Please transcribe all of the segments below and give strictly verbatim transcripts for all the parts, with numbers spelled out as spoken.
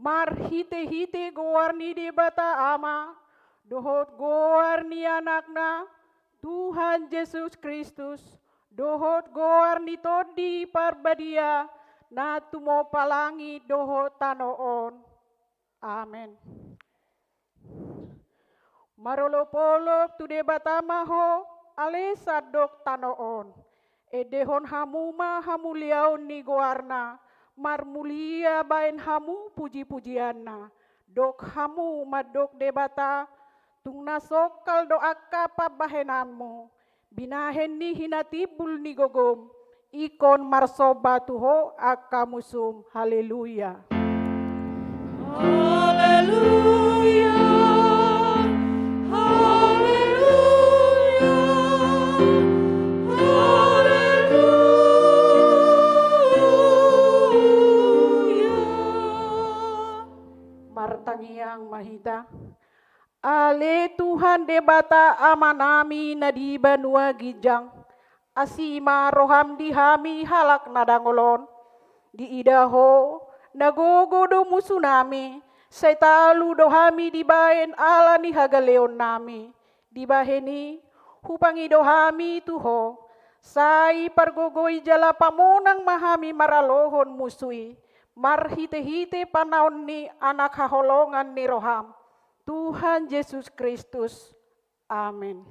Marhite-hite goar ni Debata Ama, dohot goar ni Anakna, Tuhan Jesus Kristus, dohot goar ni Tondi Parbadia, na tumompa langit dohot tano on. Amen. Marolop-olop tu Debata ma ho, ale sandok tano on. Endehon hamu ma hamuliaon ni goarna, marmulia baen hamu puji-pujianna. Dok hamu mandok Debata, tung na songkal do angka pambahenanmu, binahen ni hinatimbul ni gogom, ingkon marsomba tu ho angka musum. Haleluya. Haleluya. Haleluya. Haleluya. Martangiang ma hita. Ale Tuhan Debata Amanami na di banua ginjang, asi ma roham di hami halak na dangol on. Diida ho, na gogo do musunami, sai talu do hami dibaen ala ni hagaleonnami. Dibahen i, hupangido hami tu ho, sai pargogoi jala pamonang ma hami maralohon musu i, marhite-hite panaon ni Anak haholongan ni roham, Tuhan Jesus Kristus. Amen.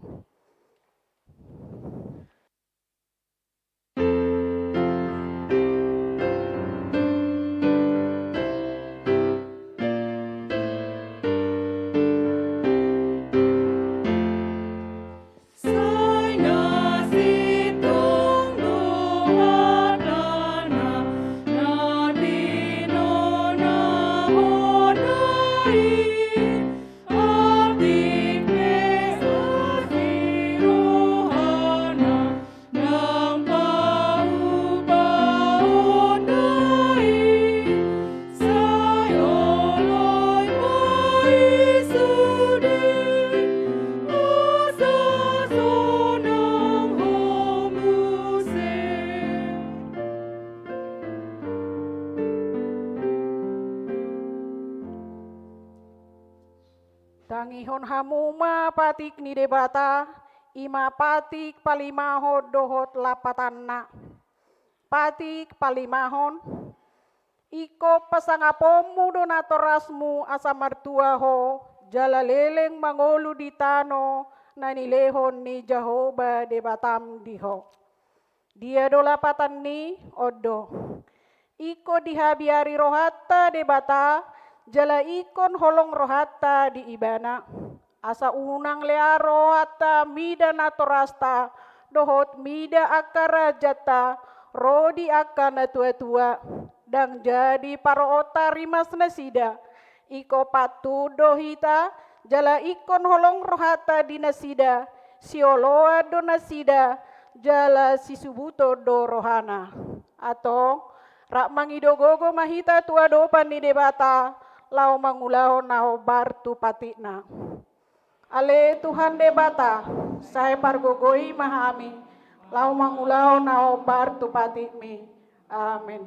Tangihon hamu ma patik ni Debata, i ma patik palimahon dohot lapatanna. Patik palimahon. Ingkon pasangaponmu do natorasmu asa martua ho, jala leleng mangolu di tano na nilehon ni Jahowa Debatam di ho. Dia do lapatan ni on do. Ingkon dihabiari rohanta Debata, jala ingkon holong rohanta di Ibana. Asa unang lean rohanta mida natorasta, dohot mida angka rajanta, ro di angka natuatua. Ndang jadi paroonta rimas nasida. Ingkon pantun do hita, jala ingkon holong rohanta di nasida, sioloan do nasida, jala sisubuton do rohana. Antong, rap mangido gogo ma hita tu adopan ni Debata, laho mangulahon na hombar tu patikna. Ale Tuhan Debata, sai pargogoi ma hami, laho mangulahon na hombar tu patikmi. Amen.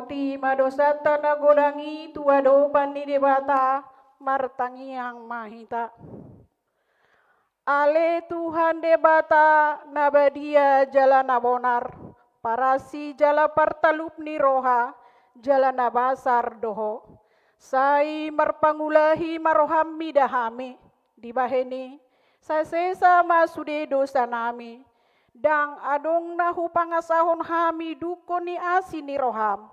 Tima dosanta na godang i tu adopan ni Debata, martangiang ma hita. Ale Tuhan Debata na badia jala na bonar, parasi jala partalup ni roha, jala na basar do Ho. Sai marpangulahi ma roham mida hami, dibahen i, sai sesa ma sude dosanami, ndang adong na hupangasahon hami dungkon ni asi ni roham.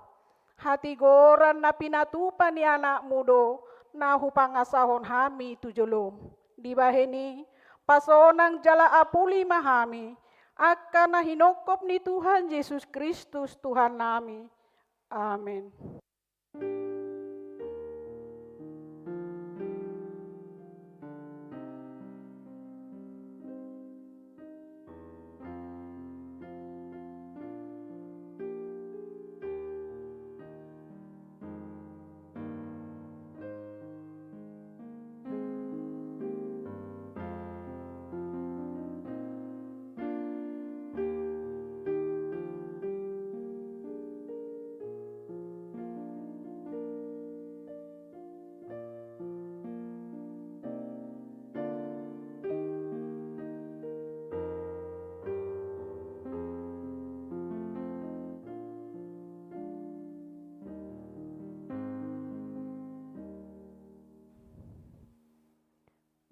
Hatigoran na pinatupa ni AnakMu do na hupangasahon hami tu jolom. Dibahen i, pasonang jala apuli ma hami, angka na hinongkop ni Tuhan Jesus Kristus Tuhannami. Amen.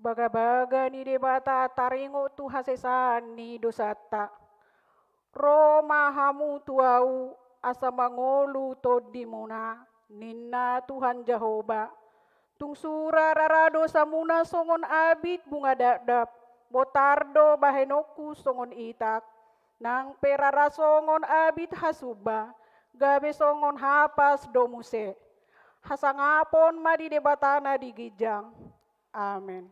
Bagabaga ni Debata taringot tu hasesaan ni dosanta. Ro ma hamu tu Ahu, asa mangolu tondimuna, ninna Tuhan Jahowa. Tung sura rara dosamuna songon abit bunga dakdak, botar do bahenonku songon itak, nang pe rara songon abit hasumba, gabe songon hapas do muse. Hasangapon ma di Debata na di ginjang. Amen.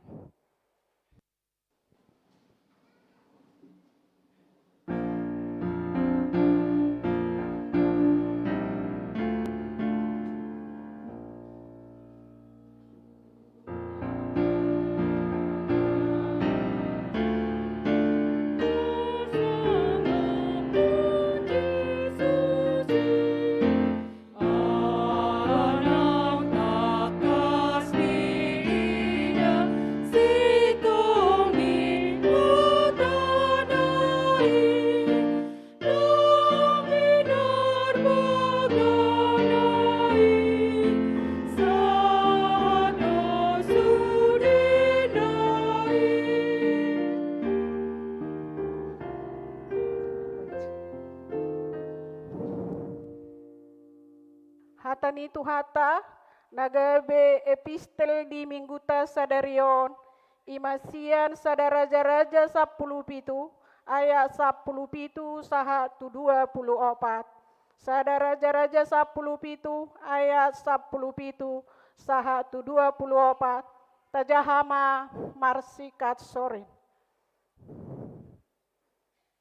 Hata ni Tuhanta, na gabe epistel di Mingguta sadari on, i ma sian Sada Raja-raja sampulu pitu, ayat sampulu pitu sahat tu dua pulu opat. Sada Raja-raja sampulu pitu, ayat sampulu pitu sahat tu dua pulu opat. Tajaha ma marsikat sorin.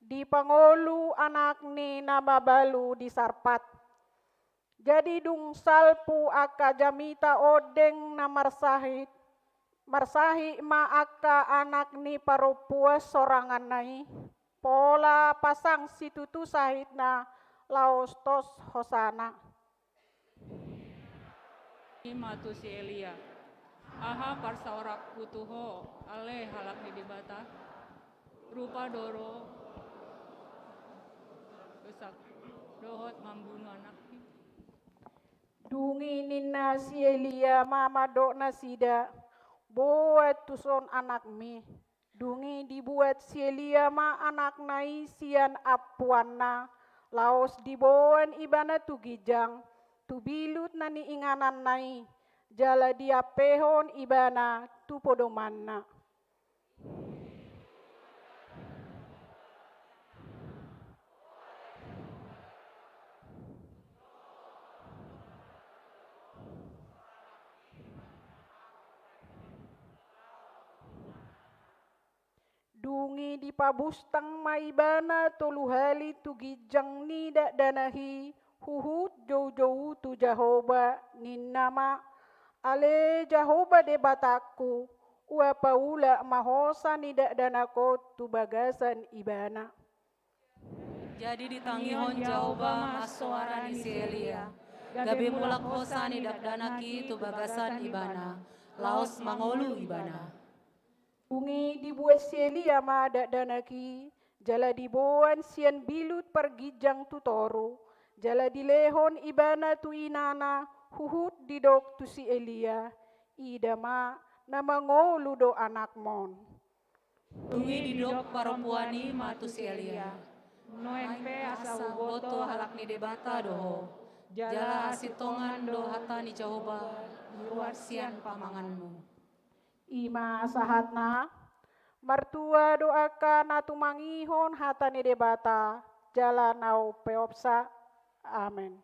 Dipangolu anakni na mabalu di Sarpat. Jadi dung salpu angka jamita ondeng na marsahit, marsahit ma angka anak ni parompuan soranganna i, pola pasang situtu sahitna laos tos hosana. I ma tu si Elia: Aha parsaoranku tu ho, ale halak ni Debata? Rupa do ro, dosak, dohot mambunu anakki. Dung i ninna si Elia ma mandok nasida: Boan tuson anakmi. Dung i dibuat si Elia ma anakna i sian ampuanna, laos diboan ibana tu ginjang, tu bilut na niingananna i, jala diampehon ibana tu podomanna. Dung i dipabustang ma ibana tolu hali tu ginjang ni dakdanak i, huhut joujou tu Jahowa, ninna ma: Ale Jahowa Debatangku, ua paulak ma hosa ni dakdanak on tu bagasan ibana. Jadi ditangihon Jahowa ma soara ni si Elia. Gabe mulak hosa ni dakdanak i tu bagasan ibana, laos mangolu ibana. Dung i dibuat si Elia ma dakdanak i, jala diboan sian bilut parginjang tu toru, jala dilehon ibana tu inana, huhut didok tu si Elia: Ida ma na mangolu do anakmon. Dung i didok parompuan i ma tu si Elia: Nuaeng pe asa huboto halak ni Debata do ho, jala hasintongan do hata ni Jahowa di ruar sian pamanganmu. I ma sahatna. Martua do angka na tumangihon hata ni Debata jala na umpeopsa. Amen.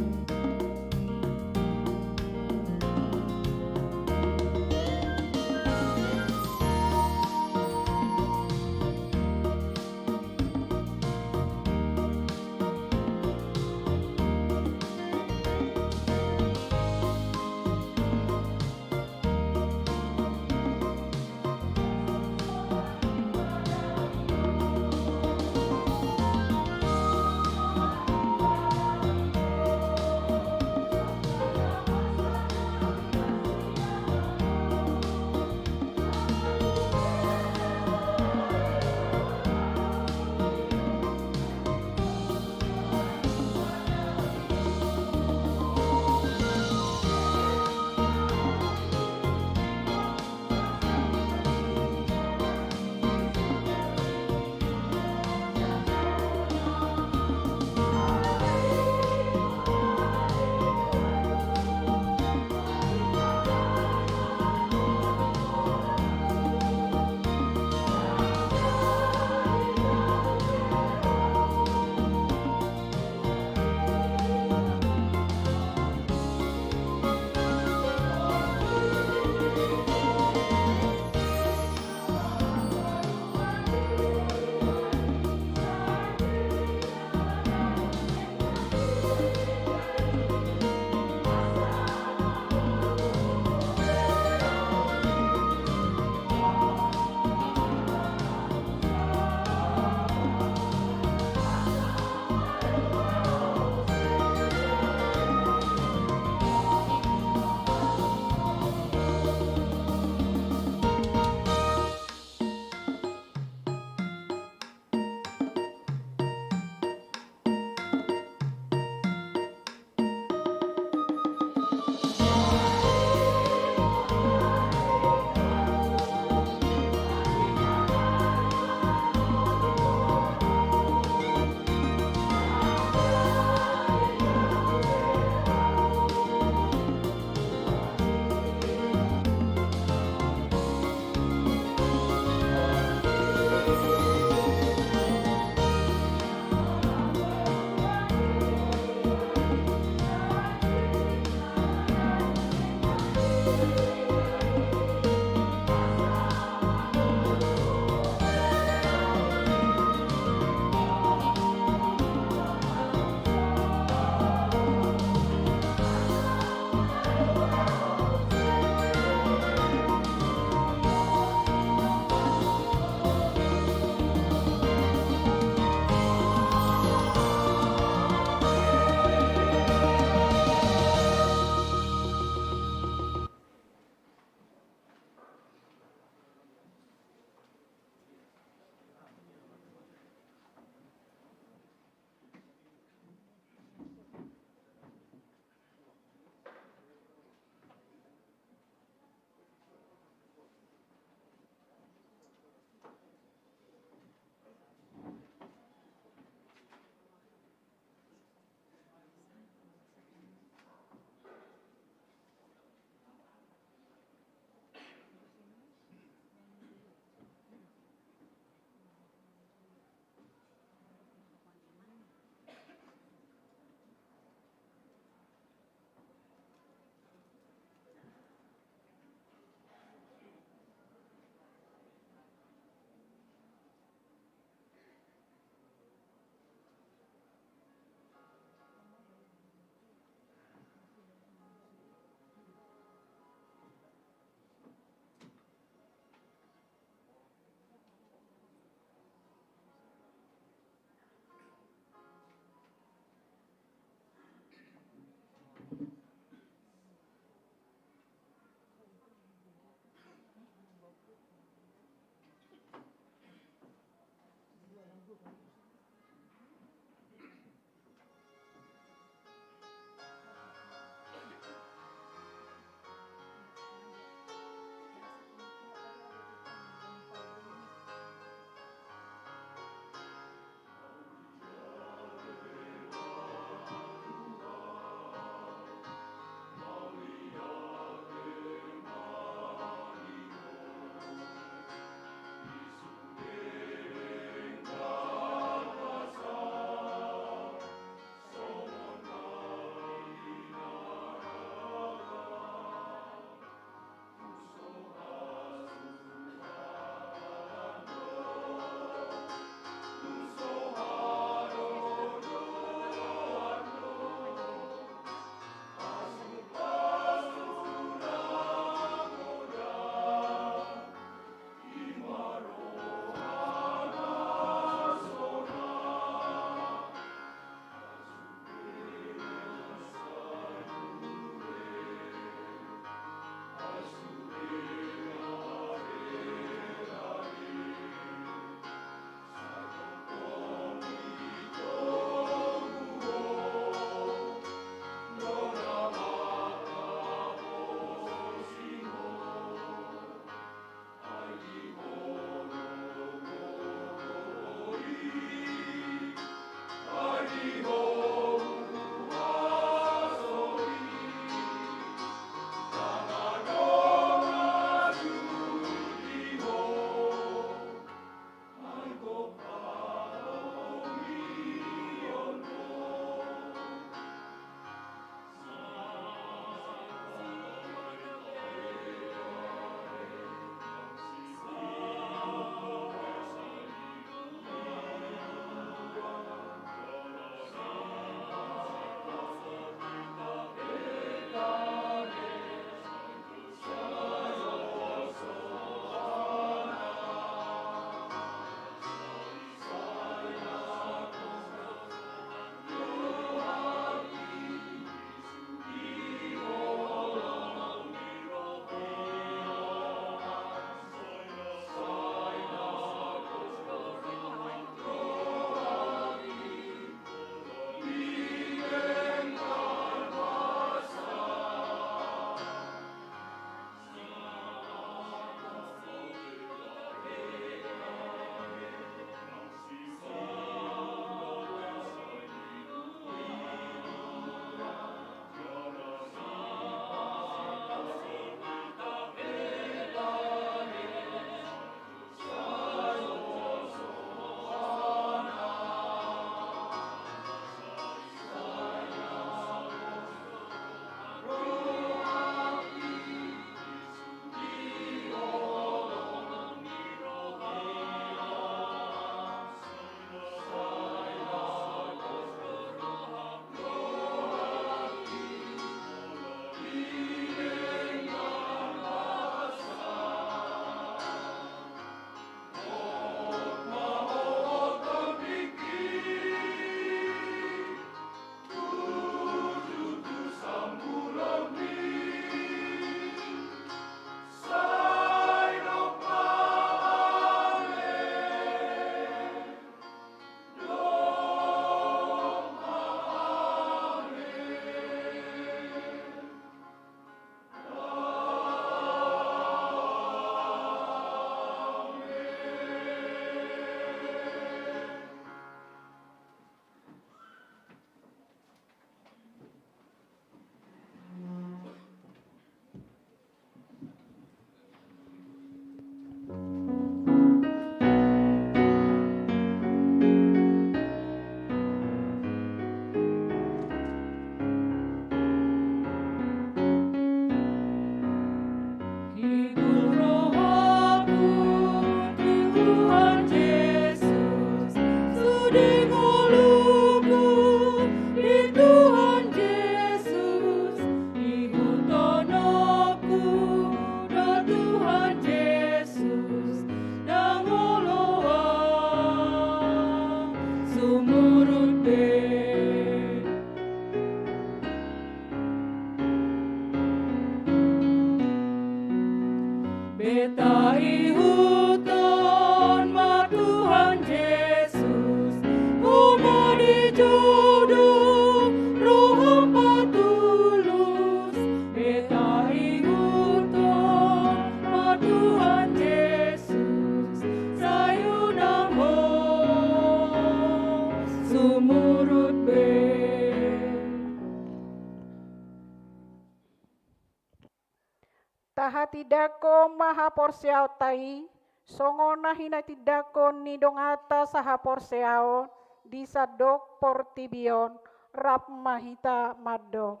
Tindangkon ma haporseaonta i, songon na hinatindangkon ni donganta sahaporseaon di sandok portibi on, rap ma hita mandok.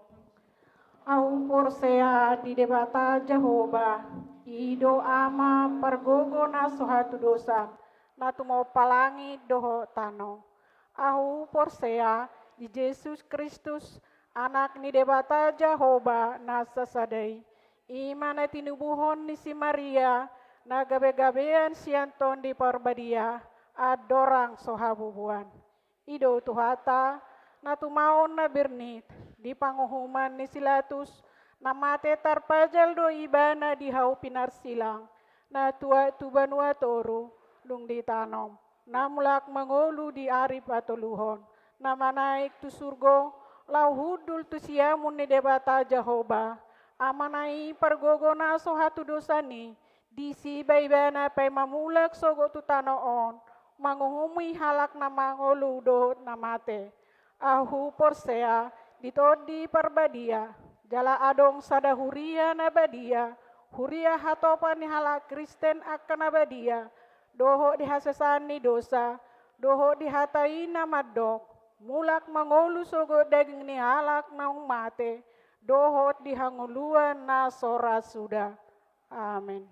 Ahu porsea di Debata Jahowa, i do Ama pargogo na so hatudosan, na tumompa langit dohot tano. Ahu porsea di Jesus Kristus, Anak ni Debata Jahowa na sasada i, i ma na tinubuhon ni si Maria, na gabegabean sian Tondi Parbadia, andorang so habubuan. I do Tuhanta, na tumaon na bernit, di panguhuman ni si Latus, na mate tarpajal do ibana di hau pinarsilang, na tuat tu banua toru, dung ditanom, na mulak mangolu di ari patoluhon, na manaek tu surgo, laho hundul tu siamun ni Debata Jahowa, Amana i pargogo na so hatudosan i, disi ma ibana paima mulak sogot tu tano on, manguhumi halak na mangolu dohot na mate. Ahu porsea di Tondi Parbadia, jala adong sada huria na badia, huria hatopan ni halak Kristen angka na badia, dohot di hasesaan ni dosa, dohot di hata i na mandok, mulak mangolu sogot daging ni halak naung mate, dohot di hangoluan na so ra suda. Amen.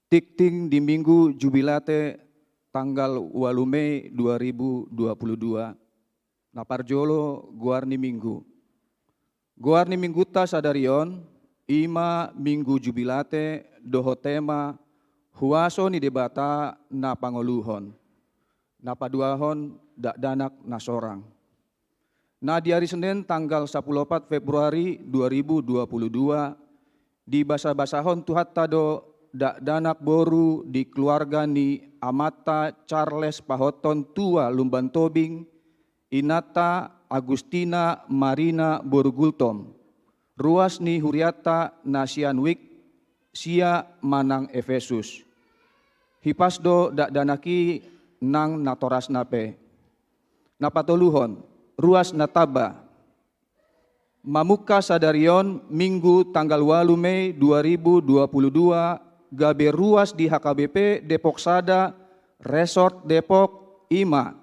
Tingting di Minggu Jubilate tanggal ualu Mei dua ribu dua puluh dua. Na parjolo, goar ni Minggu. Goar ni Minggunta sadari on, i ma Minggu Jubilate dohot tema Huaso ni Debata na pangoluhon. Na paduahon, dakdanak na sorang. Na di ari Senen tanggal sampulu opat Februari dua ribu dua puluh dua, dibasabasahon Tuhanta do dakdanak boru di keluarga ni amanta Charles Pahothon tua Lumban Tobing, inanta Agustina Marina boru Gultom, ruas ni hurianta na sian Wijk Sia manang Efesus. Hipas do dakdanak i nang natorasna pe. Na patoluhon, ruas na tamba. Mamungka sadari on, Minggu tanggal ualu Mei dua ribu dua puluh dua, gabe ruas di H K B P Depok Sada, Resort Depok, i ma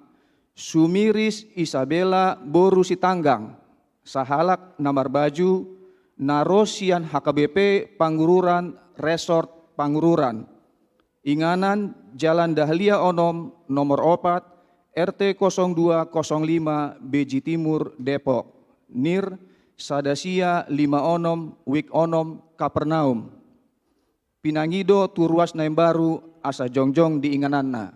Sumiris Isabella boru Sitanggang, sahalak na marbaju, na ro sian H K B P Pangururan, Resort Pangururan. Inganan, Jalan Dahlia onom, nomor opat, R T kosong dua kosong lima, Beji Timur, Depok. Nir, sada sia lima onom, Wijk onom, Kapernaum. Pinangido tu ruas na imbaru asa jongjong di ingananna.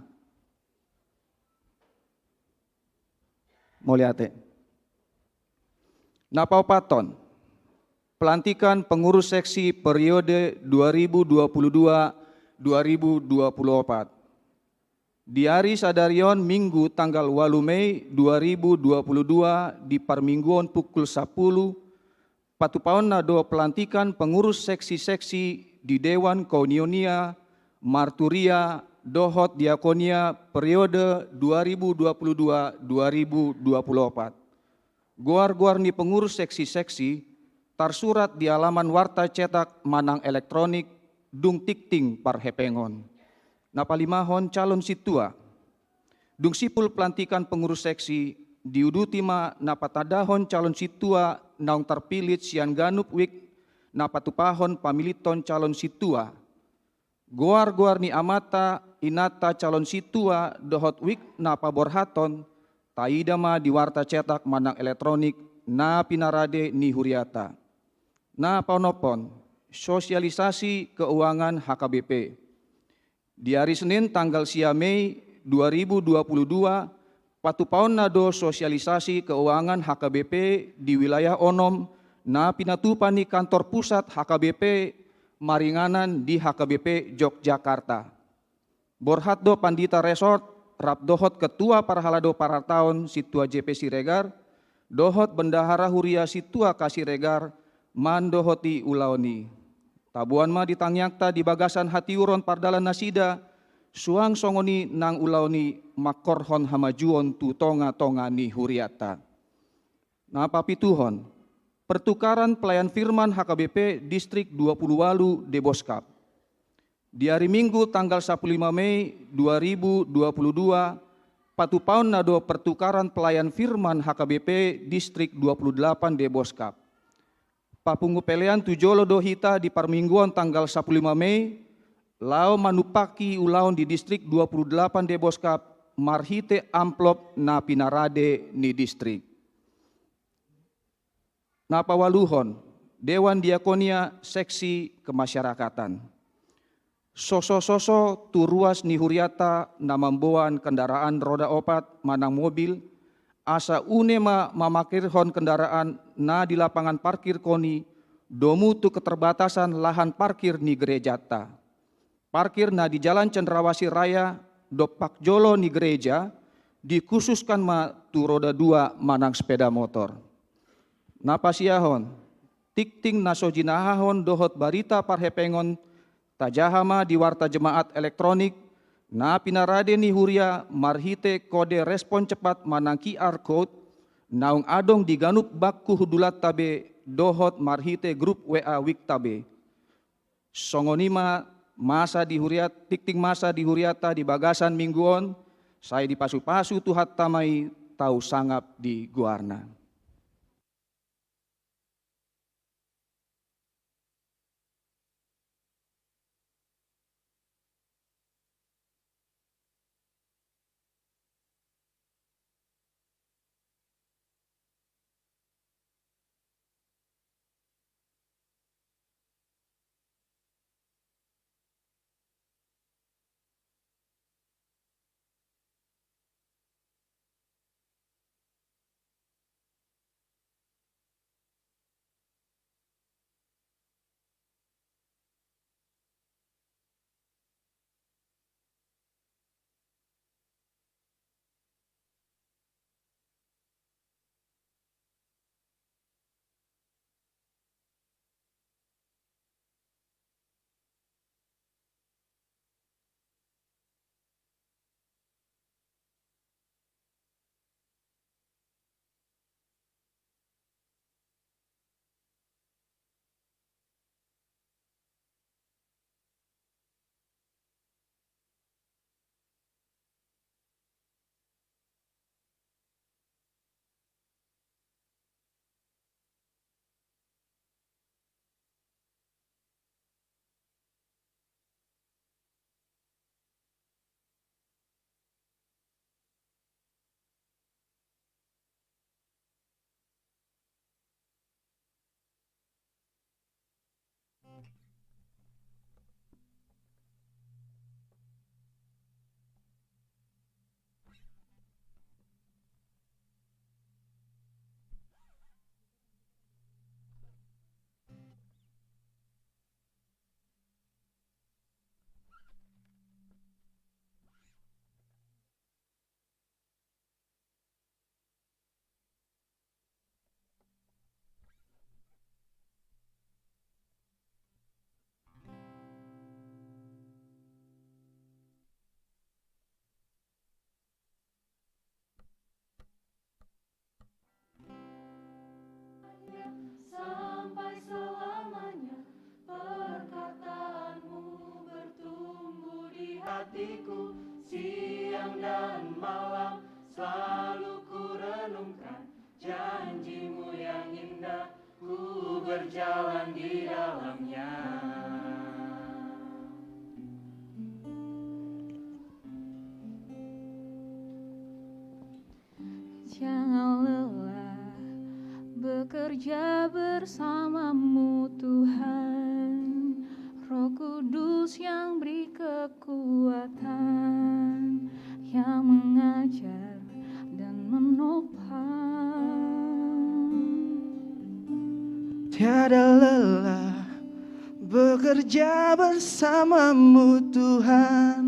Mauliate. Na paopathon, pelantikan pengurus seksi periode dua ribu dua puluh dua dua ribu dua puluh opat. Di ari sadari on, Minggu tanggal ualu Mei dua ribu dua puluh dua, di parmingguon pukul sampulu, patupaonna do pelantikan pengurus seksi-seksi di Dewan Koinonia, Marturia, dohot Diakonia periode dua ribu dua puluh dua dua ribu dua puluh opat. Goar-goar ni pengurus seksi-seksi tarsurat di alaman warta cetak manang elektronik, dung tingting parhepengon. Na palimahon, calon sintua. Dung simpul pelantikan pengurus seksi, diuduti ma na patandahon calon sintua naung tarpilit sian ganup wijk na patupahon pamiliton calon sintua. Goar-goar ni amanta, inanta calon sintua dohot wijk na paborhathon, taida ma di warta cetak manang elektronik na pinarade ni huriata. Na paonomhon, sosialisasi keuangan H K B P. Di ari Senin tanggal sia Mei dua ribu dua puluh dua, patupaonna do sosialisasi keuangan H K B P di wilayah onom na pinatupa ni kantor pusat H K B P maringanan di H K B P Yogyakarta. Borhat do Pandita Resort rap dohot Ketua Parhalado Parataon Sintua J P Siregar, dohot Bendahara Huria Sintua K Siregar mandohoti ulaon i. Taboan ma di tangiangta di bagasan hatiuron pardalan nasida, suang songon i nang ulaon i mangkorhon hamajuon tu tonga-tonga ni huriata. Na papituhon, pertukaran pelayan firman H K B P Distrik dua puluh ualu Deboskap. Di ari Minggu tanggal sampulu lima Mei dua ribu dua puluh dua, patupaonna do pertukaran pelayan firman H K B P Distrik dua puluh delapan Deboskap. Papungu pelean tu jolo do hita di parmingguon tanggal sampulu lima Mei, laho manumpahi ulaon di Distrik dua puluh delapan Deboskap marhite amplop na pinarade ni distrik. Na paualuhon, Dewan Diakonia Seksi Kemasyarakatan. Sosososo tu ruas ni huriata na mamboan kendaraan roda opat manang mobil, asa une ma mamarkirhon kendaraan na di lapangan parkirkon i, domu tu keterbatasan lahan parkir ni gerejanta. Parkir na di Jalan Cendrawasih Raya, dompak jolo ni gereja, dikhususkan ma tu roda dua manang sepeda motor. Na pasiahon, tingting na so jinahahon dohot barita parhepengon, tajaha ma di warta jemaat elektronik na pinarade ni huria marhite kode respon cepat manang Q R code, naung adong di ganup bangku hundulanta be dohot marhite grup W A wijk ta be. Songon i ma masa di huriat, tingting masa di huriata di bagasan minggu on, sai dipasupasu Tuhanta ma i, tau sangap di goarna. Hatiku siang dan malam selalu kurenungkan janji-Mu yang indah, ku berjalan di dalamnya. Jangan lelah bekerja bersama-Mu, Tuhan. Roh Kudus yang beri kekuatan, yang mengajar dan menopang. Tiada lelah bekerja bersama-Mu, Tuhan,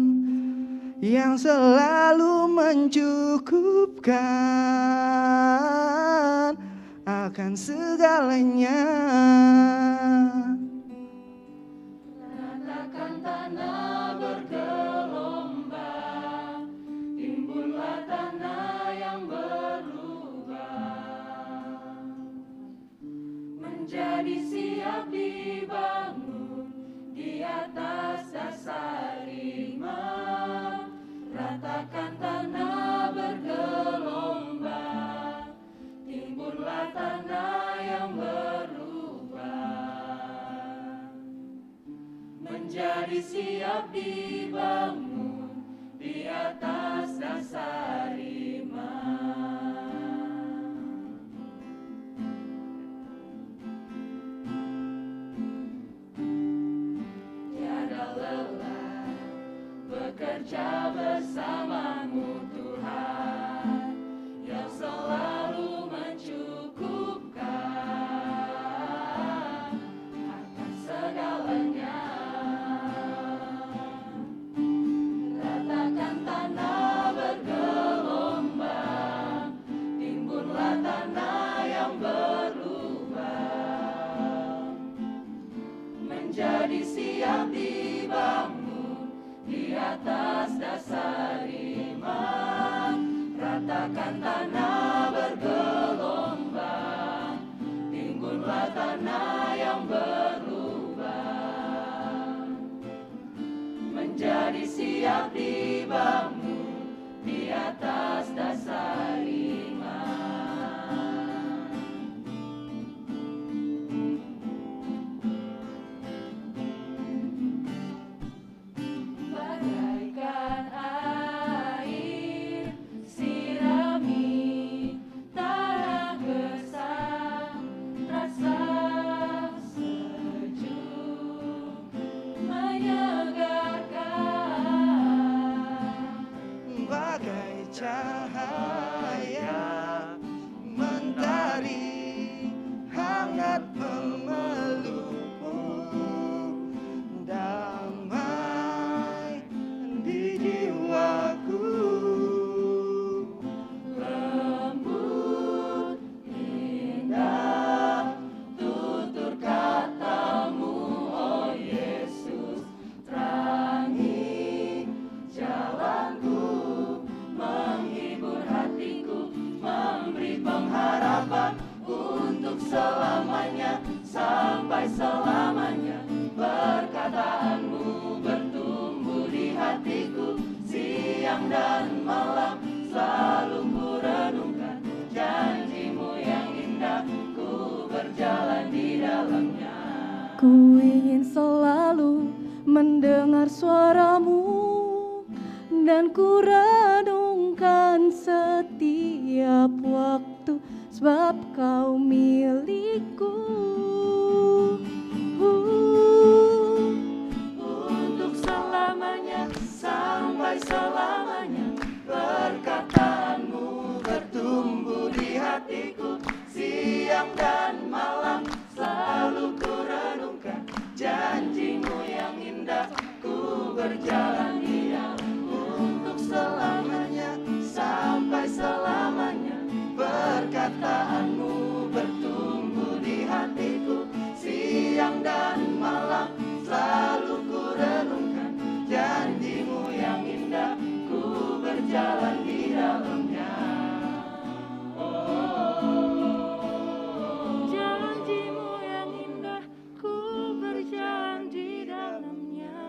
yang selalu mencukupkan akan segalanya. Ratakan tanah bergelombang, timbunlah tanah yang berlubang. Menjadi siap dibangun di atas dasar iman. Ratakan tanah bergelombang, timbunlah tanah yang berlubang. Menjadi siap dibangun di atas dasar iman. Tiada lelah bekerja bersama-Mu, Tuhan, yang selalu mencukupkan akan segalanya. Ratakan tanah bergelombang, timbunlah tanah yang berlubang. Menjadi siap dibangun di atas dasar iman. Ratakan tanah bergelombang, timbunlah tanah yang berlubang. Menjadi siap dibangun di atas dasar iman. Bagaikan air sirami tanah gersang, rasa sejuk menyegarkan. Bagai cahaya mentari hangat memelukku, damai di jiwaku. Lembut, indah tutur kata-Mu, oh Yesus, terangi jalanku, menghibur hatiku, memberi pengharapan untuk selamanya, sampai selamanya. Perkataan-Mu bertumbuh di hatiku, siang dan malam selalu kurenungkan. Janji-Mu yang indah, ku berjalan di dalamnya. Ku ingin selalu mendengar suara-Mu, dan ku renungkan setiap waktu, sebab Kau milikku. Untuk selamanya, sampai selamanya, perkataan-Mu bertumbuh di hatiku, siang dan malam selalu kurenungkan. Janji-Mu yang indah, ku berjalan di dalam. Untuk selamanya, sampai selamanya, perkataan-Mu bertumbuh di hatiku, siang dan malam selalu kurenungkan. Janji-Mu yang indah, ku berjalan di dalamnya. Oh, janji-Mu yang indah, ku berjalan di dalamnya.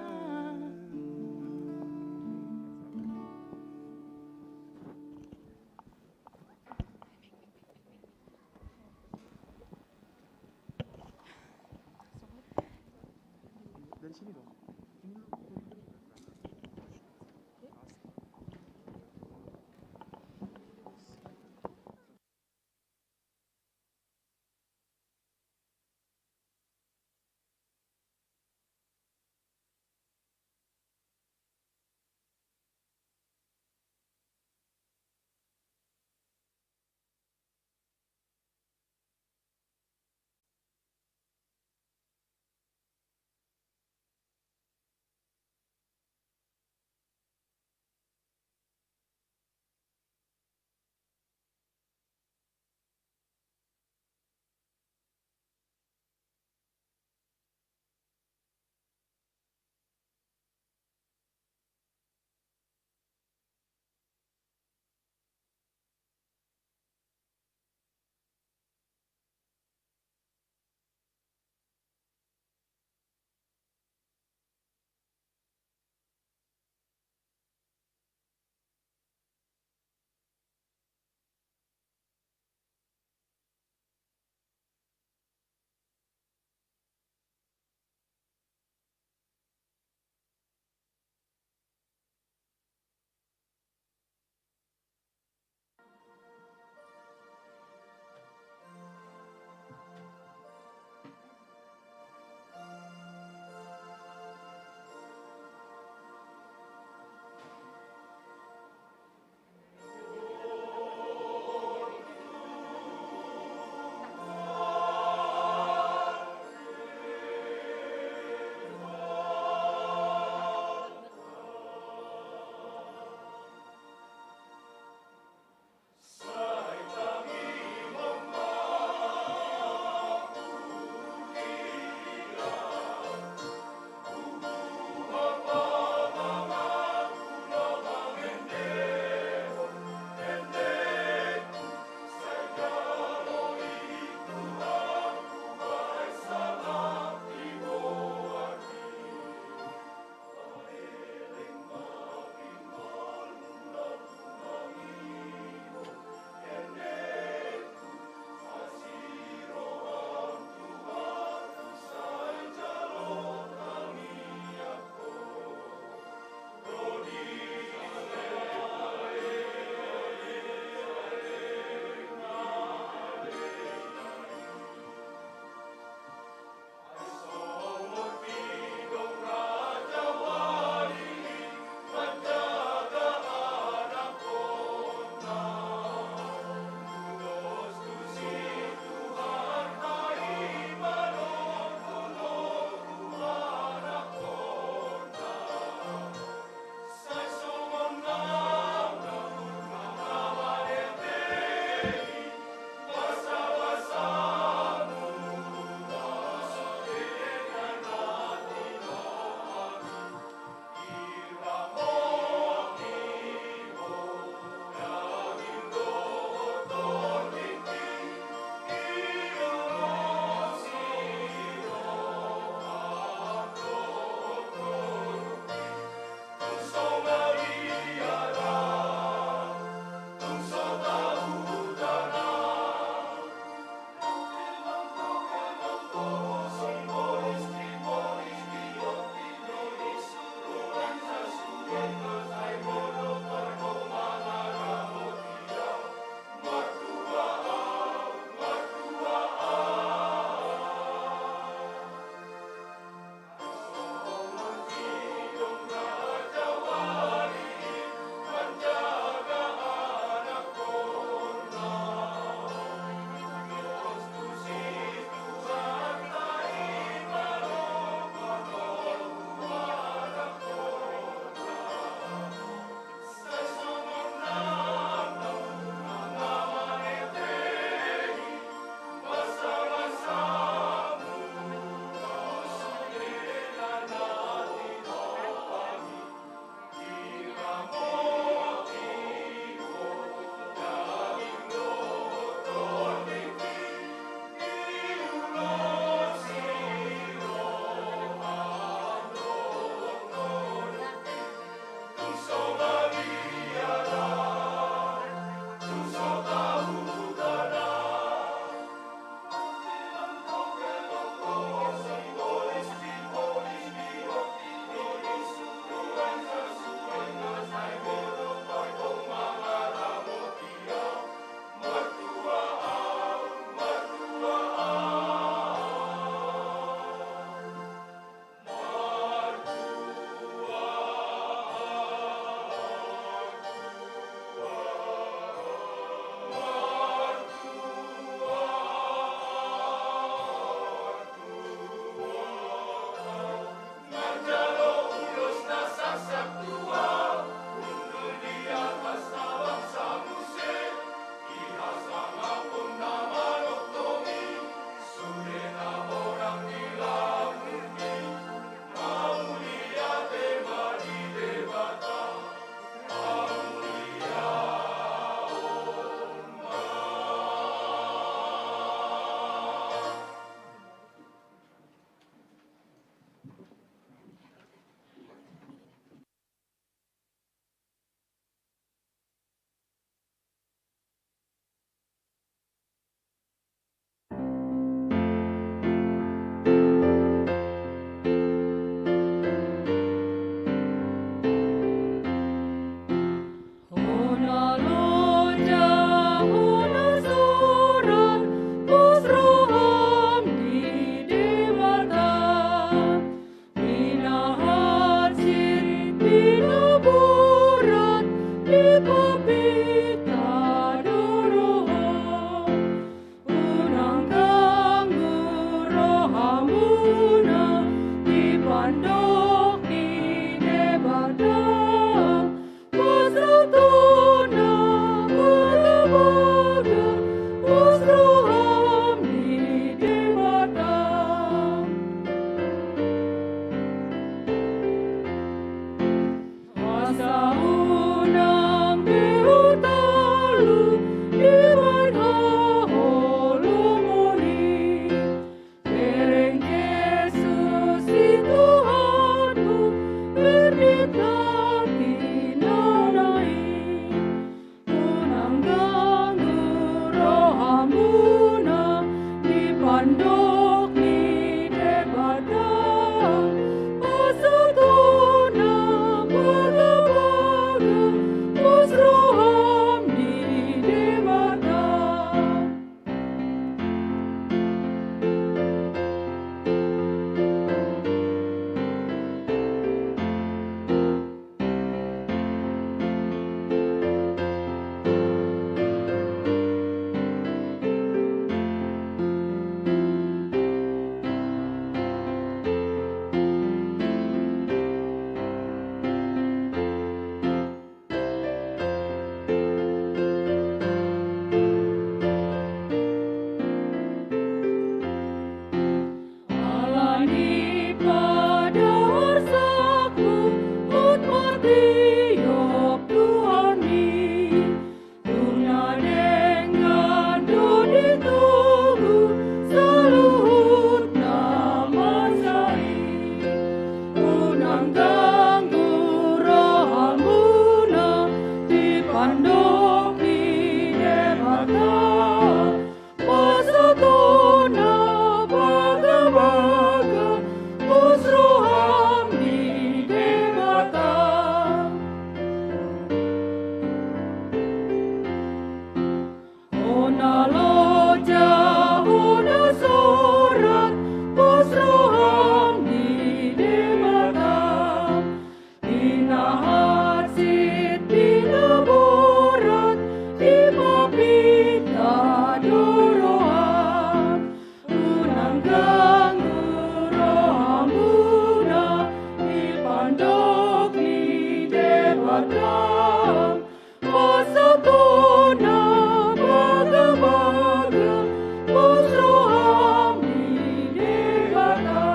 Pasahaton na bagabaga pos roham di Debata.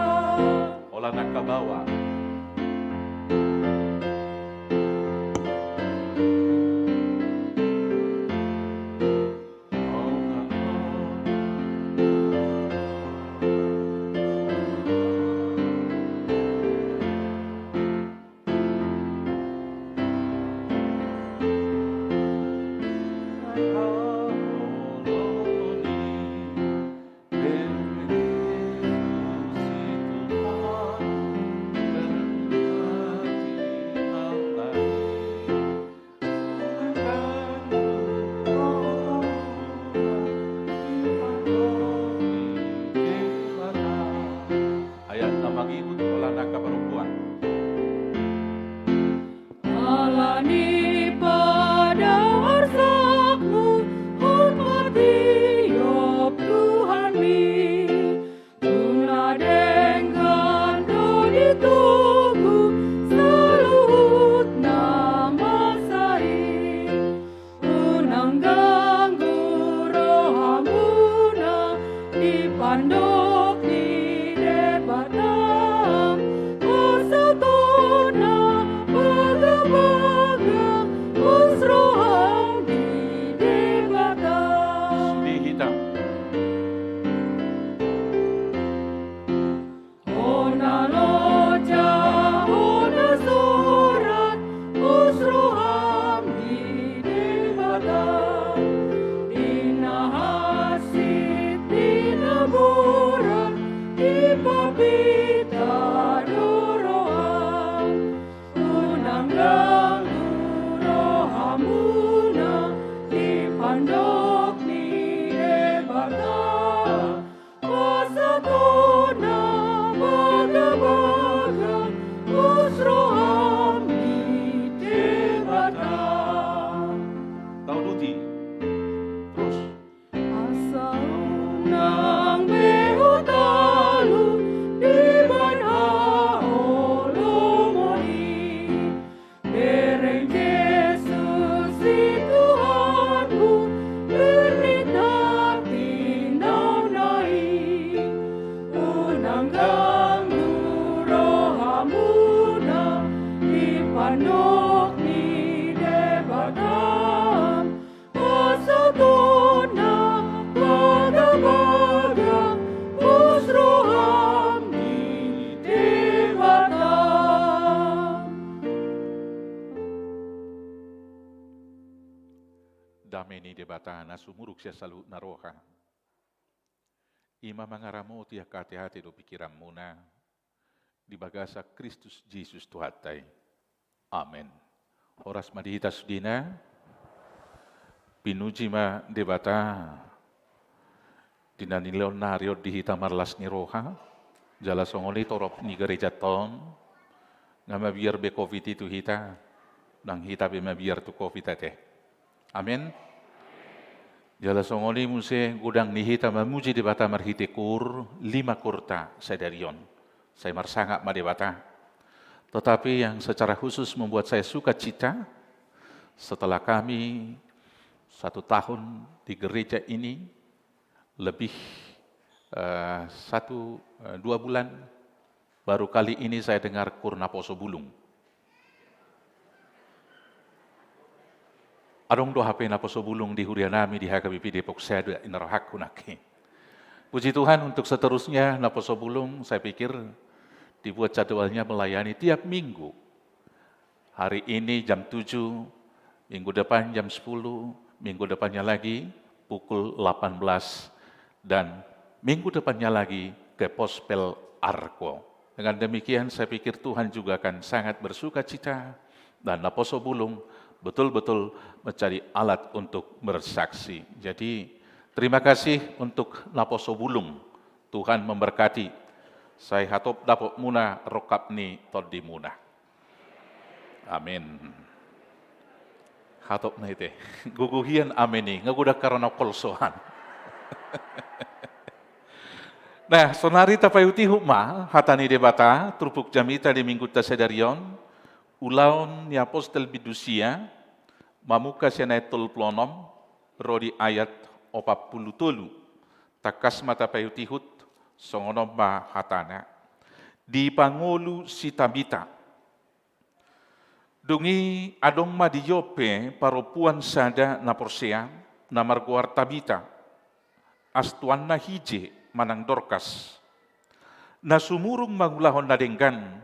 Holan angka baoa. Ayat na mangihut holan angka parompuan. Ala ni padaorsakmu, hot ma tiop Tuhanmi, tu na denggan do di togu saluhut na masa i. Unang ganggu rohamuna di pandok ni Debata, pasahaton na bagabaga pos roham di Debata. Sude hita. Hona loja, hona sorat, pos roham di Debata. Di na hansit, di na borat, dipapinta do roham. Unang ganggu rohamuna di pandok ni Debata. Pasahaton na bagabaga pos roham di Debata. Tauduti. Terus. Asa unang be hutalu dibahen haholomon i. Bereng Jesus i Tuhanmu, bernit na tindaonna i. Unang ganggu rohamuna di pandok ni Debata. Pasahaton na bagabaga pos roham di Debata. Dame ni Debata na sumurung sian saluhut na roha, i ma mangaramoti angka ateate dohot pingkiranmuna di bagasan Kristus Jesus Tuhanta i. Amen. Horas ma di hita sudena. Pinuji ma Debata di na nilehon nari on di hita marlas ni roha, jala songon i torop ni garejanta on, nga mabiar be covid i tu hita, nang hita be mabiar tu covid ate. Amen. Jala songon i muse godang ni hita mamuji Debata marhite koor, lima koorta sadari on. Sai marsangap ma Debata. Tetapi yang secara khusus membuat saya sukacita, setelah kami satu tahun di gereja ini, lebih, eh, satu, eh, dua bulan, baru kali ini saya dengar koor naposo bulung. Adong do hape naposo bulung di huria nami di H K B P Depok Sada, i na rohangku nangkin. Puji Tuhan, untuk seterusnya naposo bulung, saya pikir, dibuat jadwalnya melayani tiap minggu. Hari ini jam tujuh, minggu depan jam sepuluh, minggu depannya lagi pukul delapan belas, dan minggu depannya lagi ke Pospel Arko. Dengan demikian, saya pikir Tuhan juga akan sangat bersukacita, dan naposo bulung betul-betul menjadi alat untuk bersaksi. Jadi, terima kasih untuk naposo bulung. Tuhan memberkati. Sai hatop dapotmuna rongkap ni tondimuna. Amin. Hatop na i te. Gogo hian amin i, nga godang karana kolsohan. Nah, sonari tapaihut-ihut ma hata ni Debata, turpuk jamita di minggunta sadari on, Ulaon ni Apostel bindu sia, mamungka sian ayat tolu pulu onom ro di ayat opat pulu tolu. Tangkas ma tapaihutihut, songon on ma hatana. Dipangolu si Tabita. Dung i adong ma di Yope parompuan sada na porsea, na margoar Tabita, as tuanna Hije manang Dorkas, na sumurung mangulahon na denggan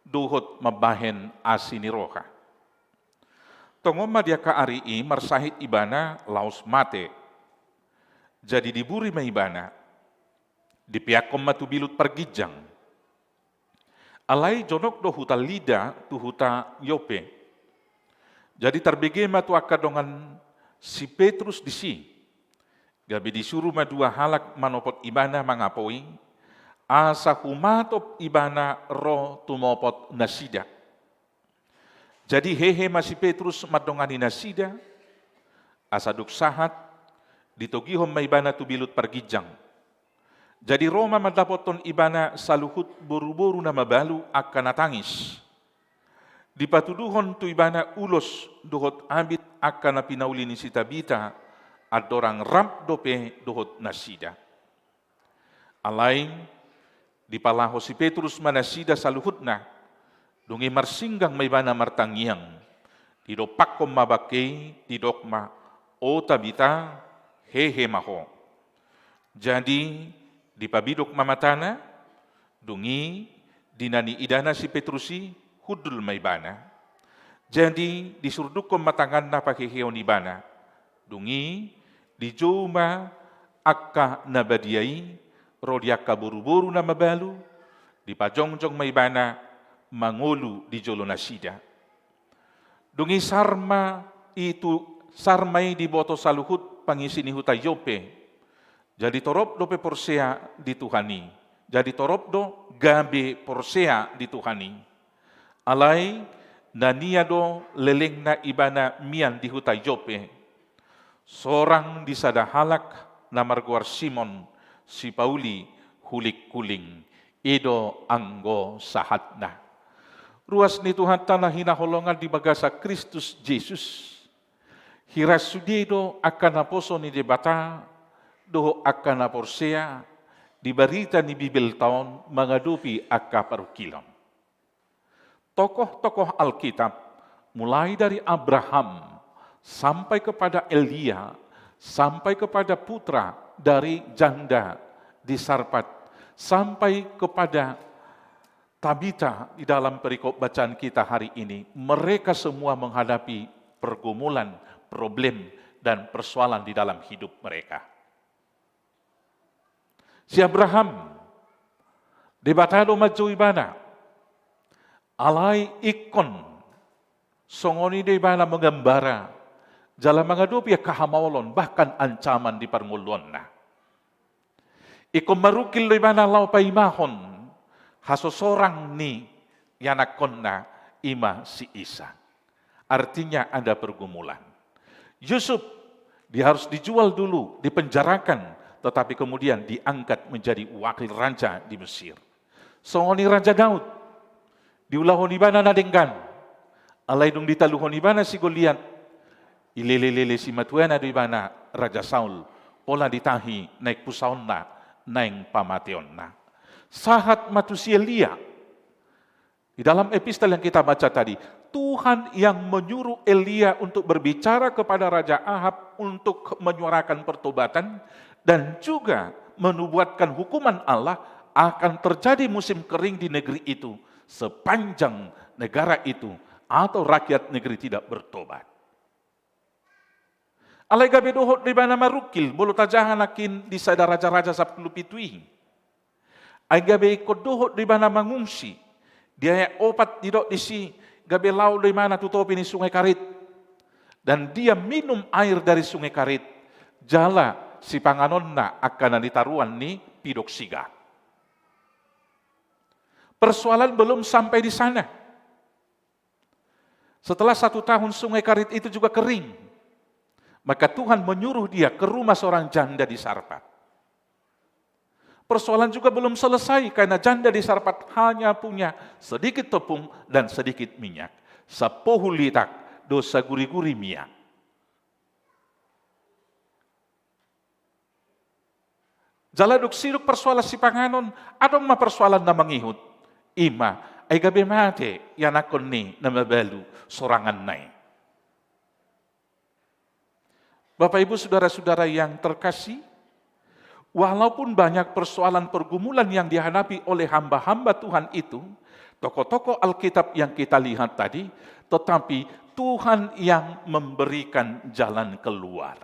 dohot mambahen asi ni roha. Tongon ma di angka ari i marsahit ibana laos mate. Jadi diburi ma ibana. Dipeakkon ma tu bilut parginjang. Alai jonok do huta Lida tu huta Yope. Jadi tarbege ma tu angka dongan si Petrus disi. Gabe disuru ma dua halak manopot ibana mangapoi, asa humatop ibana ro tumopot nasida. Jadi hehe ma si Petrus mandongani nasida, asa dung sahat, ditogihon ma ibana tu bilut parginjang. Jadi ro ma mandapothon ibana saluhut boruboru na mabalu angka na tangis. Dipatuduhon tu ibana ulos dohot abit angka na pinauli ni si Tabita, andorang rap dope dohot nasida. Alai, dipalaho si Petrus ma nasida saluhutna, dung i marsinggang ma ibana martangiang, didompakkon ma bangke i, didok ma, O Tabita, hehe ma ho. Jadi, dipabidok ma matana, dung i, di na niidana si Petrus i, hundul ma ibana. Jadi, disurdukkon ma tanganna paheheon ibana. Dung i, dijou ma angka na badia i, ro di angka boruboru na mabalu, dipajongjong ma ibana mangolu di jolo nasida. Dung i sahat ma i tu, sahat ma i diboto saluhut pangisi ni huta Yope. Jadi torop dope porsea di Tuhan i. Jadi torop do gabe porsea di Tuhan i. Alai, na nia do lelengna ibana mian di huta Yope. Sorang di sada halak na margoar Simon, sipauli hulinghuling. I do anggo sahatna. Ruas ni Tuhanta na hinaholongan di bagasan Kristus Jesus. Hira sude do angka naposo ni Debata, dohot angka na porsea, di barita ni Bibelta on mangadopi angka parungkilon. Tokoh-tokoh Alkitab, mulai dari Abraham, sampai kepada Elia, sampai kepada putra dari janda di Sarpat, sampai kepada Tabita di dalam perikop bacaan kita hari ini, mereka semua menghadapi pergumulan, problem, dan persoalan di dalam hidup mereka. Si Abraham, Debata do manjou ibana. Alai ingkon, songon i do ibana mangambara, jala mangadopi angka hamaolon, bahkan ancaman di parngoluonna. Ingkon marungkil do ibana laho paimahon hasosorang ni ianakkonna, i ma si Ishak. Artinya ada pergumulan. Yusuf, dia harus dijual dulu, dipenjarakan, tetapi kemudian diangkat menjadi wakil raja di Mesir. Songon i Raja Daud, diulahon ibana na denggan. Alai dung ditaluhon ibana si Goliat, dilelelele simatuana do ibana Raja Saul, pola ditahi naeng pusaonna, naeng pamateonna. Sahat ma tu si Elia. Di dalam epistel yang kita baca tadi, Tuhan yang menyuruh Elia untuk berbicara kepada Raja Ahab untuk menyuarakan pertobatan dan juga menubuatkan hukuman Allah akan terjadi musim kering di negeri itu sepanjang negara itu atau rakyat negeri tidak bertobat. Alai gabe dohot do ibana marungkil, molo tajaha nangkin di sada Raja-raja sampulu pitu i. Ai gabe ingkon dohot do ibana mangungsi, di ayat opat didok disi, gabe laho do ibana tu topi ni Sungai Karit. Dan dia minum air dari Sungai Karit, jala sipanganonna angka na nitaruan ni pidok siga. Persoalan belum sampai di sana. Setelah satu tahun Sungai Karit itu juga kering, maka Tuhan menyuruh dia ke rumah seorang janda di Sarpat. Persoalan juga belum selesai karena janda di Sarpat hanya punya sedikit tepung dan sedikit minyak. Sapohul itak do saguriguri miak. Jala dung sidok persoalan sipanganon, adong ma persoalan na mangihut. I ma, ai gabe mate ianakhon ni na mabalu soranganna i. Bapak, Ibu, saudara-saudara yang terkasih, walaupun banyak persoalan pergumulan yang dihadapi oleh hamba-hamba Tuhan itu, tokoh-tokoh Alkitab yang kita lihat tadi, tetapi Tuhan yang memberikan jalan keluar.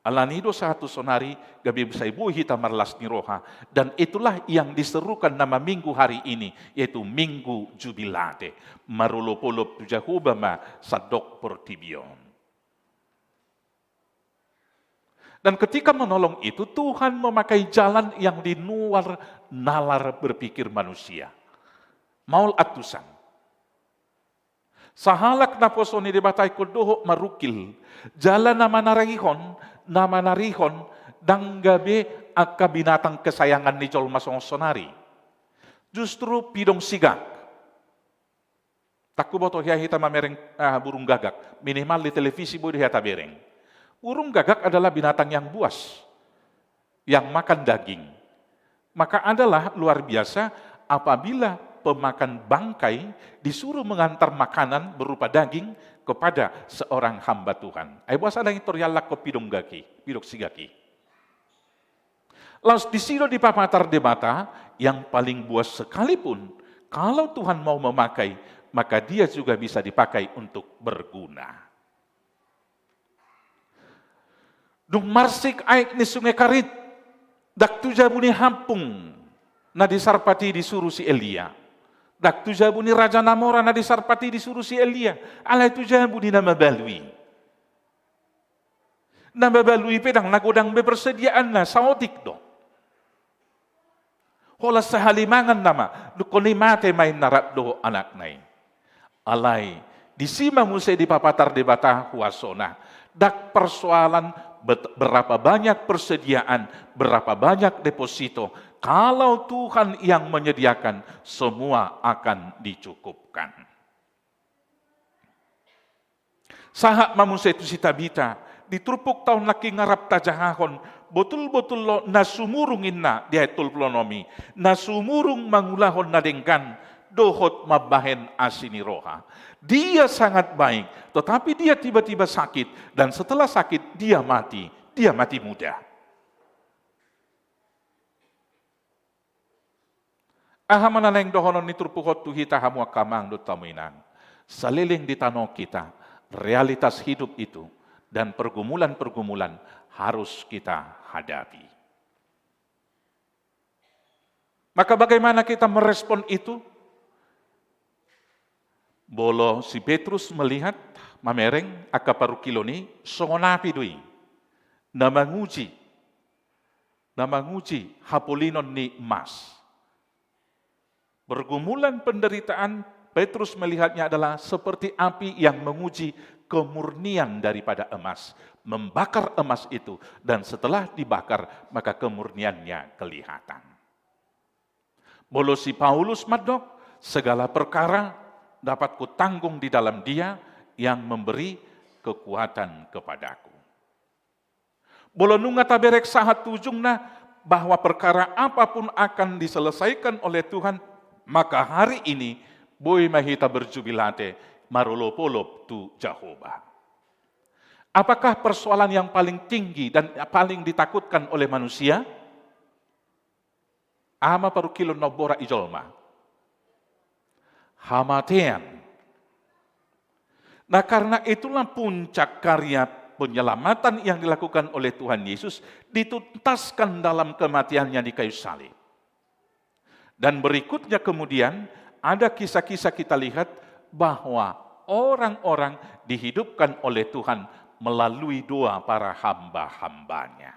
Alani i do sahat tu sonari gabe sai boi hita marlas ni roha, dan itulah yang diserukan nama Minggu hari ini, yaitu Minggu Jubilate. Marolopolop tu Jahowa ma sandok portibi on. Dan ketika menolong itu, Tuhan memakai jalan yang di luar nalar berpikir manusia. Maol antusan. Sahalak naposo ni Debata ingkon dohot marungkil, jala na manarihon, na manarihon, ndang gabe angka binatang kesayangan ni jolma songon sonari. Justru pidong sigak. Ndang huboto hea hita mamereng, ah, burung gagak, minimal di televisi boi do hea tabereng. Burung gagak adalah binatang yang buas, yang makan daging. Maka adalah luar biasa apabila pemakan bangkai disuruh mengantar makanan berupa daging kepada seorang hamba Tuhan. Ai boasa ndang i tor iallang pidong gagak i, pidong sigak i. Laos disi do dipapatar Debata, yang paling buas sekalipun, kalau Tuhan mau memakai, maka dia juga bisa dipakai untuk berguna. Dung marsik aek ni Sungai Karit, ndang tu jabu ni hampung na di Sarpat i disuru si Elia. Ndang tu jabu ni raja na mora na di Sarpat i disuru si Elia, alai tu jabu ni na mabalu i. Na mabalu i pe ndang na godang be persediaanna, saotik do. Holan sahali mangan nama, dungkon i mate ma inna rap dohot anakna i. Alai, disi ma muse dipapatar Debata huasona. Ndang persoalan bet-, berapa banyak persediaan, berapa banyak deposito. Kalau Tuhan yang menyediakan, semua akan dicukupkan. Sahat ma muse tu si Tabita, di turpukta on nangkin nga rap tajahahon, botul-botul do na sumurung inna di ayat tolu pulu onom i, na sumurung mangulahon na denggan, dohot mambahen asi ni roha. Dia sangat baik, tetapi dia tiba-tiba sakit, dan setelah sakit dia mati, dia mati muda. Aha ma na naeng dohonon ni turpuk on tu hita hamu angka amang dohot hamu inang? Saleleng di tano kita, realitas hidup itu dan pergumulan-pergumulan harus kita hadapi. Maka bagaimana kita merespon itu? Molo si Petrus melihat, mamereng angka parungkilon i, songon api do i. Na manguji, na manguji hapolinon ni emas. Pergumulan penderitaan Petrus melihatnya adalah seperti api yang menguji kemurnian daripada emas, membakar emas itu, dan setelah dibakar, maka kemurniannya kelihatan. Molo si Paulus mandok, segala perkara dapat kutanggung di dalam Dia yang memberi kekuatan kepadaku. Molo nunga taberek sahat tu ujungna, bahwa perkara apapun akan diselesaikan oleh Tuhan, maka hari ini boi ma hita berjubilate, marolopolop tu Jahowa. Apakah persoalan yang paling tinggi dan paling ditakutkan oleh manusia? Aha ma parungkilon na umborat i jolma? Hamatean. Nah, karena itulah puncak karya penyelamatan yang dilakukan oleh Tuhan Yesus dituntaskan dalam kematian-Nya di kayu salib. Dan berikutnya kemudian ada kisah-kisah kita lihat bahwa orang-orang dihidupkan oleh Tuhan melalui doa para hamba-hamba-Nya.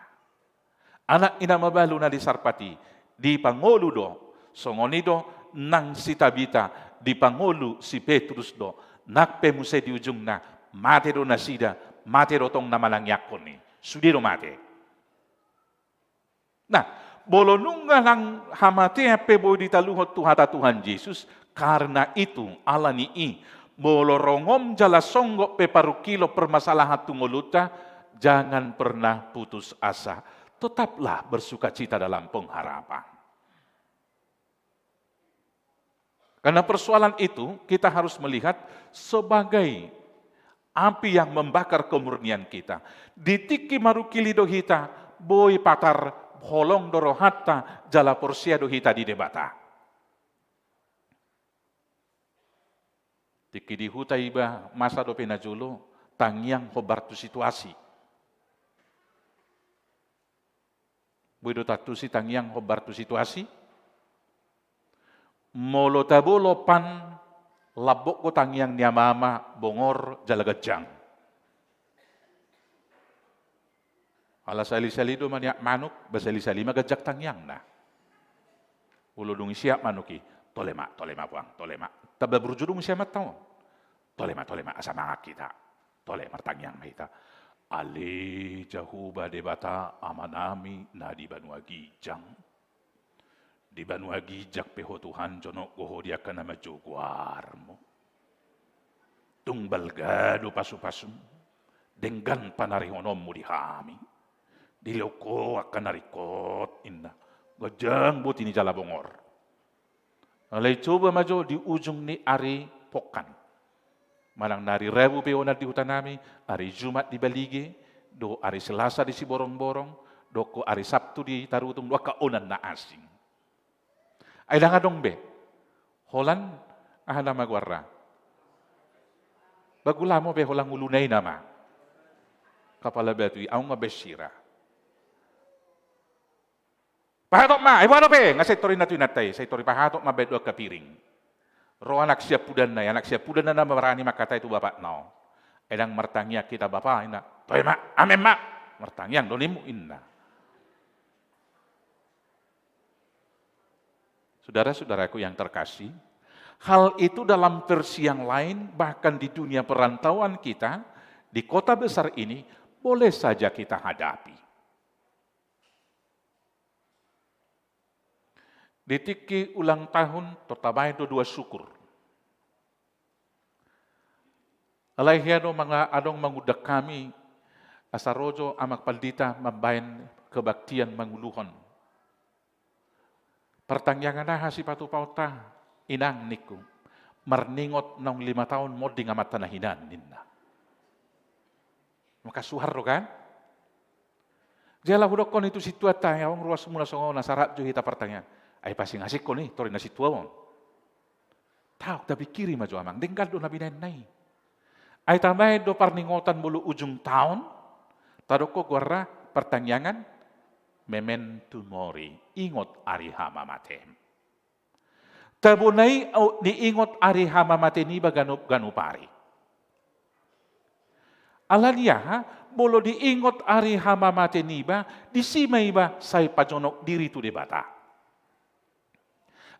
Anak ni na mabalu na di Sarpat i, dipangolu do, songon i do nang si Tabita, dipangolu si Petrus do, nang pe muse di ujungna, mate do nasida, mate do tong na manangiangkon i. Sude do mate. Nah, molo nunga nang hamatean pe boi ditaluhon tu hata Tuhan Jesus, karena itu, alani i, Molo rongom jala songgop pe parungkilon permasalahan tu ngolunta, jangan pernah putus asa. Tetaplah bersukacita dalam pengharapan. Karena persoalan itu kita harus melihat sebagai api yang membakar kemurnian kita. Di tingki marungkili do hita, boi patar holong do rohanta jala porsea do hita di Debata. Tingki di huta iba masa dope na jolo, tangiang hombar tu situasi. Boi do tantusi tangiang hombar tu situasi. Molo tabo lopan, lambok do tangiang ni ama-ama, bongor jala ganjang. Ala sali-sali do maniak manuk, ba sali-sali ma ganjang tangiangna. Olo dung siap manuk i, tole ma, tole ma puang, tole ma. Tamba burju dung siap mantau. Tole ma, tole ma, asa mangan hita. Tole martangiang ma hita. Ale Jahowa Debata Amanami na di banua ginjang. Di banua ginjang pe Ho Tuhan, jonok do Ho di angka na manjou goarMu. Tung balga do pasu-pasuM, denggan panarihononMu di hami. Dilehon Ho angka na ringkot, inna. Ganjang boti ni jala bongor. Alai coba ma jo di ujung ni ari pongkan. Manang na ari Rabu pe onan di hutanami, ari Jumat di Balige, do ari Selasa di Siborongborong, dohot ari Sabtu di Tarutung, do angka onan na asing. Ai ndang adong be. Holan, aha nama goarna? Bagulamo pe holan ngoluna i nama. Kapala batu i, aung nga besira. Pahatop ma, ai boha dope, nga sai tor inna tu inanta i, sai tor i pahatop ma baen do angka piring. Ro anak siampudanna i, anak siampudanna nama barani mangkatai tu bapakna on. Ai ndang martangiang hita bapa, inna. Toe ma, amen ma. Martangiang do ninmu, inna. Saudara-saudaraku yang terkasih, hal itu dalam versi yang lain, bahkan di dunia perantauan kita, di kota besar ini, boleh saja kita hadapi. Di tingki ulang tahun, tor tabaen do doa syukur. Alai hea do manga adong mangundang hami, asa ro jo Amang Pandita mambaen kebaktian manguluhon. Partangiangan aha sipatupaonta, inang ningku. Marningot naung lima taon monding amanta na hinan, ninna. Maka suhar do kan? Jala hudokkon i tu sintuanta, aung ruasmuna songon on, asa rap jo hita partangiangan. Ai pasingasingkon i, tor i na sintua on. Tauk, tapingkiri ma jo amang, denggan do na binaenna i. Ai tabaen do parningotan molo ujung taon, tadok ho goarna partangiangan, memento mori, ingot ari hamamatem. Tabo na i, au, diingot ari hamamate niba ganup, ganup ari. Alani aha, molo diingot ari hamamate niba, disi ma iba sai pajonok diri tu Debata.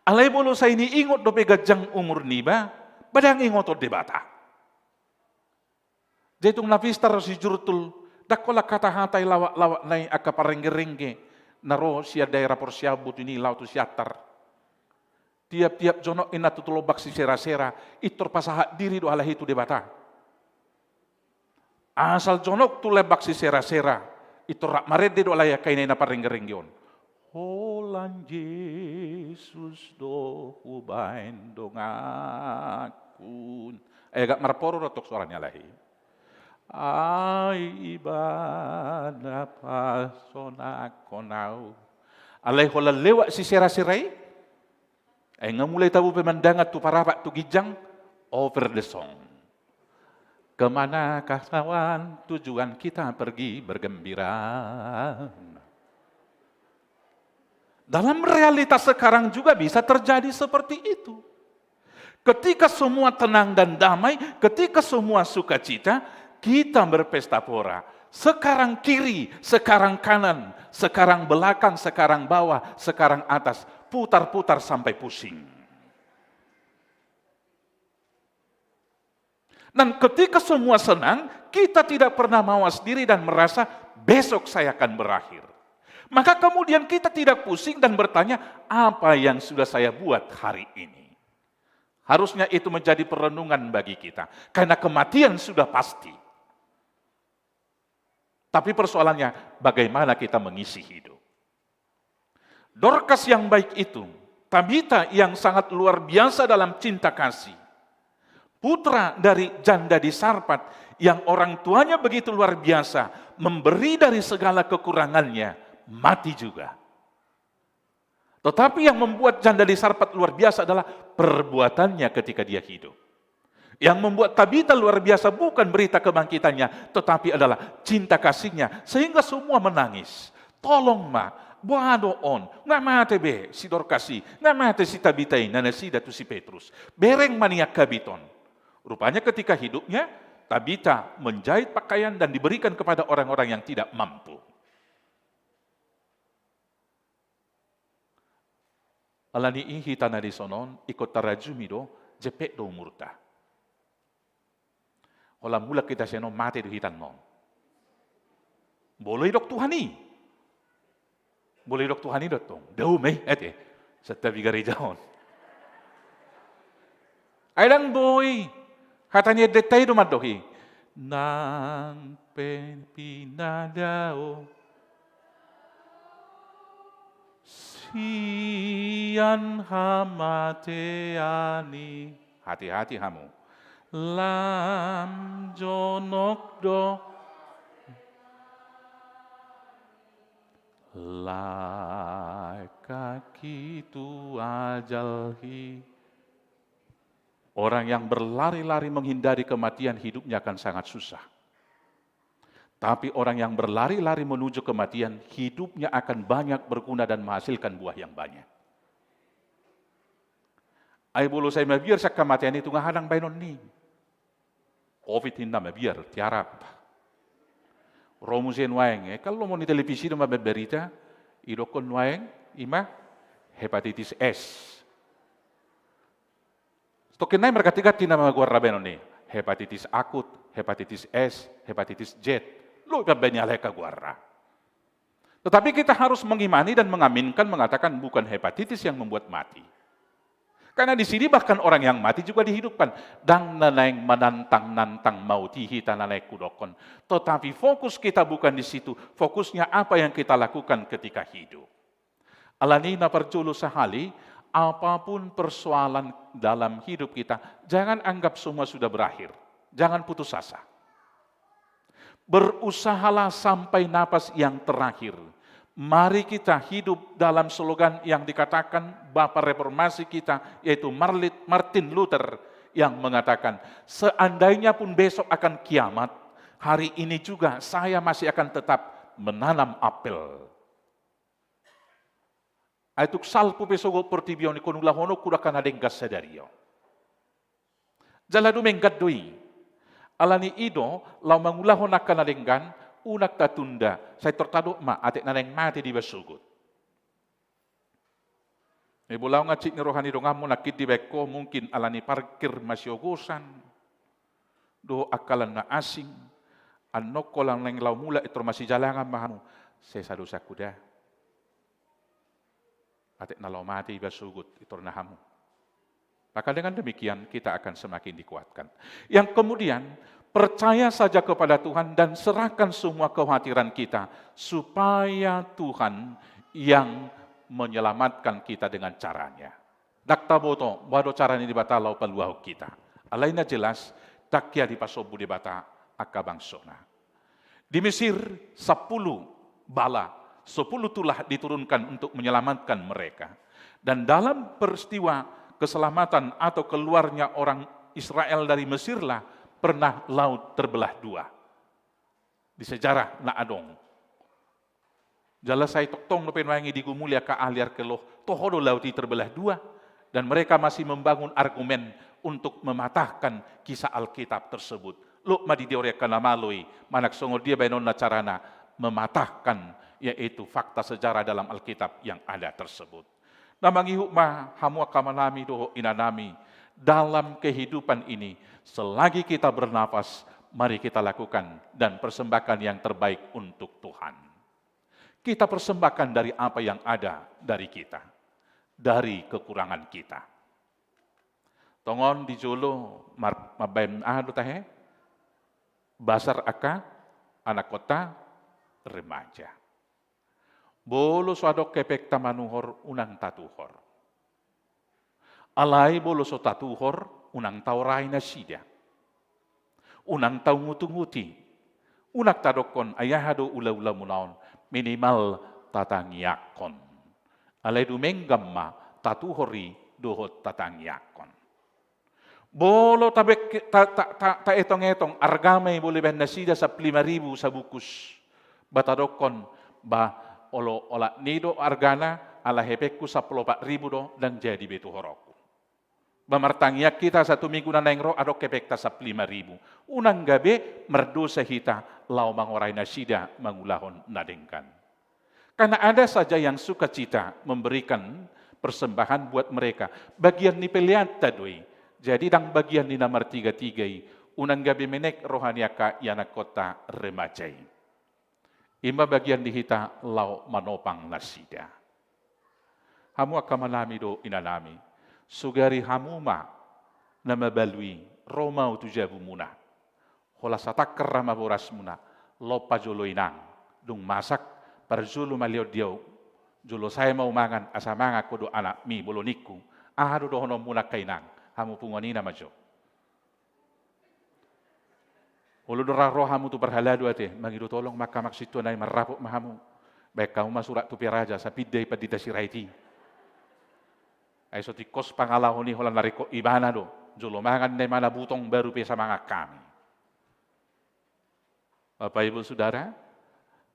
Alai molo sai niingot dope ganjang umur niba, ba ndang ingoton Debata. Jadi tung na pistar si Jurtul, ndang holan hata-hata i lawak-lawak na i angka parengge-rengge, na ro sian daerah Porsiambut i laho tu Siantar. Tiap-tiap jonok inna tu, tu lombang Sisera-sera, intor pasahat diri do halak i tu Debata. Asal jonok tu lombang Sisera-sera, intor rap marende do halak i angka ina-ina parengge-rengge on. Holan Jesus do hubaen donganku. Ai agak marporo do tong soara ni halak i. Ai Ibana pasonanghon au. Alai holan lewat Sisera-sera i, ai nga mulai tabo pemandangan tu Parapat tu ginjang, over the song. Kemanakah kawan, tujuan kita pergi bergembira. Dalam realitas sekarang juga bisa terjadi seperti itu. Ketika semua tenang dan damai, ketika semua sukacita, kita berpesta pora. Sekarang kiri, sekarang kanan, sekarang belakang, sekarang bawah, sekarang atas, putar-putar sampai pusing. Dan ketika semua senang, kita tidak pernah mawas diri dan merasa besok saya akan berakhir. Maka kemudian kita tidak pusing dan bertanya, apa yang sudah saya buat hari ini? Harusnya itu menjadi perenungan bagi kita. Karena kematian sudah pasti. Tapi persoalannya, bagaimana kita mengisi hidup? Dorcas yang baik itu, Tabita yang sangat luar biasa dalam cinta kasih, putra dari janda di Sarpat yang orang tuanya begitu luar biasa, memberi dari segala kekurangannya, mati juga. Tetapi yang membuat janda di Sarpat luar biasa adalah perbuatannya ketika dia hidup. Yang membuat Tabita luar biasa bukan berita kebangkitannya, tetapi adalah cinta kasihnya, sehingga semua menangis. Tolong ma, boha do on, nga mate be si Dorcas i, nga mate si Tabita i, ninna nasida tu si Petrus. Bereng ma nian habiton. Rupanya ketika hidupnya, Tabita menjahit pakaian dan diberikan kepada orang-orang yang tidak mampu. Alani i hita na dison on, ingkon tarajumi do, jempek do umurta. Holan mulak hita sian on, mate do hita annon. Molo didok Tuhan i. Molo didok Tuhan i do tong. Dao ma i, ate. Santabi gareja on. Ai ndang boi. Hata ni endenta i do mandok i. Nang pe pinadao sian hamatean i. Hati-hati hamu. Lam jonok do. Lae kaki tu ajal i. Orang yang berlari-lari menghindari kematian, hidupnya akan sangat susah. Tapi orang yang berlari-lari menuju kematian, hidupnya akan banyak berguna dan menghasilkan buah yang banyak. Ai molo sai mabiar sian hamatean i, tu nga halang baenon ni. Covid ninna, mabiar, tiarap. Ro muse nuaeng, eh, kan lomo ni televisi do mambaen berita, didokkon nuaeng, ima hepatitis S. Tongkin nai marganti-ganti nama goarna baenon i, hepatitis akut, hepatitis S, hepatitis Z. Lobi mambaen ni halak i goarna. Tetapi kita harus mengimani dan mengaminkan, mengatakan bukan hepatitis yang membuat mati. Karena di sini bahkan orang yang mati juga dihidupkan. Ndang na naeng manantang-nantang mauti hita na naeng hudokkon. Tetapi fokus kita bukan di situ. Fokusnya apa yang kita lakukan ketika hidup. Alani i na parjolo sahali, apapun persoalan dalam hidup kita, jangan anggap semua sudah berakhir. Jangan putus asa. Berusahalah sampai napas yang terakhir. Mari kita hidup dalam slogan yang dikatakan Bapa Reformasi kita, yaitu Marlit-, Martin Luther, yang mengatakan, "Seandainya pun besok akan kiamat, hari ini juga saya masih akan tetap menanam apel." Ai tung salpu pe sogot portibi on, ingkon ulahononku do angka na denggan sadari on. Jala dumenggan do i. Alani i do, laho mangulahon angka na denggan, unang tatunda, sai tor tadok ma atik na naeng mate dibasogot. Ai molo ahu nga hansit ni roha ni donganmu nangkin dibaen ho, mungkin alani parkir masiogosan, dohot angka na asing, annon holan naeng laho mulak i tor masijalangan ma hamu, sesa do sangkuda. Atik na laho mate iba sogot, i tor na hamu. Maka dengan demikian kita akan semakin dikuatkan. Yang kemudian, percaya saja kepada Tuhan dan serahkan semua kekhawatiran kita, supaya Tuhan yang menyelamatkan kita dengan caranya. Ndang taboto boha do cara ni Debata laho paluahon hita. Alai na jelas, ndang hea dipasombu Debata angka bangsona. Di Mesir, sepuluh bala, sepuluh tulah diturunkan untuk menyelamatkan mereka. Dan dalam peristiwa keselamatan atau keluarnya orang Israel dari Mesirlah pernah laut terbelah dua. Di sejarah na adong. Jala sai tongtong dope nuaeng i digumuli angka ahli arkeolog, toho do laut i terbelah dua, dan mereka masih membangun argumen untuk mematahkan kisah Alkitab tersebut. Lok ma di teori angka na malo i, manang songon dia baenonna carana mematahkan, yaitu fakta sejarah dalam Alkitab yang ada tersebut. Na mangihut ma hamu angka amanami dohot inanami, dalam kehidupan ini, selagi kita bernapas, mari kita lakukan dan persembahkan yang terbaik untuk Tuhan. Kita persembahkan dari apa yang ada dari kita, dari kekurangan kita. Tongon di jolo mar-, mambaen aha do tahe? Basar angka anakhonta remaja. Molo so adong hepengta manuhor, unang tatuhor. Alai molo so tatuhor, unang taorai nasida. Unang taungut-unguti. Unang tadokkon, ai aha do ula-ulamuna on, minimal tatangiangkon. Alai dumenggam ma tatuhor i dohot tatangiangkon. Molo tabek-, ta-, ta-, ta-, taetong-etong, arga ma i molo dibaen nasida sampulu lima ribu sabungkus. Ba tadokkon, ba olo olat ni do argana, ala hepengku sampulu opat ribu do, ndang jadi be tuhoronku. Ba martangiang hita satu minggu na naeng ro adong hepengta sampulu lima ribu. Unang gabe mardosa hita laho mangorai nasida mangulahon na denggan. Karena ada saja yang sukacita memberikan persembahan buat mereka. Bagian ni peleanta do i. Jadi ndang bagian ni na martiga-tiga i. Unang gabe menek roha ni angka ianakhonta remaja i. I ma bagian di hita laho manopang nasida. Hamu angka amanami dohot inanami, sugari hamu ma na mabalu i, ro ma au tu jabumuna. Holan satangkar ra ma borasmuna, lompa jolo inang, dung masak, parjolo maleon di au, jolo sae ma au mangan, asa mangan ho dohot anakmi, molo ningku. Aha do dohononmuna angka inang, hamu punguan ina ma jo. Olo do ra ro hamu tu parhalado ate, mangido tolong ma angka amang sintua nai, marrapot ma hamu. Baen hamu ma surat tu Piraja, sai pinda i pandita Sirait i. Ai so tingkos pangalaho ni holan na ringkot ibana do. Jolo mangan na ibana butong baru pe sai mangan hami. Bapak Ibu Saudara,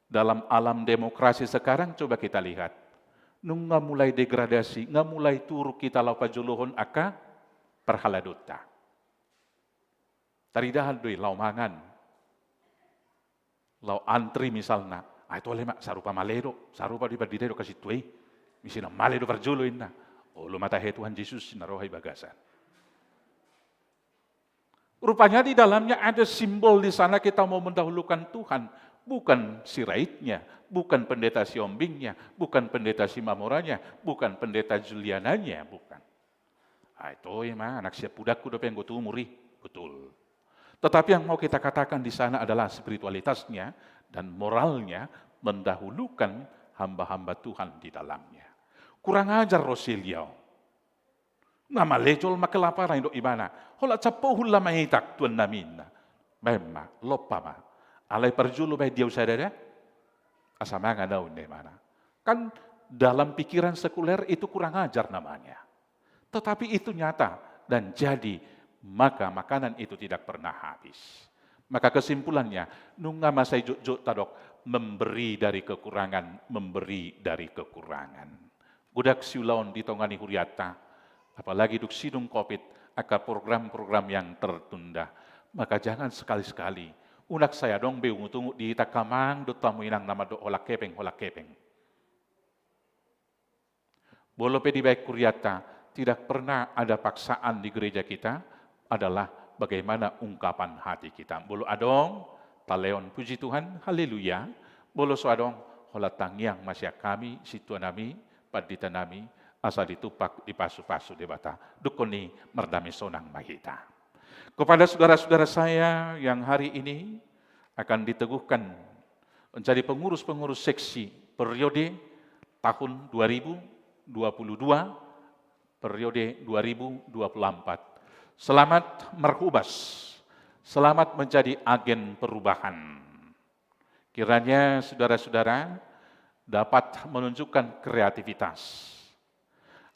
dalam alam demokrasi sekarang coba kita lihat. Nunga mulai degradasi, nunga mulai turun kita laho pajolohon angka parhaladonta. Taridahan do i laho mangan. Laho antri misalna. Ai tole ma, sarupa male do, sarupa do i pandita i dohot angka sintua i. Misi na male do parjolo inna. Olo ma tahe Tuhan Jesus na roha i bagasan. Rupanya di dalamnya ada simbol di sana kita mau mendahulukan Tuhan. Bukan Siraitnya, bukan pendeta Siombingnya, bukan pendeta Simamoranya, bukan pendeta Juliananya, bukan. Ai, toe ma, anak siapudangku dope anggo tu umur i. Betul. Tetapi yang mau kita katakan di sana adalah spiritualitasnya dan moralnya mendahulukan hamba-hamba Tuhan di dalamnya. Kurang ajar Rosilio. Na male jolma kelaparan, didok ibana. Holan sampohon la maitak tuannami inna. Baen ma, lompa ma. Alai parjolo baen di au sada da. Asa mangan au inna ibana. Kan dalam pikiran sekuler itu kurang ajar namanya. Tetapi itu nyata dan jadi, maka makanan itu tidak pernah habis. Maka kesimpulannya, nunga ma sai jotjot tadok, memberi dari kekurangan, memberi dari kekurangan. Godang siulaon di tonga ni hurianta, apalagi dung sidung covid, angka program-program yang tertunda. Maka jangan sekali-sekali, unang sai adong be ungut-ungut di hita angka amang dohot hamu inang na mandok holan hepeng, holan hepeng. Molo pe dibaen hurianta, tidak pernah ada paksaan di gereja kita, adalah bagaimana ungkapan hati kita. Molo adong, talehon puji Tuhan, haleluya. Molo so adong, holan tangiang ma sian hami, sintuanami, panditanami, asa ditumpak, dipasupasu Debata. Dungkon i mardame sonang ma hita. Kepada saudara-saudara saya yang hari ini akan diteguhkan menjadi pengurus-pengurus seksi periode tahun dua ribu dua puluh dua, periode dua ribu dua puluh empat. Selamat marhobas, selamat menjadi agen perubahan. Kiranya saudara-saudara dapat menunjukkan kreativitas.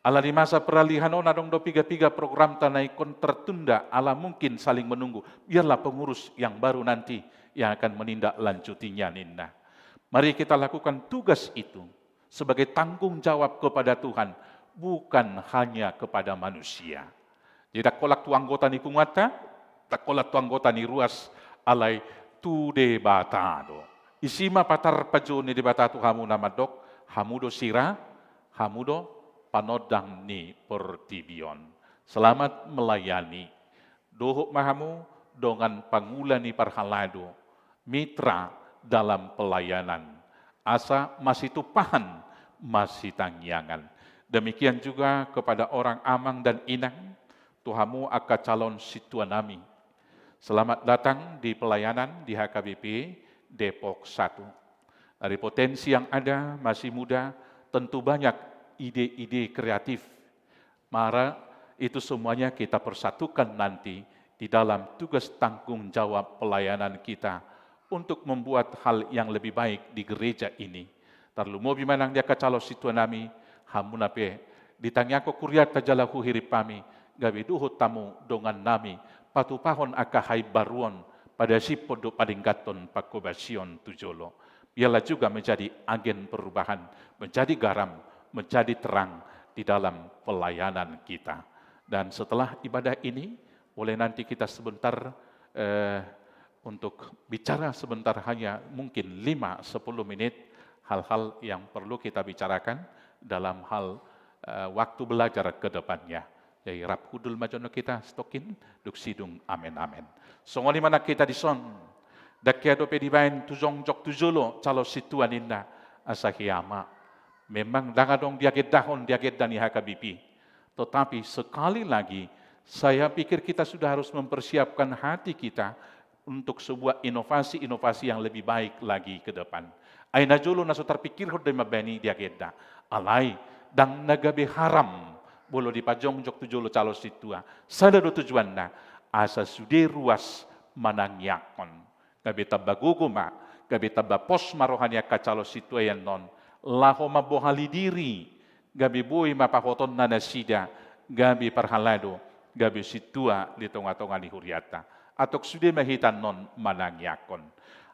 Ala di masa peralihan on adong do piga-piga programta na ingkon tertunda ala mungkin saling menunggu. Biarlah pengurus yang baru nanti yang akan menindaklanjutinya ninna. Mari kita lakukan tugas itu sebagai tanggung jawab kepada Tuhan, bukan hanya kepada manusia. Jadi ndang holan tu anggota ni punguanta, ndang holan tu anggota ni ruas, alai tu Debata do. Disi ma patar pajou ni Debata tu hamu na mandok, hamu do sira, hamu do panondang ni portibi on. Selamat melayani. Dohot ma hamu dongan pangula ni parhalado, mitra dalam pelayanan. Asa masitumpahan, masitangiangan. Demikian juga kepada orang amang dan inang, Tu hamu angka calon sintua nami, selamat datang di pelayanan di H K B P Depok satu. Dari potensi yang ada, masih muda, tentu banyak ide-ide kreatif. Maka itu semuanya kita persatukan nanti di dalam tugas tanggung jawab pelayanan kita untuk membuat hal yang lebih baik di gereja ini. Tarlumobi manang di angka calon sintua nami, hamuna pe, ditangiangkon hurianta jala huhilala hami, gabe dohot hamu dongan nami, patupahon angka haimbaruon, padasiphon dohot padengganhon panghobasion tu jolo. Biarlah juga menjadi agen perubahan, menjadi garam, menjadi terang di dalam pelayanan kita. Dan setelah ibadah ini, boleh nanti kita sebentar, eh, untuk bicara sebentar, hanya mungkin lima sepuluh menit, hal-hal yang perlu kita bicarakan dalam hal, eh, waktu belajar ke depannya. Jadi, rap hundul ma jolo hita, sitongkin, dung sidung, amen, amen. Songon i ma nang hita dison, ndang hea dope dibaen tu jongjong tu jolo calon sintua ninna, asa hea ma. Memang ndang adong diagendahon di agenda ni H K B P. Tetapi sekali lagi, saya pikir kita sudah harus mempersiapkan hati kita untuk sebuah inovasi-inovasi yang lebih baik lagi ke depan. Ai na jolo na so tarpingkirhon do i mambaen i di agenda. Alai, ndang na gabe haram, molo dipajongjong tu jolo calon sintua. Sada do tujuanna, asa sude ruas manangiangkon. Gabe tamba gogo ma, gabe tamba pos ma roha ni angka calon sintua i annon, laho mambohali diri, gabe boi ma pahotonna nasida, gabe parhalado, gabe sintua di tonga-tonga ni hurianta. Antong sude ma hita annon manangiangkon.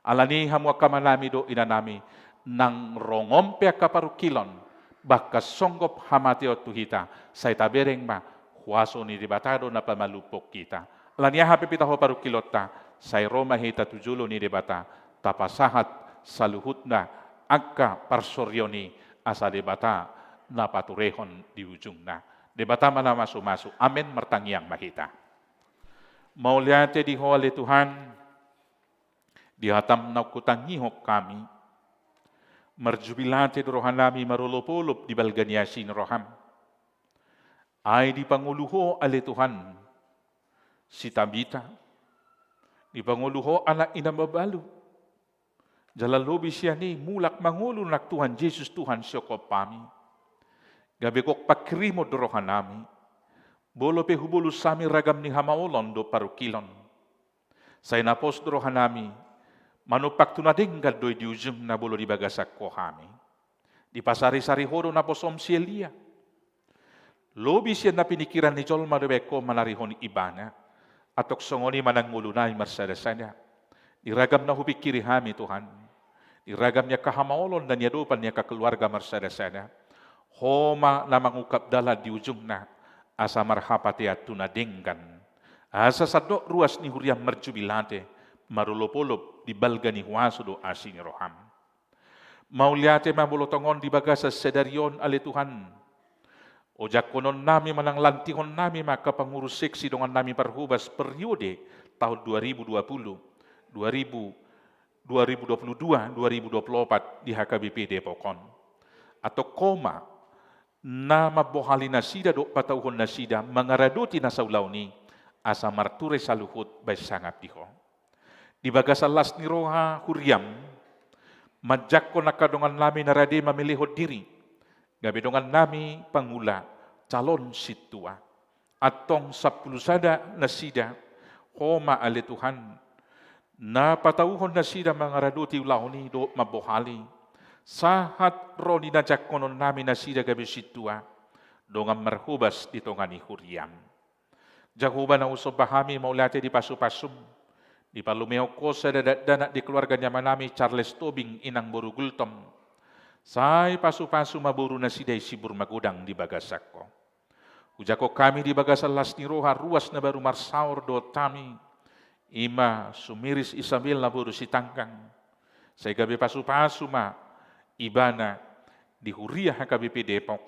Alani i hamu angka amanami dohot inanami, nang rongon pe angka parungkilon, bahkan songgop hamateon tu hita, sai tabereng ma, huaso ni Debata do na pamalumhon hita. Alani aha pe pitahon parungkilonta, sai ro ma hita tu jolo ni Debata, tapasahat saluhutna angka parsorion i, asa Debata na paturehon di ujungna. Debata ma na mamasu-masu. Amen, martangiang ma hita. Mauliate di Ho ale Tuhan, di hataM naung hutangihon hami. Marjubilate do rohanami marolop-olop di balga ni asi ni rohaM. Ai dipangolu Ho ale Tuhan, si Tabita, dipangolu Ho anak ni na mabalu. Jala lobi sian i mulak mangolu nang Tuhan Jesus, Tuhan sihophop hami. Gabe gok panghirimon do rohanami. Molo pe hubolus hami ragam ni hamaolon dohot parungkilon, sai na pos do rohanami, manumpak tu na denggan do i di ujungna molo di bagasan Ho hami. Dipasari-sari Ho do naposoM si Elia. Lobi sian na piningkiran ni jolma do baen Ho manarihon ibana. Antong songon i ma nang ngolunami marsada-sada. Di ragam na hupingkiri hami, Tuhan, di ragam ni angka hamaolon na niadopan ni angka keluarga marsada-sada, Ho ma na mangungkap dalan di ujungna, asa marhapatean tu na denggan. Asa sandok ruas ni huriaM marjubilate, marolop-olop di balga ni huaso dohot asi ni rohaM. Mauliate ma molo tongon di bagasan sadari on ale Tuhan. Ojakkononnami manang lantihonnami ma angka pangurus seksi dongannami parhobas periode taon dua ribu dua puluh, dua ribu, dua ribu dua puluh dua, dua ribu dua puluh opat di H K B P Depok on. Antong Ho ma na mambohali nasida dohot patauhon nasida mangaradoti na saulaon i, asa marture saluhut baen sangap di Ho. Di bagasan las ni roha huriaM, manjangkon angka dongannami na rade mamelehon diri, gabe dongannami pangula, calon sintua. Antong sampulu sada nasida, Ho ma ale Tuhan, na patauhon nasida mangaradoti ulaon i dohot mambohali, sahat ro di na jangkononnami nasida gabe sintua, dongan marhobas di tonga ni huriaM. Jahowa na husomba hami, mauliate di pasu-pasuM, dipalumehon Ho sada dakdanak di keluarga ni amanami Charles Tobing, inang boru Gultom. Sai pasu-pasu ma boru nasida i sibur magodang di bagasan Ho. Hujangkon hami di bagasan las ni roha ruas na baru marsaor dohot hami, i ma Sumiris Isabella boru Sitanggang. Sai gabe pasu-pasu ma ibana di huria H K B P Depok,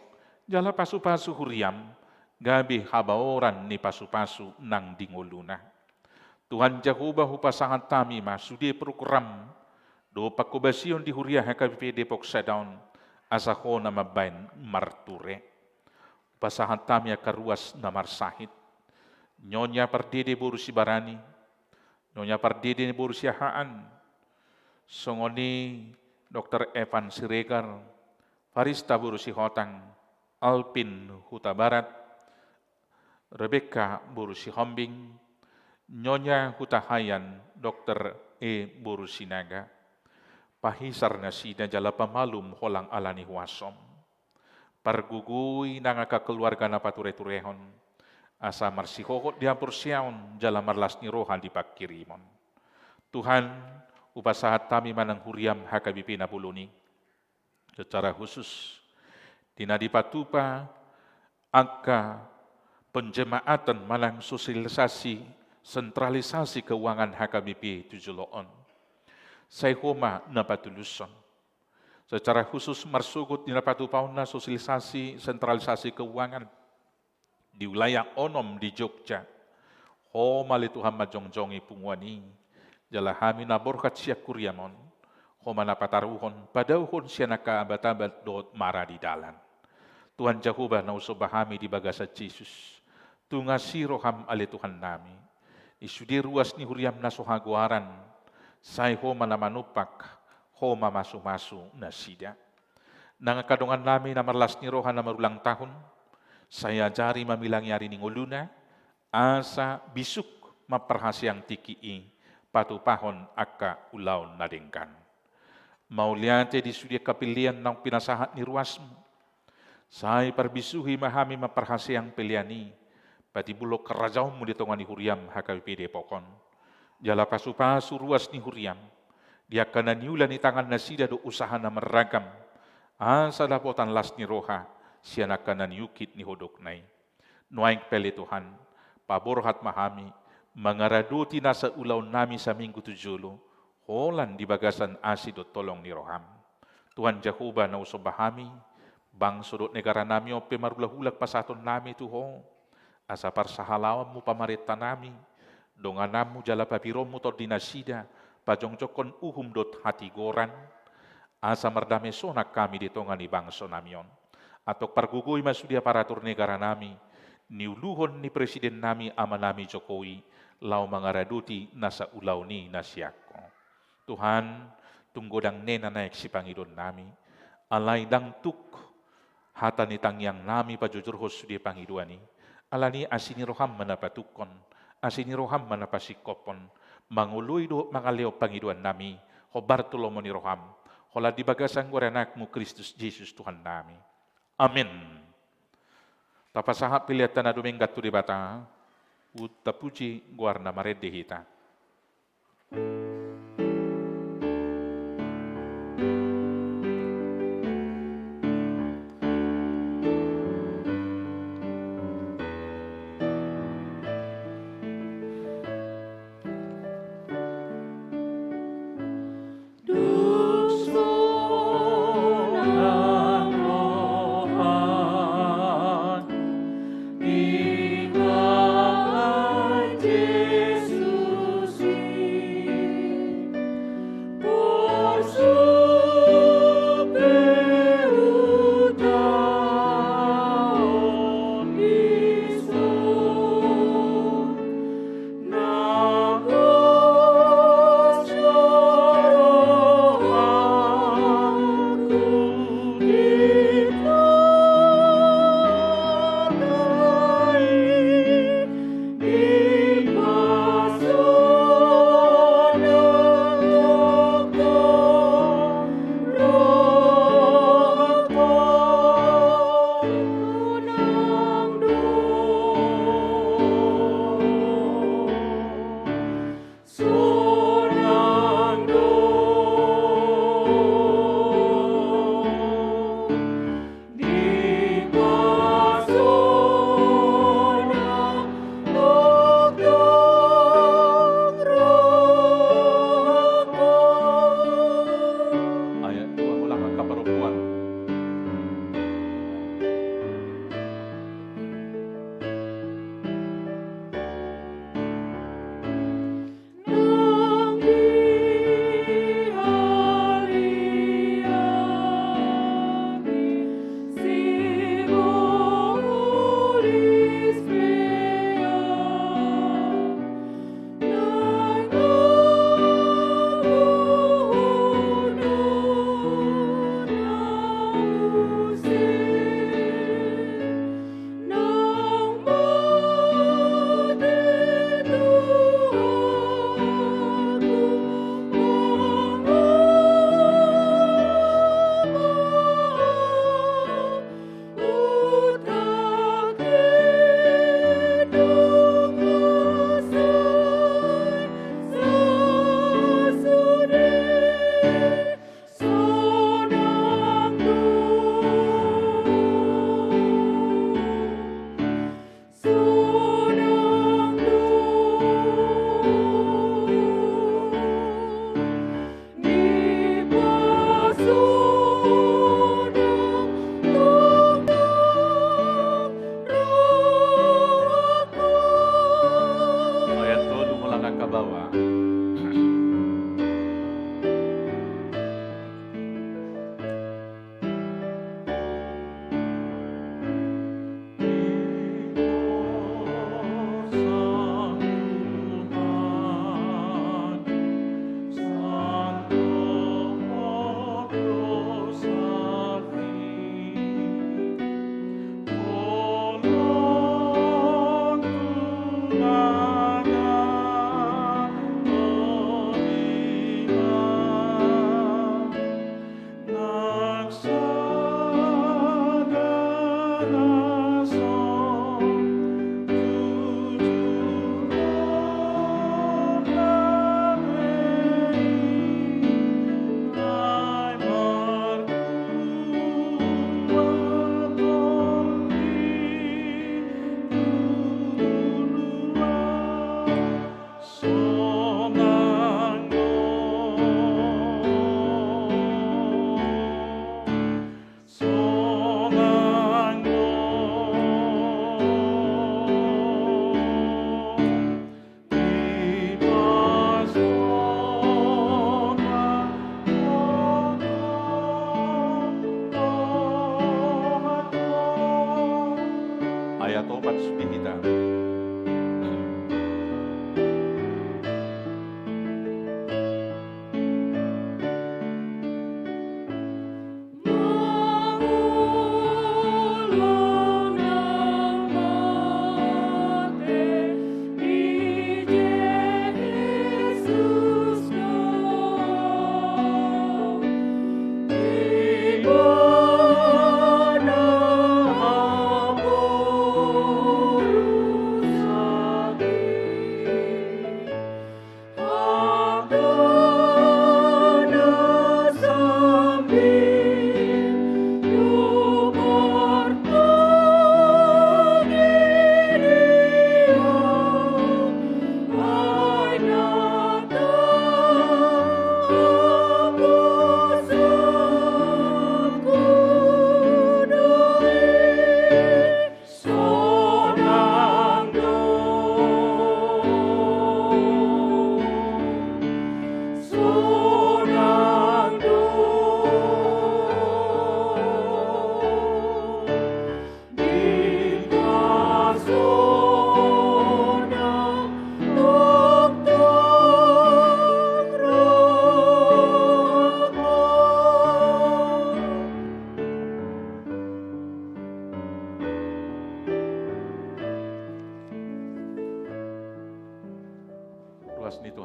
jala pasu-pasu huriaM gabe habaoran ni pasu-pasu nang di ngoluna. Tuhan Jahowa, hupasahat hami ma sude program dohot panghobasion di huria H K B P Depok sada on, asa Ho na mambaen marture. Hupasahat hami angka ruas na marsahit. Nyonya Pardede boru Sibarani, Nyonya Pardede boru Siahaan, songon i Dokter Evan Siregar, Farista boru Sihotang, Alpin Hutabarat, Rebekka boru Sihombing, Nyonya Hutahaean Dokter E boru Sinaga, pahisar nasida jala pamalum holan ala ni huasom. Pargogoi nang angka keluarga na patureturehon, asa marsihohot di haporseaon jala marlas ni roha di pangkirimon. Tuhan, hupasahat hami ma nang huriam H K B P na bolon i. Secara khusus, di na dipatupa angka penjemaatan manang sosialisasi sentralisasi keuangan H K B P tu jolo on. Sai Ho ma na patulushon. Secara khusus marsogot di na patupaonna sosialisasi sentralisasi keuangan di wilayah onom di Jogja. Ho ma ale Tuhan manjongjongi punguan i, jala hami na borhat sian huriam on, Ho ma na pataruhon, padauhon sian angka abat-abat dohot mara di dalan. Tuhan Jahowa na husomba hami di bagasan Jesus, tung asi roham ale Tuhannami. Di sude ruas ni huriam na so hagoaran, sai Ho ma na manumpak, Ho ma masumasu nasida. Nang angka dongannami na marlas ni roha na marulang tahun, sai ajari ma milangi ari ni ngoluna, asa bisuk mamparhaseang tingki i patupahon angka ulaon na denggan. Mauliate di sude angka pelean naung pinasahat ni ruasmu. Sai parbisuhi ma hami mamparhaseang pelean i, patimbulhon harajaonmu di tonga ni huriam H K B P Depok on. Jala pasupasu ruas ni huriam, di angka na niula ni tangan nasida dohot usaha na marragam, asa dapotan las ni roha sian angka na niungkit ni hodokna i. Nuaeng pe ale Tuhan, paborhat ma hami mangaradoti nasa ulaonnami saminggu tu jolo, holan di bagasan asi dohot holong ni roham. Tuhan Jahowa na husomba hami, bangso dohot negaranami on pe marulak-ulak pasahatonnami tu Ho, asa parsahalaonmu pamarentanami, dongananmu jala papironmu tondi nasida, pajongjongkon uhum dohot hatigoran, asa mardame sonang hami di tonga ni bangsonami on. Antong pargogoi ma sude aparatur negaranami, niuluhon ni presidennami amanami Jokowi, laho mangaradoti nasa ulaon i na sian Ho. Tuhan, tung godang nena naeng sipangidoonnami, alai ndang tuk hata ni tangiangnami pajojorhon sude pangidoan i, alani asi ni roham ma na patungkon, asi ni roham ma na pasingkophon, mangoloi dohot mangalehon pangidoannami, hombar tu lomo ni roham, holan di bagasan goar ni anakmu Kristus Jesus Tuhannami. Amin. Tapasahat peleanta na dumenggan tu Debata, tapuji goarna marende hita. Ayat dua, ulang angka parompuan.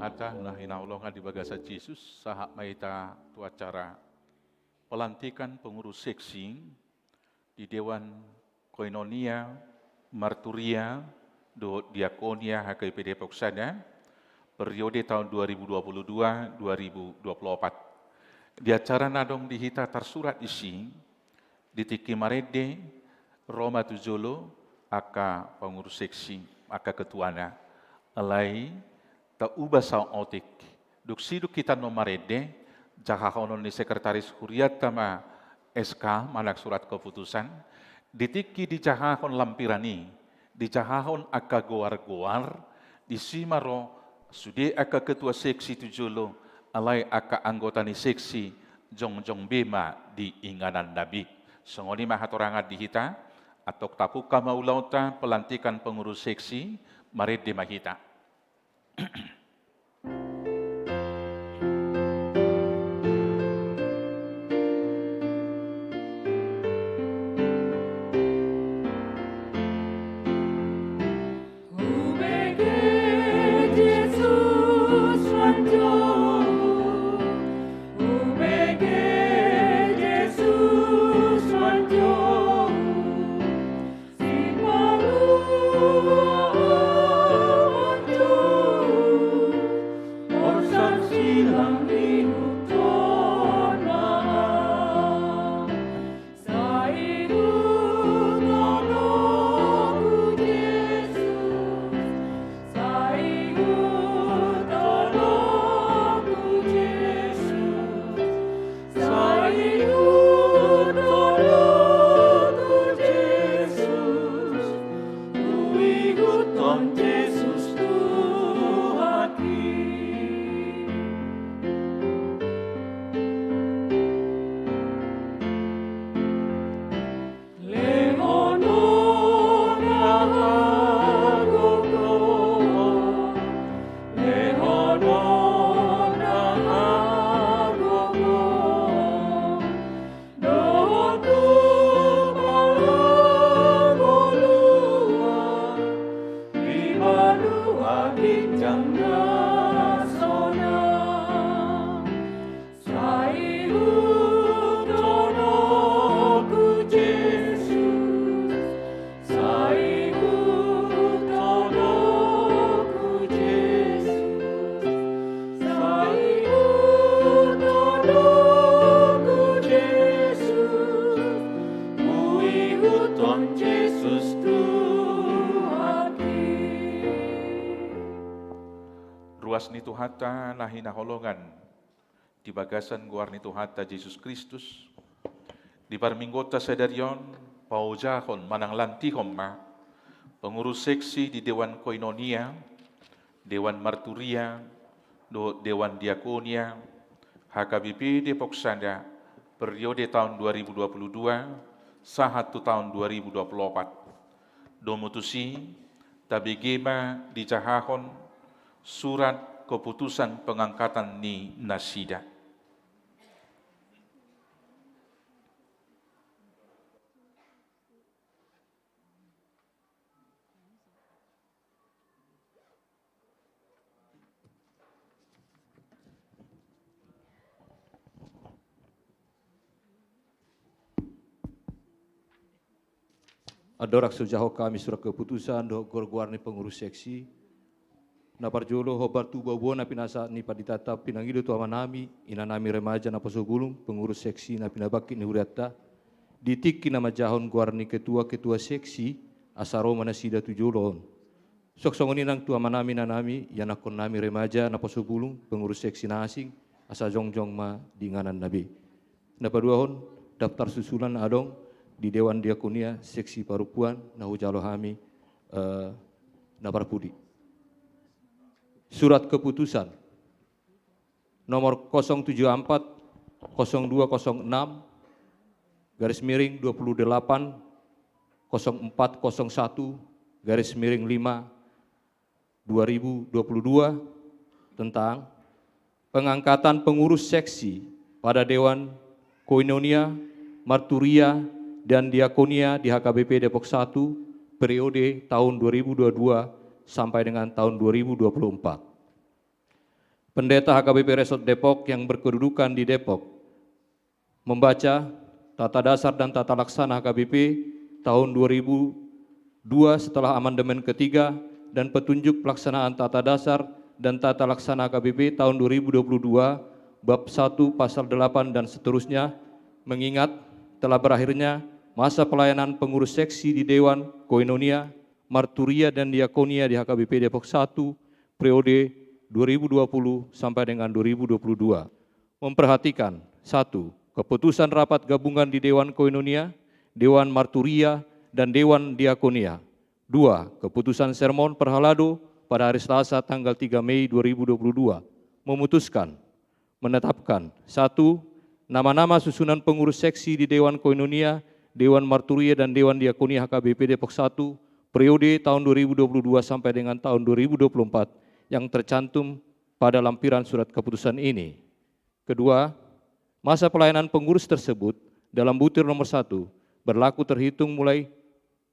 Hata na hinaholongan di bagasan Jesus, sahat ma hita tu acara pelantikan pengurus seksi di Dewan Koinonia, Marturia, dohot Diakonia H K B P Depok Sada, periode tahun dua ribu dua puluh dua dua ribu dua puluh empat. Di acara na adong di hita tarsurat disi, di tingki marende, ro ma tu jolo angka pengurus seksi, angka ketuana. Alai tauba saotik. Dung sidung hita annon marende, jahahonon ni sekretaris hurianta ma S K manang surat keputusan, di tingki dijahahon lampiran i, dijahahon angka goar-goar, disi ma ro sude angka ketua seksi tu jolo, alai angka anggota ni seksi jongjong be ma di ingananna be. Songon i ma hatorangan di hita, antong tapungka ma ulaonta pelantikan pengurus seksi, marende ma hita. Sai huihuthon Jesus, huihuthon Jesus Tuhan i. Sai huihuthon Jesus, sai huihuthon Jesus, sai huihuthon Jesus, huihuthon Jesus Tuhan i. Ruas ni Tuhanta na hinaholongan, di bagasan goar ni Tuhanta Jesus Kristus, di parmingguonta sadari on, paojahon manang lantihon ma pengurus seksi di Dewan Koinonia, Dewan Marturia, dohot Dewan Diakonia H K B P Depok Sada, periode tahun dua ribu dua puluh dua sahat tu tahun dua ribu dua puluh empat. Domu tusi, tabege ma dijahahon surat keputusan pengangkatan ni nasida. Andorang so hujahahon hami surat keputusan dohot goargoar ni pengurus seksi, na parjolo hombar tu boaboa na pinasahat ni panditanta, pinangido tu amanami, inanami remaja naposo bulung, pengurus seksi na pinabangkit ni hurianta, di tingki na manjahahon goar ni ketua-ketua seksi, asa ro ma nasida tu jolo on. Suang songon i nang tu amanami, inanami, ianakkonnami remaja naposo bulung, pengurus seksi na asing, asa jongjong ma di ingananna be. Na paduahon, daftar susulan adong di Dewan Diakonia Seksi Parompuan na hujalo hami, eh, na parpudi. Surat keputusan nomor kosong tujuh empat, kosong dua kosong enam, garis miring dua puluh delapan, kosong empat kosong satu, garis miring lima, dua ribu dua puluh dua, tentang pengangkatan pengurus seksi pada Dewan Koinonia, Marturia, dan Diakonia di H K B P Depok Satu, periode tahun dua ribu dua puluh dua sampai dengan tahun dua ribu dua puluh empat. Pendeta H K B P Resort Depok yang berkedudukan di Depok membaca tata dasar dan tata laksana H K B P tahun dua ribu dua setelah amandemen ketiga dan petunjuk pelaksanaan tata dasar dan tata laksana H K B P tahun dua ribu dua puluh dua, bab satu, pasal delapan, dan seterusnya, mengingat telah berakhirnya masa pelayanan pengurus seksi di Dewan Koinonia, Marturia, dan Diakonia di H K B P Depok satu, periode dua ribu dua puluh sampai dengan dua ribu dua puluh dua. Memperhatikan: satu, keputusan rapat gabungan di Dewan Koinonia, Dewan Marturia, dan Dewan Diakonia. Dua, keputusan sermon per halado pada hari Selasa tanggal tiga Mei dua ribu dua puluh dua memutuskan, menetapkan: satu, nama-nama susunan pengurus seksi di Dewan Koinonia, Dewan Marturia, dan Dewan Diakonia H K B P Depok satu, periode tahun dua ribu dua puluh dua sampai dengan tahun dua ribu dua puluh empat yang tercantum pada lampiran surat keputusan ini. Kedua, masa pelayanan pengurus tersebut dalam butir nomor satu berlaku terhitung mulai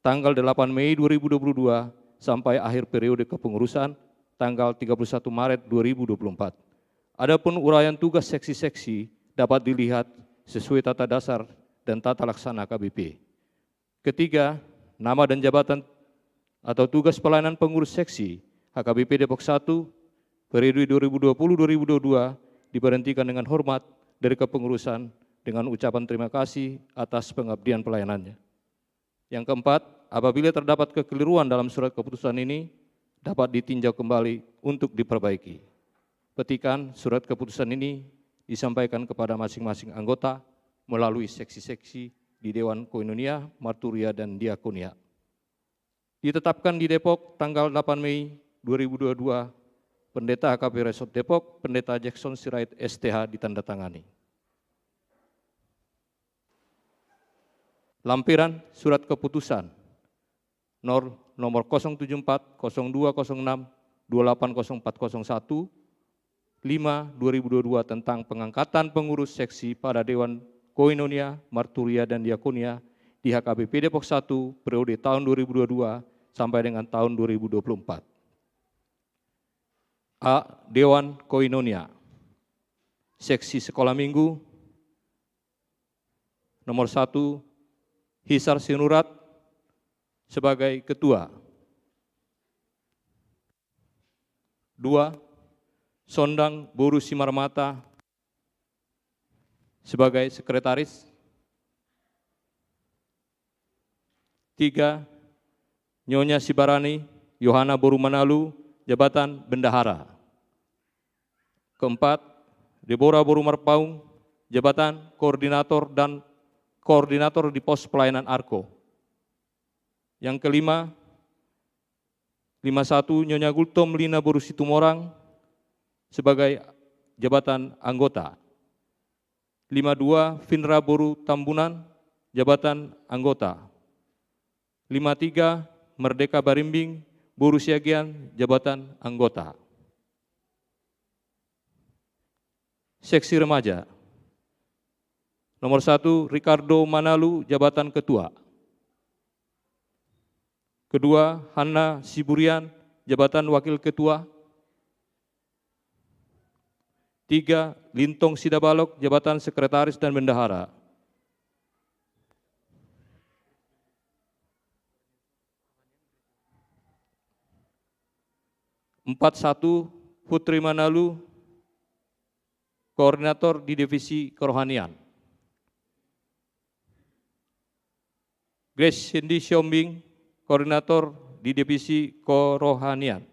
tanggal delapan Mei dua ribu dua puluh dua sampai akhir periode kepengurusan tanggal tiga puluh satu Maret dua ribu dua puluh empat. Adapun uraian tugas seksi-seksi dapat dilihat sesuai tata dasar dan tata laksana H K B P. Ketiga, nama dan jabatan atau tugas pelayanan pengurus seksi H K B P Depok satu, periode dua ribu dua puluh dua ribu dua puluh dua, diberhentikan dengan hormat dari kepengurusan dengan ucapan terima kasih atas pengabdian pelayanannya. Yang keempat, apabila terdapat kekeliruan dalam surat keputusan ini, dapat ditinjau kembali untuk diperbaiki. Petikan surat keputusan ini disampaikan kepada masing-masing anggota melalui seksi-seksi di Dewan Koinonia, Marturia, dan Diakonia. Ditetapkan di Depok tanggal delapan Mei dua ribu dua puluh dua, Pendeta H K B P Resort Depok, Pendeta Jackson Sirait, S T H, ditandatangani. Lampiran surat keputusan nor-, nomor kosong tujuh empat, kosong dua kosong enam, dua delapan kosong empat kosong satu, lima dua ribu dua puluh dua tentang pengangkatan pengurus seksi pada Dewan Koinonia, Marturia, dan Diakonia di H K B P Depok satu, periode tahun dua ribu dua puluh dua sampai dengan tahun dua ribu dua puluh empat. A. Dewan Koinonia. Seksi Sekolah Minggu. Nomor satu, Hisar Sinurat sebagai ketua. Dua, Sondang Boru Simarmata sebagai sekretaris. Tiga, Nyonya Sibarani Yohana Boru Manalu, jabatan bendahara. Keempat, Deborah Boru Marpaung, jabatan koordinator dan koordinator di pos pelayanan Arko. Yang kelima, lima satu, Nyonya Gultom Lina Boru Situmorang sebagai jabatan anggota. Lima dua, Finra Boru Tambunan, jabatan anggota. Lima tiga, Merdeka Barimbing Boru Siagian, jabatan anggota. Seksi remaja. Nomor satu, Ricardo Manalu, jabatan ketua. Kedua, Hanna Siburian, jabatan wakil ketua. Tiga, Lintong Sidabalok, jabatan sekretaris dan bendahara. Empat satu, Putri Manalu, koordinator di divisi kerohanian. Grace Cindy Siombing, koordinator di divisi kerohanian.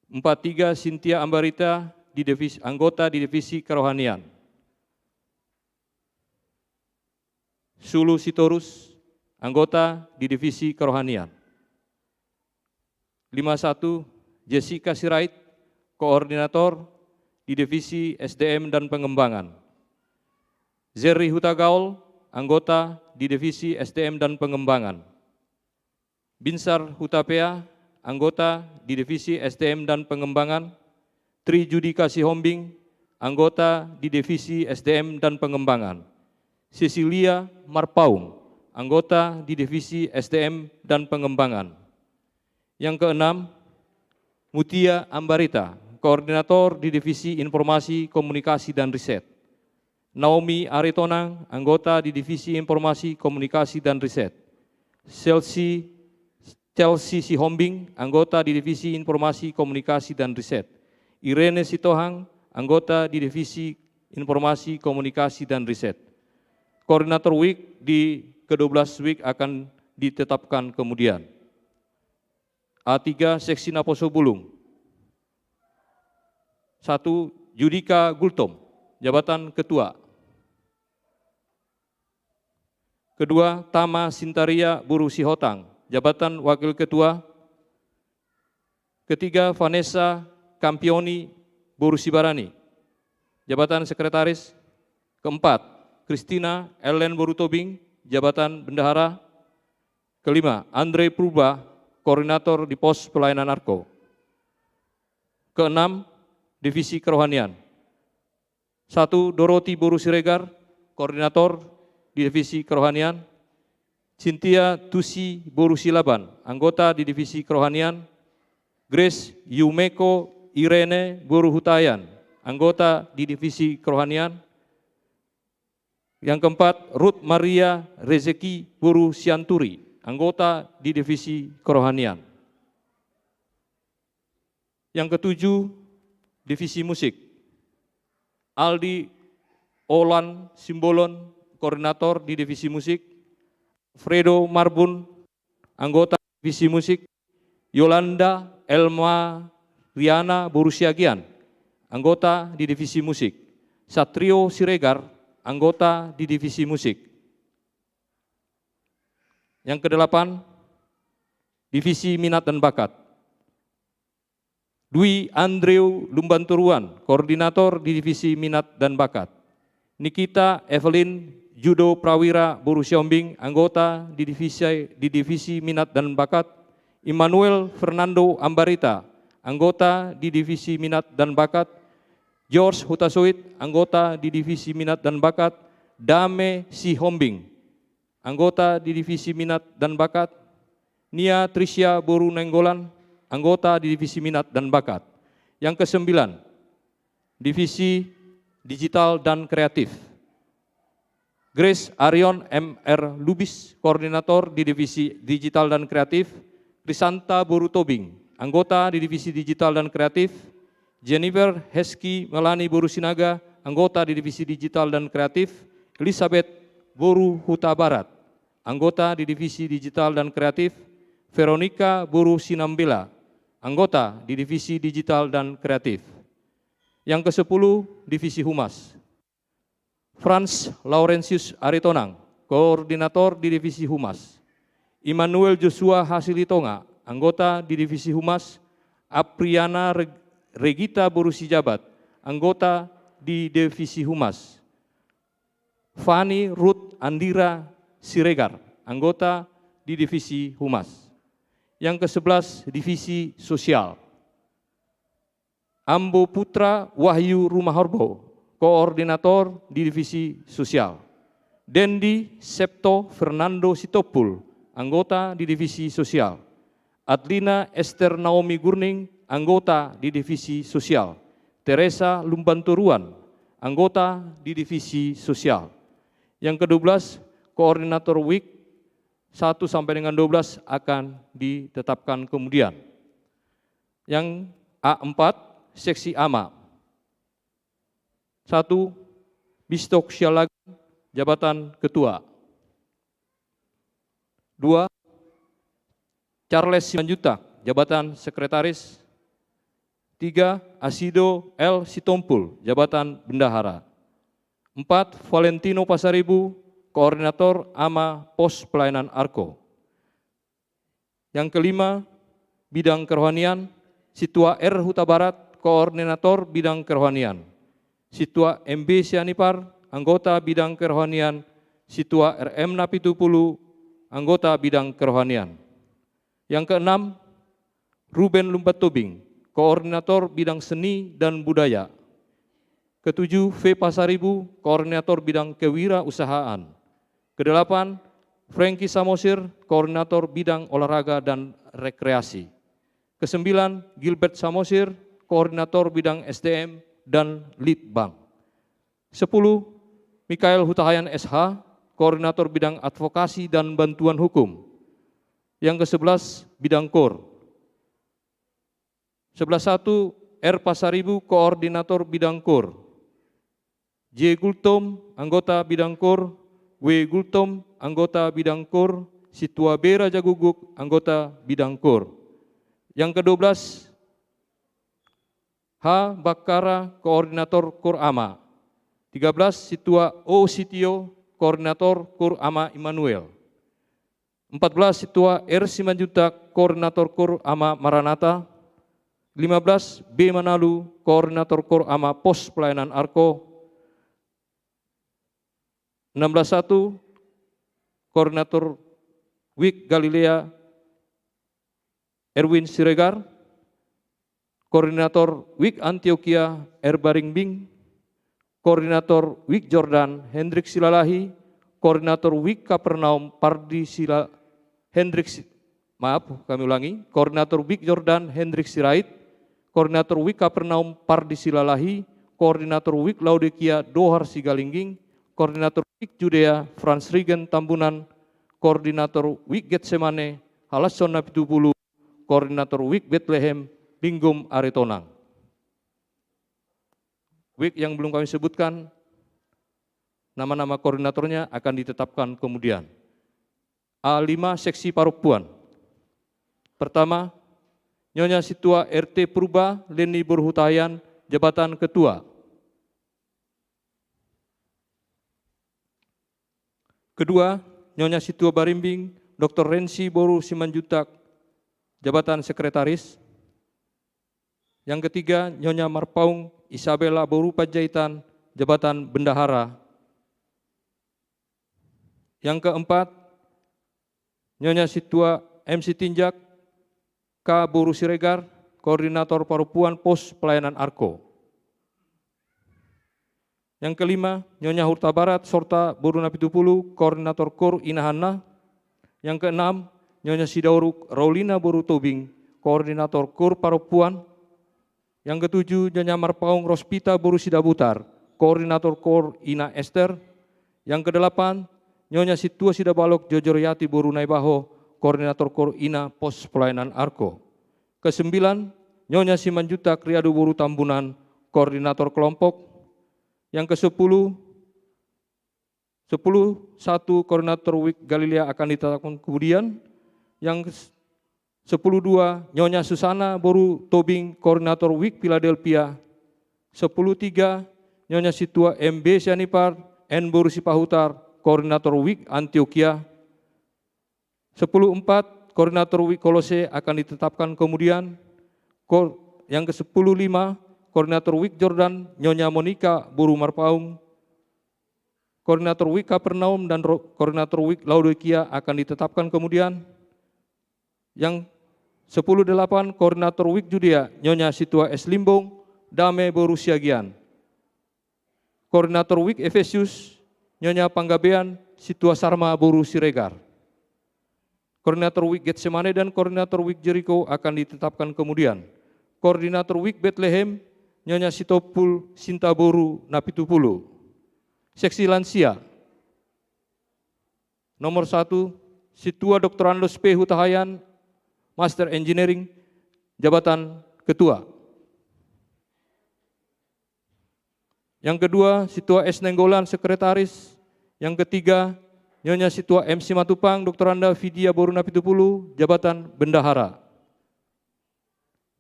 Empat tiga, Cynthia Ambarita, di divisi, anggota di divisi kerohanian. Sulu Sitorus, anggota di divisi kerohanian. Lima satu, Jessica Sirait, koordinator di divisi S D M dan pengembangan. Jerry Hutagaol, anggota di divisi S D M dan pengembangan. Binsar Hutapea, anggota di divisi S D M dan pengembangan. Tri Judika Sihombing, anggota di divisi S D M dan pengembangan. Cecilia Marpaung, anggota di divisi S D M dan pengembangan. Yang keenam, Mutia Ambarita, koordinator di Divisi Informasi, Komunikasi, dan Riset. Naomi Aritonang, anggota di Divisi Informasi, Komunikasi, dan Riset. Chelsea, Chelsea Sihombing, anggota di Divisi Informasi, Komunikasi, dan Riset. Irene Sitohang, anggota di Divisi Informasi, Komunikasi, dan Riset. Koordinator WIK di kedua belas WIK akan ditetapkan kemudian. A tiga, Seksi Naposo Bulung. Satu, Judika Gultom, jabatan ketua. Kedua, Tama Sintaria boru Sihotang, jabatan wakil ketua. Ketiga, Vanessa Campioni boru Sibarani, jabatan sekretaris. Keempat, Christina Ellen boru Tobing, jabatan bendahara. Kelima, Andre Purba, koordinator di pos pelayanan Arko. Keenam, divisi kerohanian. Satu, Doroti boru Siregar, koordinator di divisi kerohanian. Cynthia Tusi boru Silaban, anggota di divisi kerohanian. Grace Yumeko Irene boru Hutayan, anggota di divisi kerohanian. Yang keempat, Ruth Maria Rezeki boru Sianturi, anggota di divisi kerohanian. Yang ketujuh, divisi musik. Aldi Olan Simbolon, koordinator di divisi musik. Fredo Marbun, anggota divisi musik. Yolanda Elma Riana boru Siagian, anggota di divisi musik. Satrio Siregar, anggota di divisi musik. Yang kedelapan, divisi minat dan bakat. Dwi Andrew Lumbantoruan, koordinator di divisi minat dan bakat. Nikita Evelyn Judo Prawira boru Sihombing, anggota di divisi, di divisi minat dan bakat. Immanuel Fernando Ambarita, anggota di divisi minat dan bakat. George Hutasoit, anggota di divisi minat dan bakat. Dame Sihombing, anggota di divisi minat dan bakat. Nia Trisya boru Nainggolan, anggota di divisi minat dan bakat. Yang kesembilan, divisi digital dan kreatif. Grace Arion M R Lubis, koordinator di divisi digital dan kreatif. Risanta boru Tobing, anggota di divisi digital dan kreatif. Jennifer Heski Melani boru Sinaga, anggota di divisi digital dan kreatif. Elizabeth boru Hutabarat, anggota di divisi digital dan kreatif. Veronica boru Sinambela, anggota di divisi digital dan kreatif. Yang kesepuluh, divisi humas. Franz Laurentius Aritonang, koordinator di divisi humas. Immanuel Joshua Hasilitonga, anggota di divisi humas. Apriana Reg-, Regita boru Sijabat, anggota di divisi humas. Fani Ruth Andira Siregar, anggota di divisi humas. Yang kesebelas, divisi sosial. Ambo Putra Wahyu Rumahorbo, koordinator di divisi sosial. Dendi Septo Fernando Sitompul, anggota di divisi sosial. Adlina Esther Naomi Gurning, anggota di divisi sosial. Teresa Lumbantoruan, anggota di divisi sosial. Yang kedua belas, koordinator WIK satu sampai dengan dua belas akan ditetapkan kemudian. Yang A empat, seksi ama. Satu, Bistok Sialagan, jabatan ketua. Dua, Charles Simanjuntak, jabatan sekretaris. Tiga, Asido L Sitompul, jabatan bendahara. Empat, Valentino Pasaribu, koordinator ama pos pelayanan Arko. Yang kelima, bidang kerohanian, Sintua R Hutabarat, koordinator bidang kerohanian. Sintua M B Sianipar, anggota bidang kerohanian. Sintua R M Napitupulu, anggota bidang kerohanian. Yang keenam, Ruben Lumban Tobing, koordinator bidang seni dan budaya. Ketujuh, V Pasaribu, koordinator bidang kewirausahaan. Kedelapan, Frankie Samosir, koordinator bidang olahraga dan rekreasi. Kesembilan, Gilbert Samosir, koordinator bidang S D M dan Litbang. Sepuluh, Mikael Hutahayan S H, koordinator bidang advokasi dan bantuan hukum. Yang kesebelas, bidang KUR. Sebelas satu, R Pasaribu, koordinator bidang KUR. J Gultom, anggota bidang KUR. W Gultom, anggota bidang KUR. Sintua B Rajagukguk, anggota bidang KUR. Yang kedua belas, H Bakkara, koordinator KUR Ama. Tiga belas, Sintua O Sitio, koordinator KUR Ama Immanuel. Empat belas, Sintua R Simanjuntak, koordinator KUR Ama Maranata. Lima belas, B Manalu, koordinator KUR Ama Pos Pelayanan Arko. Enam belas satu, koordinator WIK Galilea, Erwin Siregar, koordinator WIK Antiokia, R Barimbing, koordinator WIK Jordan, Hendrik Silalahi, koordinator WIK Kapernaum, Pardi Sila-, Hendrik Si-, maaf, kami ulangi, koordinator WIK Jordan, Hendrik Sirait, koordinator WIK Kapernaum, Pardi Silalahi, koordinator WIK Laodikia, Dohar Sigalingging, koordinator WIK Judea, Frans Rigen Tambunan, koordinator WIK Getsemane, Halasson Napitupulu, koordinator WIK Betlehem, Linggom Aritonang. WIK yang belum kami sebutkan, nama-nama koordinatornya akan ditetapkan kemudian. A lima, seksi parompuan. Pertama, Nyonya Sintua R T Purba, Leni boru Hutahayan, jabatan ketua. Kedua, Nyonya Sintua Barimbing, Doktor Rensi boru Simanjuntak, jabatan sekretaris. Yang ketiga, Nyonya Marpaung Isabella boru Panjaitan, jabatan bendahara. Yang keempat, Nyonya Sintua M Sitinjak, K boru Siregar, koordinator parompuan Pos Pelayanan Arko. Yang kelima, Nyonya Hutabarat Sorta boru Napitupulu, koordinator KUR Inahanna. Yang keenam, Nyonya Sidauruk Raulina boru Tobing, koordinator KUR parompuan. Yang ketujuh, Nyonya Marpaung Rospita boru Sidabutar, koordinator KUR Ina Ester. Yang kedelapan, Nyonya Sintua Sidabalok Jojoriati boru Naibaho, koordinator KUR Ina Pos Pelayanan Arko. Kesembilan, Nyonya Simanjuntak Riadu boru Tambunan, koordinator kelompok. Yang kesepuluh, sepuluh satu, koordinator WIK Galilea akan ditetapkan kemudian. Yang sepuluh dua, Nyonya Susana boru Tobing, koordinator WIK Philadelphia. Sepuluh tiga, Nyonya Sintua M B Sianipar, N boru Sipahutar, koordinator WIK Antiokia. Sepuluh empat, koordinator WIK Kolose akan ditetapkan kemudian. Ko-, yang kesepuluh lima, koordinator WIK Jordan, Nyonya Monica boru Marpaung. Koordinator WIK Kapernaum dan ro-, koordinator WIK Laodikia akan ditetapkan kemudian. Yang sepuluh delapan, koordinator WIK Judea, Nyonya Sintua S Limbong, Dame boru Siagian. Koordinator WIK Efesus, Nyonya Panggabean, Sintua Sarma boru Siregar. Koordinator WIK Getsemane dan koordinator WIK Jeriko akan ditetapkan kemudian. Koordinator WIK Betlehem, Nyonya Sitompul Sinta boru Napitupulu. Seksi lansia. Nomor satu, Sintua Doktor Andos P Hutahayan, Master Engineering, jabatan ketua. Yang kedua, Sintua S Nainggolan, sekretaris. Yang ketiga, Nyonya Sintua M Simatupang, Doktoranda Fidia boru Napitupulu, jabatan bendahara.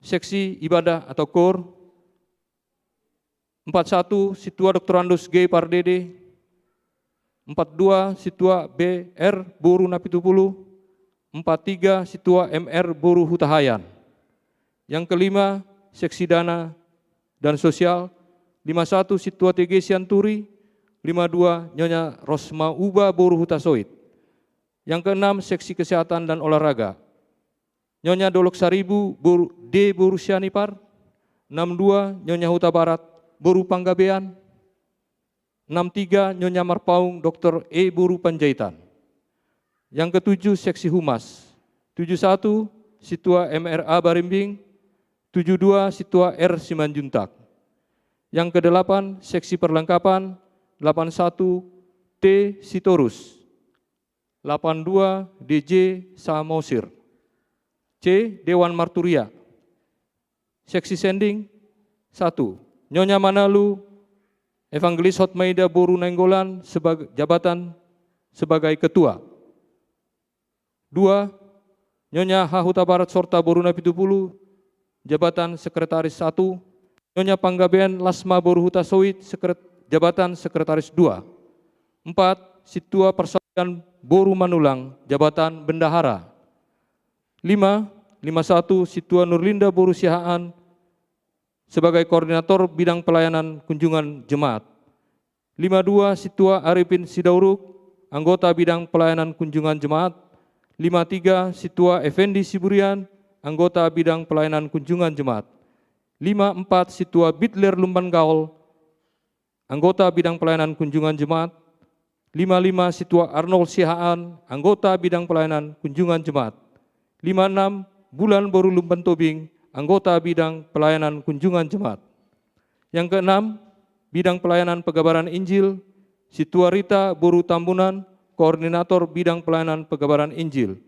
Seksi ibadah atau KUR. Empat satu, Sintua Doktorandus G Pardede. Empat dua, Sintua B R boru Napitupulu. Empat tiga, Sintua M R boru Hutahayan. Yang kelima, seksi dana dan sosial. Lima satu, Sintua T G Sianturi. Lima dua, Nyonya Rosma Uba boru Hutasoit. Yang keenam, seksi kesehatan dan olahraga. Nyonya Dolok Saribu boru, D boru Sianipar. Enam dua, Nyonya Hutabarat boru Panggabean. Enam tiga, Nyonya Marpaung Doktor E boru Panjaitan. Yang ketujuh, seksi humas. Tujuh satu, Sintua M R A Barimbing. Tujuh dua, Sintua R Simanjuntak. Yang kedelapan, seksi perlengkapan, delapan satu, T Sitorus. Delapan dua, D J Samosir. C, Dewan Marturia. Seksi sending, satu, Nyonya Manalu Evangelis Hotmaida boru Nainggolan sebag-, jabatan sebagai ketua. Dua, Nyonya H Hutabarat Sorta boru Napitupulu, jabatan sekretaris satu. Nyonya Panggabean Lasma boru Hutasoit, sekret-, jabatan sekretaris dua. Empat, Sintua Parsaulian boru Manulang, jabatan bendahara. Lima, lima satu, Sintua Nurlinda boru Siahaan sebagai koordinator bidang pelayanan kunjungan jemaat. Lima dua, Sintua Arifin Sidauruk, anggota bidang pelayanan kunjungan jemaat. Lima tiga, Sintua Effendi Siburian, anggota bidang pelayanan kunjungan jemaat. Lima empat, Sintua Bitler Lumban Gaol, anggota bidang pelayanan kunjungan jemaat. Lima lima, Sintua Arnold Siahaan, anggota bidang pelayanan kunjungan jemaat. Lima enam, Bulan boru Lumban Tobing, anggota bidang pelayanan kunjungan jemaat. Yang keenam, bidang pelayanan pegabaran Injil, Sintua Rita boru Tambunan, koordinator bidang pelayanan pegabaran Injil.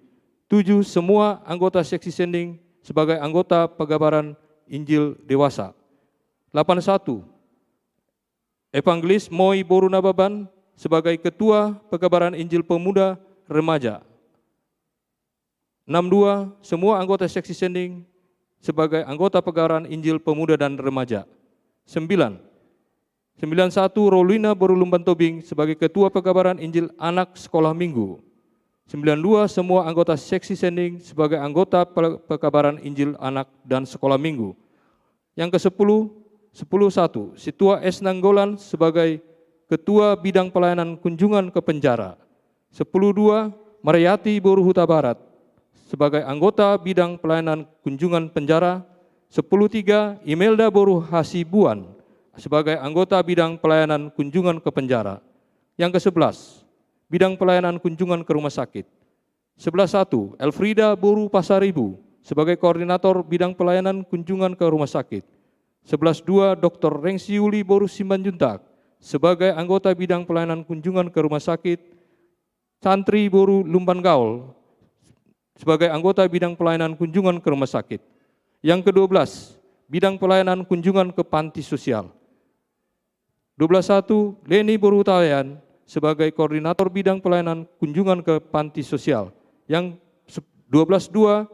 Tujuh, semua anggota seksi sending sebagai anggota pegabaran Injil dewasa. Delapan satu, Evangelis Moi boru Nababan sebagai ketua pegabaran Injil pemuda remaja. Enam dua, semua anggota seksi sending sebagai anggota pegabaran Injil pemuda dan remaja. Sembilan, sembilan satu, Rolina boru Lumban Tobing sebagai ketua pegabaran Injil anak sekolah minggu. Sembilan dua, semua anggota seksi sending sebagai anggota pe-, pegabaran Injil anak dan sekolah minggu. Yang kesepuluh, sepuluh satu, Sintua S Nainggolan sebagai ketua bidang pelayanan kunjungan ke penjara. Sepuluh dua, Mariati boru Hutabarat sebagai anggota bidang pelayanan kunjungan penjara. Sepuluh tiga, Imelda boru Hasibuan sebagai anggota bidang pelayanan kunjungan ke penjara. Yang kesebelas, bidang pelayanan kunjungan ke rumah sakit. Sebelas satu, Elfrida boru Pasaribu sebagai koordinator bidang pelayanan kunjungan ke rumah sakit. Sebelas dua, Doktor Rengsi Uli boru Simanjuntak sebagai anggota bidang pelayanan kunjungan ke rumah sakit. Santri boru Lumban Gaol sebagai anggota bidang pelayanan kunjungan ke rumah sakit. Yang kedua belas, bidang pelayanan kunjungan ke panti sosial. Dua belas satu, Leni boru Hutabarat sebagai koordinator bidang pelayanan kunjungan ke panti sosial. Yang se-, dua belas dua,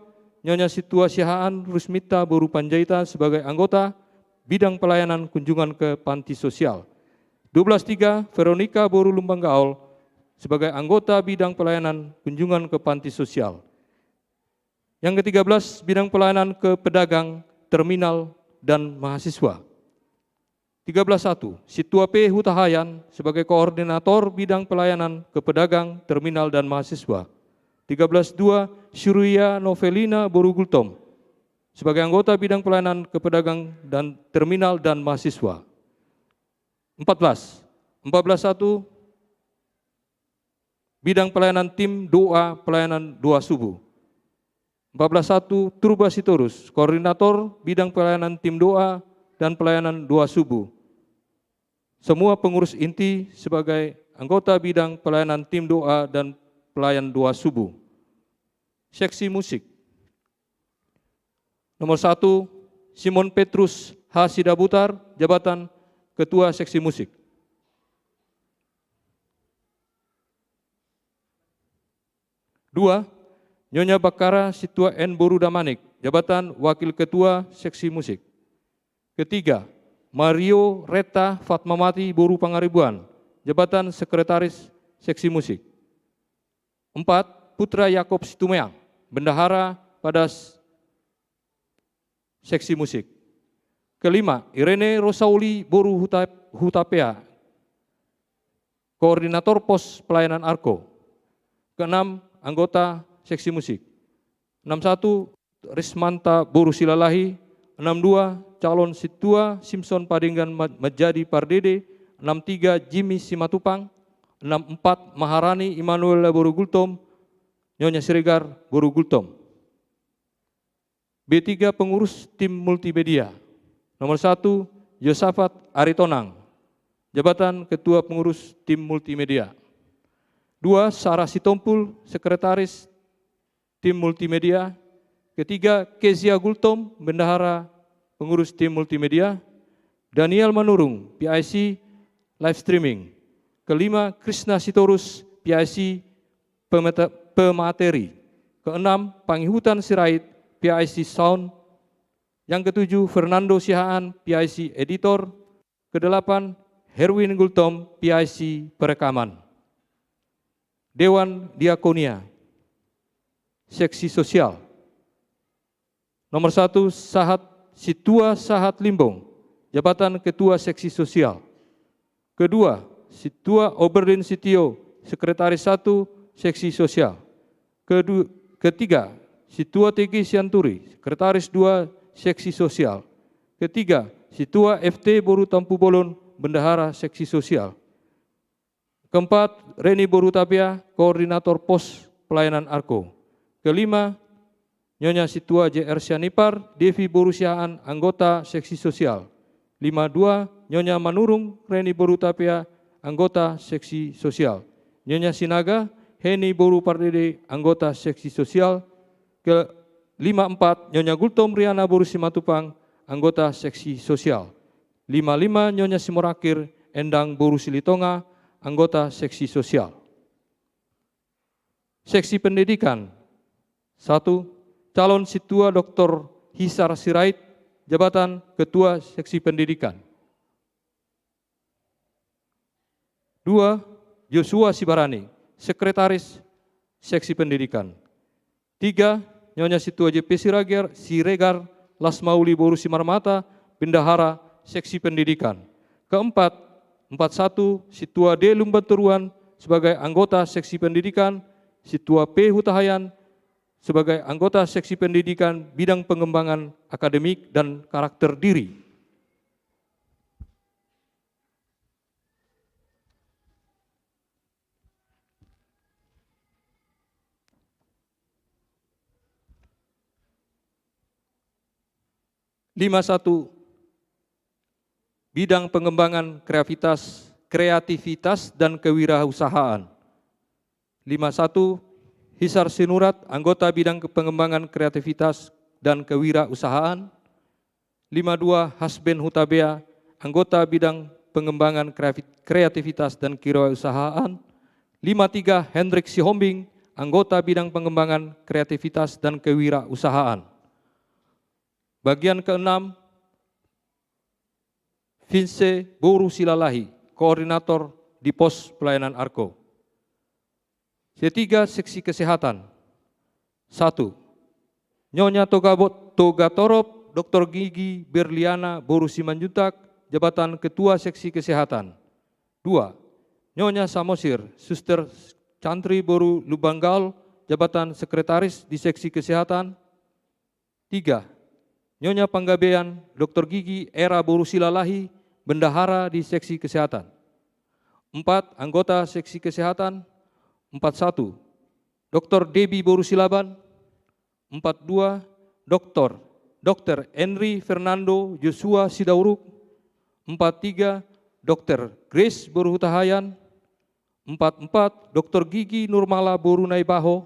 Nyonya Sintua Siahaan Rusmita boru Panjaitan sebagai anggota bidang pelayanan kunjungan ke panti sosial. Dua belas tiga, Veronica boru Lumban Gaol sebagai anggota bidang pelayanan kunjungan ke panti sosial. Yang ketiga belas, bidang pelayanan ke pedagang, terminal, dan mahasiswa. Tiga belas satu, Sintua P Hutahayan sebagai koordinator bidang pelayanan ke pedagang, terminal, dan mahasiswa. Tiga belas dua, Surya Novelina boru Gultom sebagai anggota bidang pelayanan ke pedagang dan terminal dan mahasiswa. Empat belas, empat belas satu, bidang pelayanan tim doa pelayanan doa subuh. Empat belas satu, Turba Sitorus, koordinator bidang pelayanan tim doa dan pelayanan doa subuh. Semua pengurus inti sebagai anggota bidang pelayanan tim doa dan pelayan doa subuh. Seksi musik. Nomor satu, Simon Petrus H Sidabutar, jabatan Ketua Seksi Musik. Dua, Nyonya Bakkara Sintua N boru Damanik, jabatan Wakil Ketua Seksi Musik. Ketiga, Mario Retta Fatmawati boru Pangaribuan, jabatan Sekretaris Seksi Musik. Empat, Putra Yakob Situmeang, bendahara pada s-, seksi musik. Kelima, Irene Rosauli boru Huta-, Hutapea, koordinator pos pelayanan Arko. Keenam, anggota seksi musik. Enam satu, Rismanta boru Silalahi. Enam dua, calon sintua Simson Padenggan Ma-, Manjadi Pardede. Enam tiga, Jimmy Simatupang. Enam empat, Maharani Immanuel boru Gultom. Nyonya Siregar boru Gultom. B tiga, pengurus tim multimedia. Nomor satu, Yosafat Aritonang, jabatan Ketua Pengurus Tim Multimedia. Dua, Sarah Sitompul, sekretaris tim multimedia. Ketiga, Kezia Gultom, bendahara pengurus tim multimedia. Daniel Manurung, P I C live streaming. Kelima, Krishna Sitorus, P I C pemete-, pemateri. Keenam, Pangihutan Sirait, P I C sound. Yang ketujuh, Fernando Siahaan, P I C editor. Kedelapan, Herwin Gultom, P I C perekaman. Dewan Diakonia, seksi sosial. Nomor satu, Sahat, Situa Sahat Limbong, jabatan Ketua Seksi Sosial. Kedua, Situa Oberdin Sitio, sekretaris satu, seksi sosial. Kedu-, ketiga, Situa T G Sianturi, sekretaris dua, seksi sosial. Ketiga, Situa F T Boru Tampubolon, bendahara seksi sosial. Keempat, Reni Boru Tapea, koordinator pos pelayanan Arko. Kelima, Nyonya Situa J R Sianipar, Devi Boru Siahaan, anggota seksi sosial. Lima dua, Nyonya Manurung, Reni Boru Tapea, anggota seksi sosial. Nyonya Sinaga, Heni Boru Pardede, anggota seksi sosial. Ke lima empat, Nyonya Gultom Riana Boru Simatupang, anggota seksi sosial. Lima lima, Nyonya Simorakir Endang Boru Silitonga, anggota seksi sosial. Seksi pendidikan. Satu, calon Situa Doktor Hisar Sirait, jabatan Ketua Seksi Pendidikan. Dua, Joshua Sibarani, sekretaris Seksi Pendidikan. Tiga, Nyonya Situa J P Siragar, Siregar, Las Mauli Boru Simarmata, bendahara Seksi Pendidikan. Keempat, empat satu, Situa D Lumbantoruan sebagai anggota Seksi Pendidikan, Situa P Hutahaean sebagai anggota Seksi Pendidikan bidang pengembangan akademik dan karakter diri. Lima satu, bidang pengembangan kreativitas, kreativitas dan kewirausahaan. Lima satu, Hisar Sinurat, anggota bidang ke-, pengembangan kreativitas dan kewirausahaan. Lima dua, Hasben Hutabea, anggota bidang pengembangan kreafi-, kreativitas dan kewirausahaan. Lima tiga, Hendrik Sihombing, anggota bidang pengembangan kreativitas dan kewirausahaan. Bagian keenam, Vince Boru Silalahi, koordinator di pos pelayanan Arko. Setiga, seksi kesehatan. Satu, Nyonya Toga Bo-, Toga Torop, Doktor Gigi Berliana Boru Simanjuntak, jabatan Ketua Seksi Kesehatan. Dua, Nyonya Samosir, Suster Chantri Boru Lumbangaol, jabatan Sekretaris di Seksi Kesehatan. Tiga, Nyonya Panggabean Doktor Gigi Era Boru Silalahi, bendahara di Seksi Kesehatan. Empat, anggota Seksi Kesehatan. Empat satu, Doktor Debi Boru Silaban. Empat dua, Doktor, Dokter Henry Fernando Joshua Sidauruk. Empat tiga, Dokter Grace Boru Hutahaean. Empat empat, Doktor Gigi Nurmala Boru Naibaho.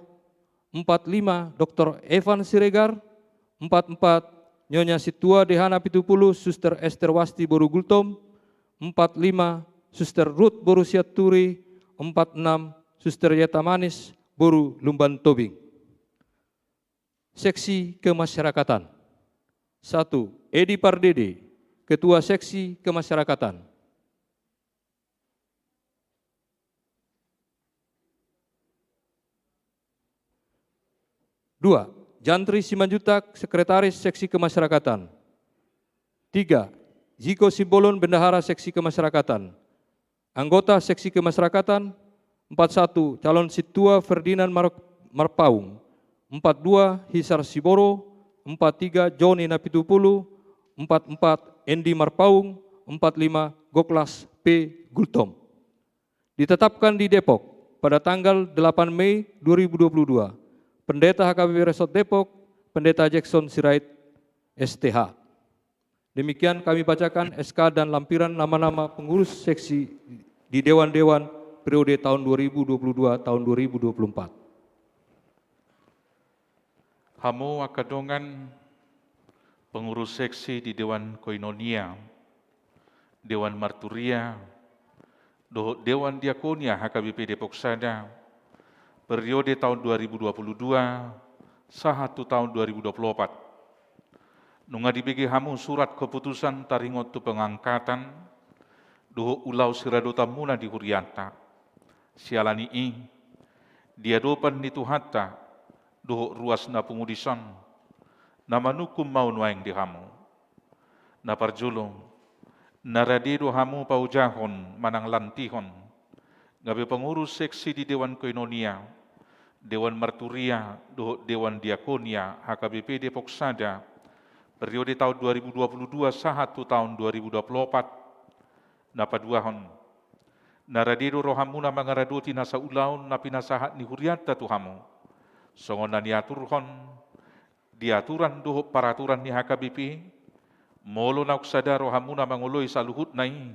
Empat lima, Doktor Evan Siregar. Empat empat, Nyonya Situa Dehana Pitupulu, Suster Ester Wasti Boru Gultom. Empat lima, Suster Ruth Boru Sianturi. Empat enam, Suster Yeta Manis Boru Lumban Tobing. Seksi kemasyarakatan. Satu, Edi Pardede, Ketua Seksi Kemasyarakatan. Dua, Jantri Simanjuntak, Sekretaris Seksi Kemasyarakatan. Tiga, Jiko Simbolon, Bendahara Seksi Kemasyarakatan. Anggota Seksi Kemasyarakatan, empat satu, Calon Sintua Ferdinand Mar-, Marpaung. Empat dua, Hisar Siboro. Empat tiga, Joni Napitupulu. Empat empat, Endi Marpaung. Empat lima, Goklas P Gultom. Ditetapkan di Depok pada tanggal delapan Mei dua ribu dua puluh dua. Pendeta H K B P Resort Depok, Pendeta Jackson Sirait, S T H. Demikian kami bacakan S K dan lampiran nama-nama pengurus seksi di dewan-dewan periode tahun dua ribu dua puluh dua tahun dua ribu dua puluh empat. Hamu angka dongan pengurus seksi di Dewan Koinonia, Dewan Marturia, dohot Dewan Diakonia H K B P Depok Sada, periode tahun dua ribu dua puluh dua sahat tu tahun dua ribu dua puluh opat. Nunga dibege hamu surat keputusan taringot tu pengangkatan dohot ulaon siradotanmuna di hurianta. Siala ni i, di adopan ni Tuhanta dohot ruas na pungu dison, na manungkun ma au nuaeng di hamu. Na parjolo, na rade do hamu paojahon manang lantihon gabe pengurus seksi di Dewan Koinonia, Dewan Marturia dohot Dewan Diakonia H K B P Depok Sada, periode tahun dua ribu dua puluh dua sahat tu tahun dua ribu dua puluh opat. Na paduahon, na rade do rohamuna mangaradoti nasa ulaon na pinasahat ni hurianta tu hamu, songon na niaturhon di aturan dohot paraturan ni H K B P. Molo naung sada rohamuna mangoloi saluhutna i,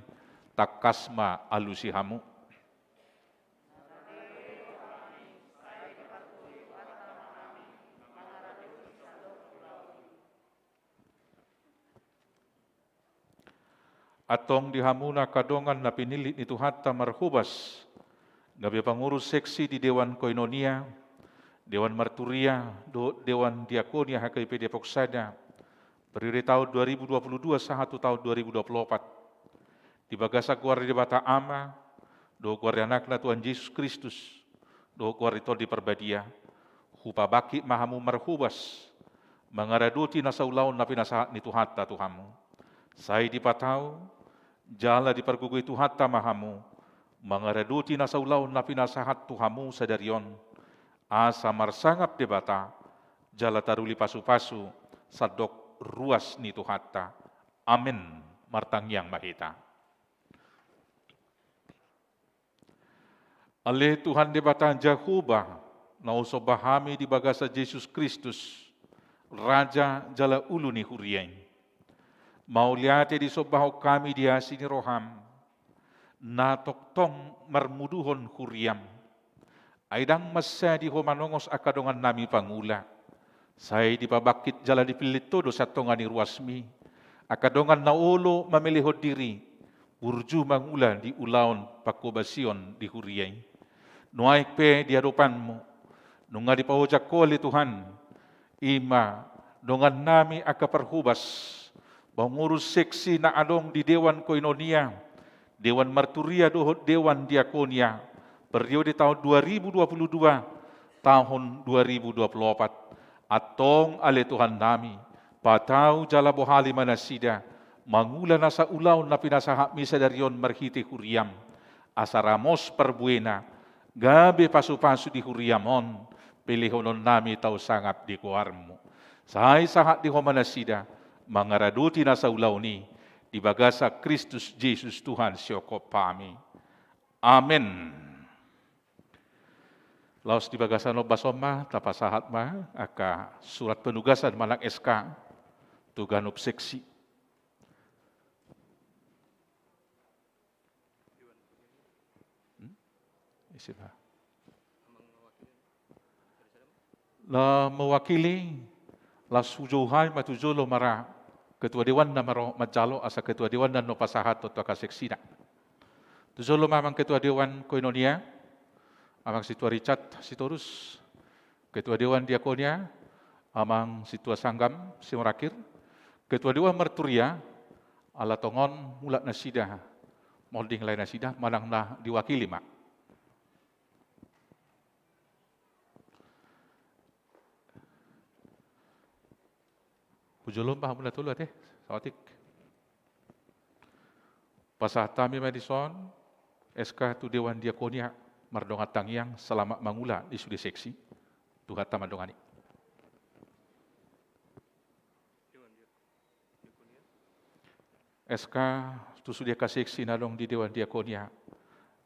tangkas ma alusi hamu. Antong di hamu angka dongan na pinillit ni Tuhanta marhobas gabe pangurus seksi di Dewan Koinonia, Dewan Marturia dohot Dewan Diakonia H K B P Depok Sada, periode tahun dua ribu dua puluh dua sahat tu tahun dua ribu dua puluh opat. Di bagasan goar ni Debata Ama dohot goar ni Anakna Tuhan Jesus Kristus dohot goar ni Tondi Parbadia, hupabangkit ma hamu marhobas mangaradoti nasa ulaon na pinasahat ni Tuhanta tu hamu. Sai dipatau jala dipargogoi Tuhanta ma hamu mangaradoti nasa ulaon na pinasahat tu hamu sadari on, asa marsangap Debata jala taruli pasupasu sandok ruas ni Tuhanta. Amen. Martangiang ma hita. Ale Tuhan Debata Jahowa, na husomba hami di bagasan Jesus Kristus, Raja jala Ulu ni huria i. Mauliate disombahon hami di asi ni roham, na tongtong marmuduhon huriam. Ai ndang mansadi Ho manongos angka dongannami pangula. Sai dipabangkit jala dipillit Ho do sian tonga ni ruasmi angka dongan na olo mamelehon diri burju mangula di ulaon panghobasion di huria i. Nuaeng pe di adopanmu nunga dipaojak Ho ale Tuhan, i ma dongannami angka parhobas, pangurus seksi na adong di Dewan Koinonia, Dewan Marturia dohot Dewan Diakonia, periode tahun dua ribu dua puluh dua, tahun dua ribu dua puluh opat. Antong ale Tuhannami, patau jala bohali ma nasida mangula nasa ulaon na pinasahatmi sadari on marhite huriam, asa ramos parbuena, gabe pasupasu di huriam on, pelehononnami tau sangap di goarmu. Sai sahat di Ho ma nasida mangaradoti nasa ulaon i, di bagasan Kristus Jesus Tuhan sihophopnami. Amen. Laos di bagasan ombas on ma tapasahat ma angka surat penugasan manang S K tu ganup seksi. Hmm? Isi ma. Na mewakili, laos hujou hami ma tu jolo ma ra ketua dewan na maro manjalo asa ketua dewan na pasahathon tu angka seksina. Tu jolo ma amang ketua dewan koinonia, amang sintua Richard Sitorus, ketua dewan diakonia, amang sintua Sanggam Simarangkir, ketua dewan marturia, ala tongon mulak nasida, monding lae nasida, manang na diwakili ma. Hujolo ma hamu na tolu ate, saotik. Pasahat hami ma dison, S K tu dewan diakonia, mardongan tangiang, selamat mangula di sude seksi. Tuhanta mandongani. S K tu sude angka seksi na adong di dewan diakonia,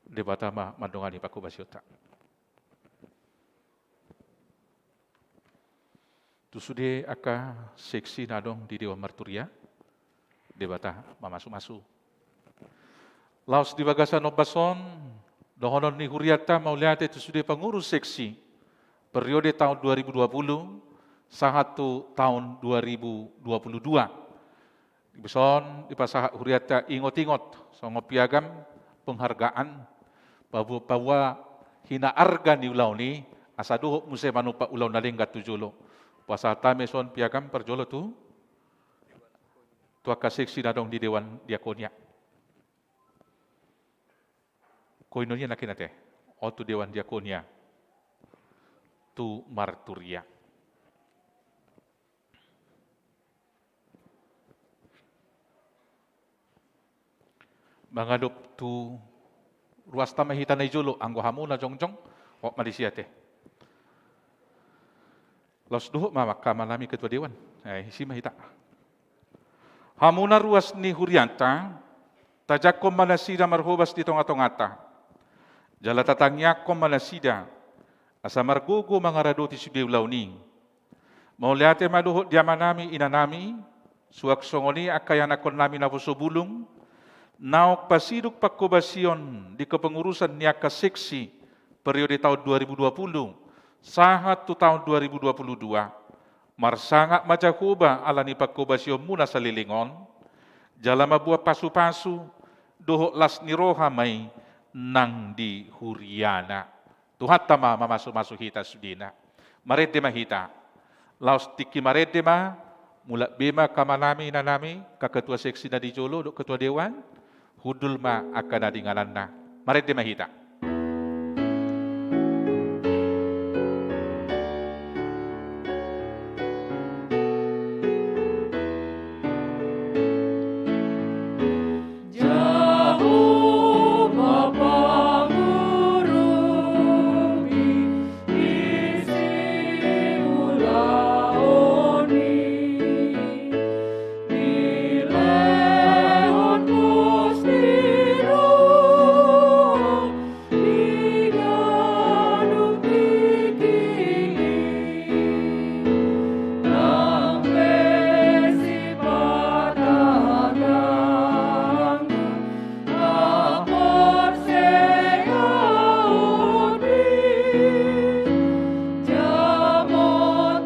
Debata ma mandongani panghobasionta. Tu sude angka seksi na adong di Dewan Marturia, Debata mamasumasu. Laos di bagasan ombas on, dohonon ni hurianta mauliate tu sude pengurus seksi periode taon dua ribu dua puluh sahat tu taon dua ribu dua puluh dua. Dison dipasahat hurianta ingot-ingot songon piagam penghargaan, paboa, paboa hinaarga ni ulaon i, asa dohot muse manumpak ulaon na denggan tu jolo. Pasahat hami son piagam parjolo tu, tu angka seksi na adong di Dewan Diakonia. Koinonia nangkin ate, on tu Dewan Diakonia, tu Marturia. Mangadop tu ruasta ma hita na di jolo, anggo hamu na jongjong, hot ma disi ate. Laos dohot ma angka amanami ketua dewan. Eh, disi ma hita. Hamu na ruas ni hurianta, tajangkon ma nasida marhobas di tonga-tonganta. Jala tatangiangkon ma nasida, asa margogo mangaradoti sude ulaon i. Mauliate ma dohot di amanami, inanami, suang songon i angka ianakkonnami naposo bulung, naung pasidung panghobasion di kepengurusan ni angka seksi periode taon dua ribu dua puluh sahat tu taon dua ribu dua puluh dua. Marsangap ma Jahowa ala ni panghobasionmuna saleleng on, jala mamboan pasu-pasu dohot las ni roha ma i nang di huriana. Tuhanta ma mamasu-masu hita sudena. Marende ma hita. Laos tingki marende ma, mulak be ma angka amanami, inanami, angka ketua seksi na di jolo dohot ketua dewan, hundul ma angka na di ingananna. Marende ma hita. Jahowa pangurupi isi ulaon i, dilehon pos ni roha di ganup tingki i, nang pe sipata ganggu haporseaonmi, jamo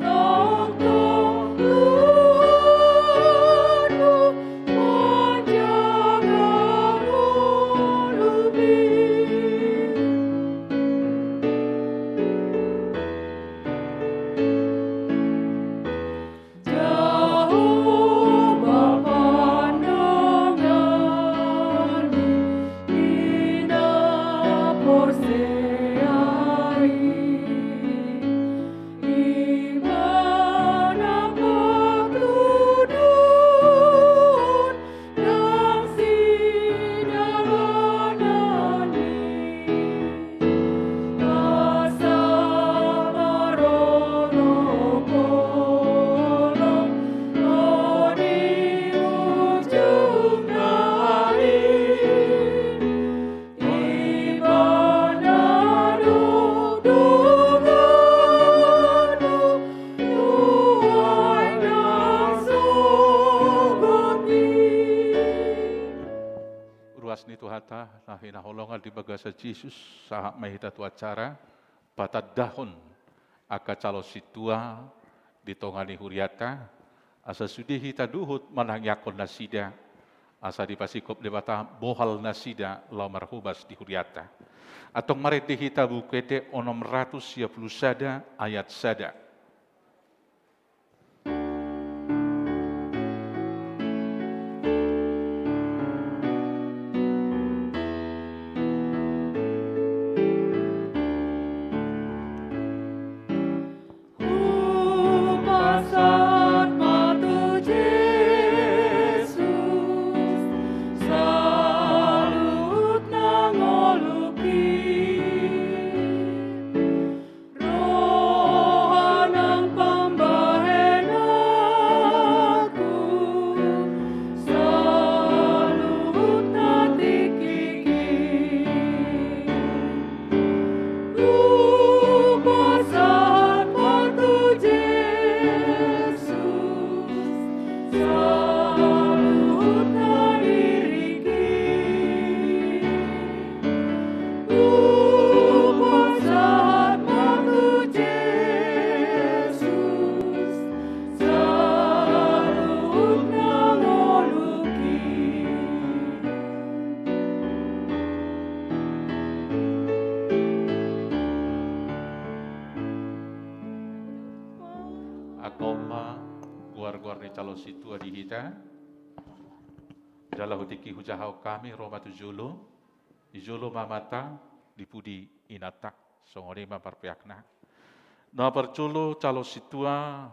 tongtong Tuhanmu manjaga ngolumi. Jahowa pandanganmu di na porsea i, i ma na patuduhon nang sidalanan i, asa marolopolop di ujungna i. I ma na dok donganmu tu aek na sogot i. Ruas ni Tuhanta na hinaholongan di bagasan Jesus, sahat ma hita tu acara patandahon angka calon sintua di tonga ni hurianta, asa sude hita dohot manangiangkon nasida, asa dipasingkop Debata bohal nasida laho marhobas di hurianta. Antong marende hita Buku Ende onom ratus sia pulu sada ayat sada. Hupasahat ma tu Jesus saluhut na ngolungki. Roha Jalo sintua di hita. Jala hu tingki hujahahon hami ro ma tu jolo. Di jolo ma amanta, di pudi inanta. Songon i ma parpeakna. Na parjolo jalo sintua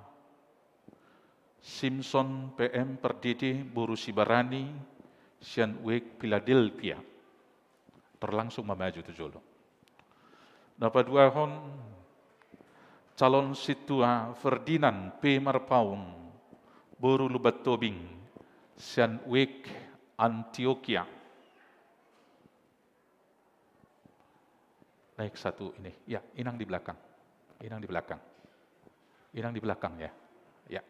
Simson P M Pardede boru Sibarani sian U E K Philadelphia. Tor langsung ma maju tu jolo. Na paduahon, calon sintua Ferdinand P Marpaung boru Lumban Tobing sian U E K Antioquia. Naik satu ini. Ya, inang di belakang. Inang di belakang. Inang di belakang, ya. Ya.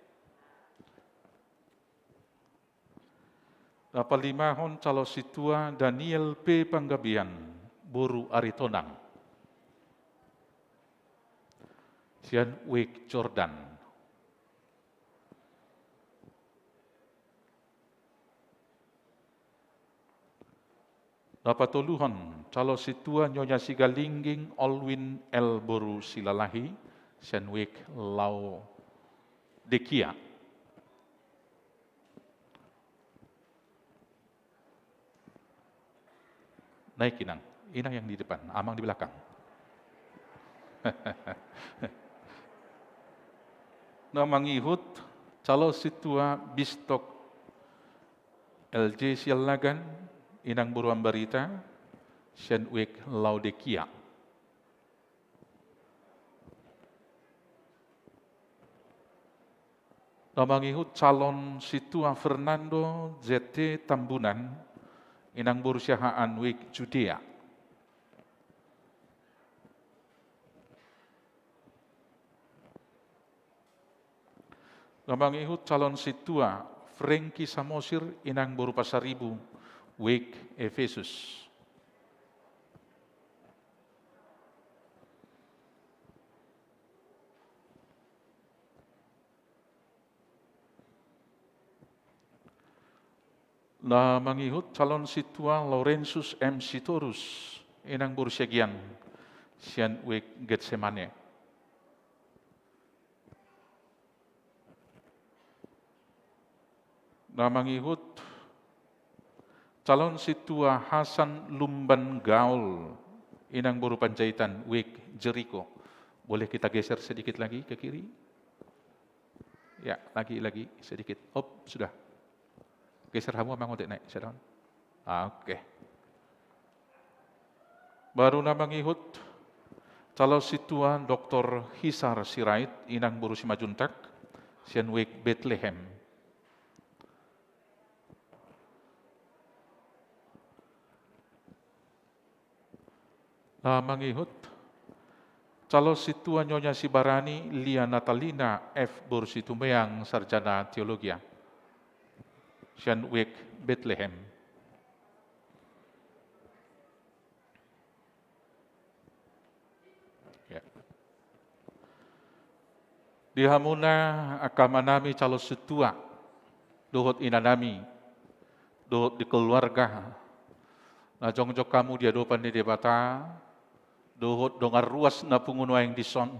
Na palimahon, calon sintua Daniel P Panggabean boru Aritonang sian U E K Jordan. Na patoluhon, calon sintua Nyonya Sigalingging Olwin L boru Silalahi sian U E K Laodikia. Naik, inang. Inang yang di depan, amang di belakang. Na mangihut, calon sintua Bistok L J Siallagan, inang boru Ambarita sian U E K Laodikia. Na mangihut, calon sintua Fernando J T Tambunan, inang boru Siahaan, U E K Judea. Na mangihut, calon sintua Franky Samosir, inang boru Pasaribu, U E K Efesus. Na mangihut, calon sintua Laurentius M Sitorus, inang boru Siagian sian U E K Getsemane. Na mangihut, calon sintua Hasan Lumban Gaol, inang boru Panjaitan, U E K Jeriko. Boleh kita geser sedikit lagi ke kiri? Ya, lagi, lagi sedikit. Op, sudah. Geser hamu, amang, otik naik, sedang. Ah, oke. Baru na mangihut, calon sintua Doktor Hisar Sirait, inang boru Simanjuntak sian U E K Betlehem. Na mangihut, calon sintua Nyonya Sibarani Lia Natalina F boru Situmeang, sarjana teologia sian U E K Betlehem. Ya. Di hamuna angka amanami calon sintua, dohot inanami, dohot di keluarga, na jongjong hamu di adopan ni Debata, dohot dongan ruas na pungu nuaeng dison.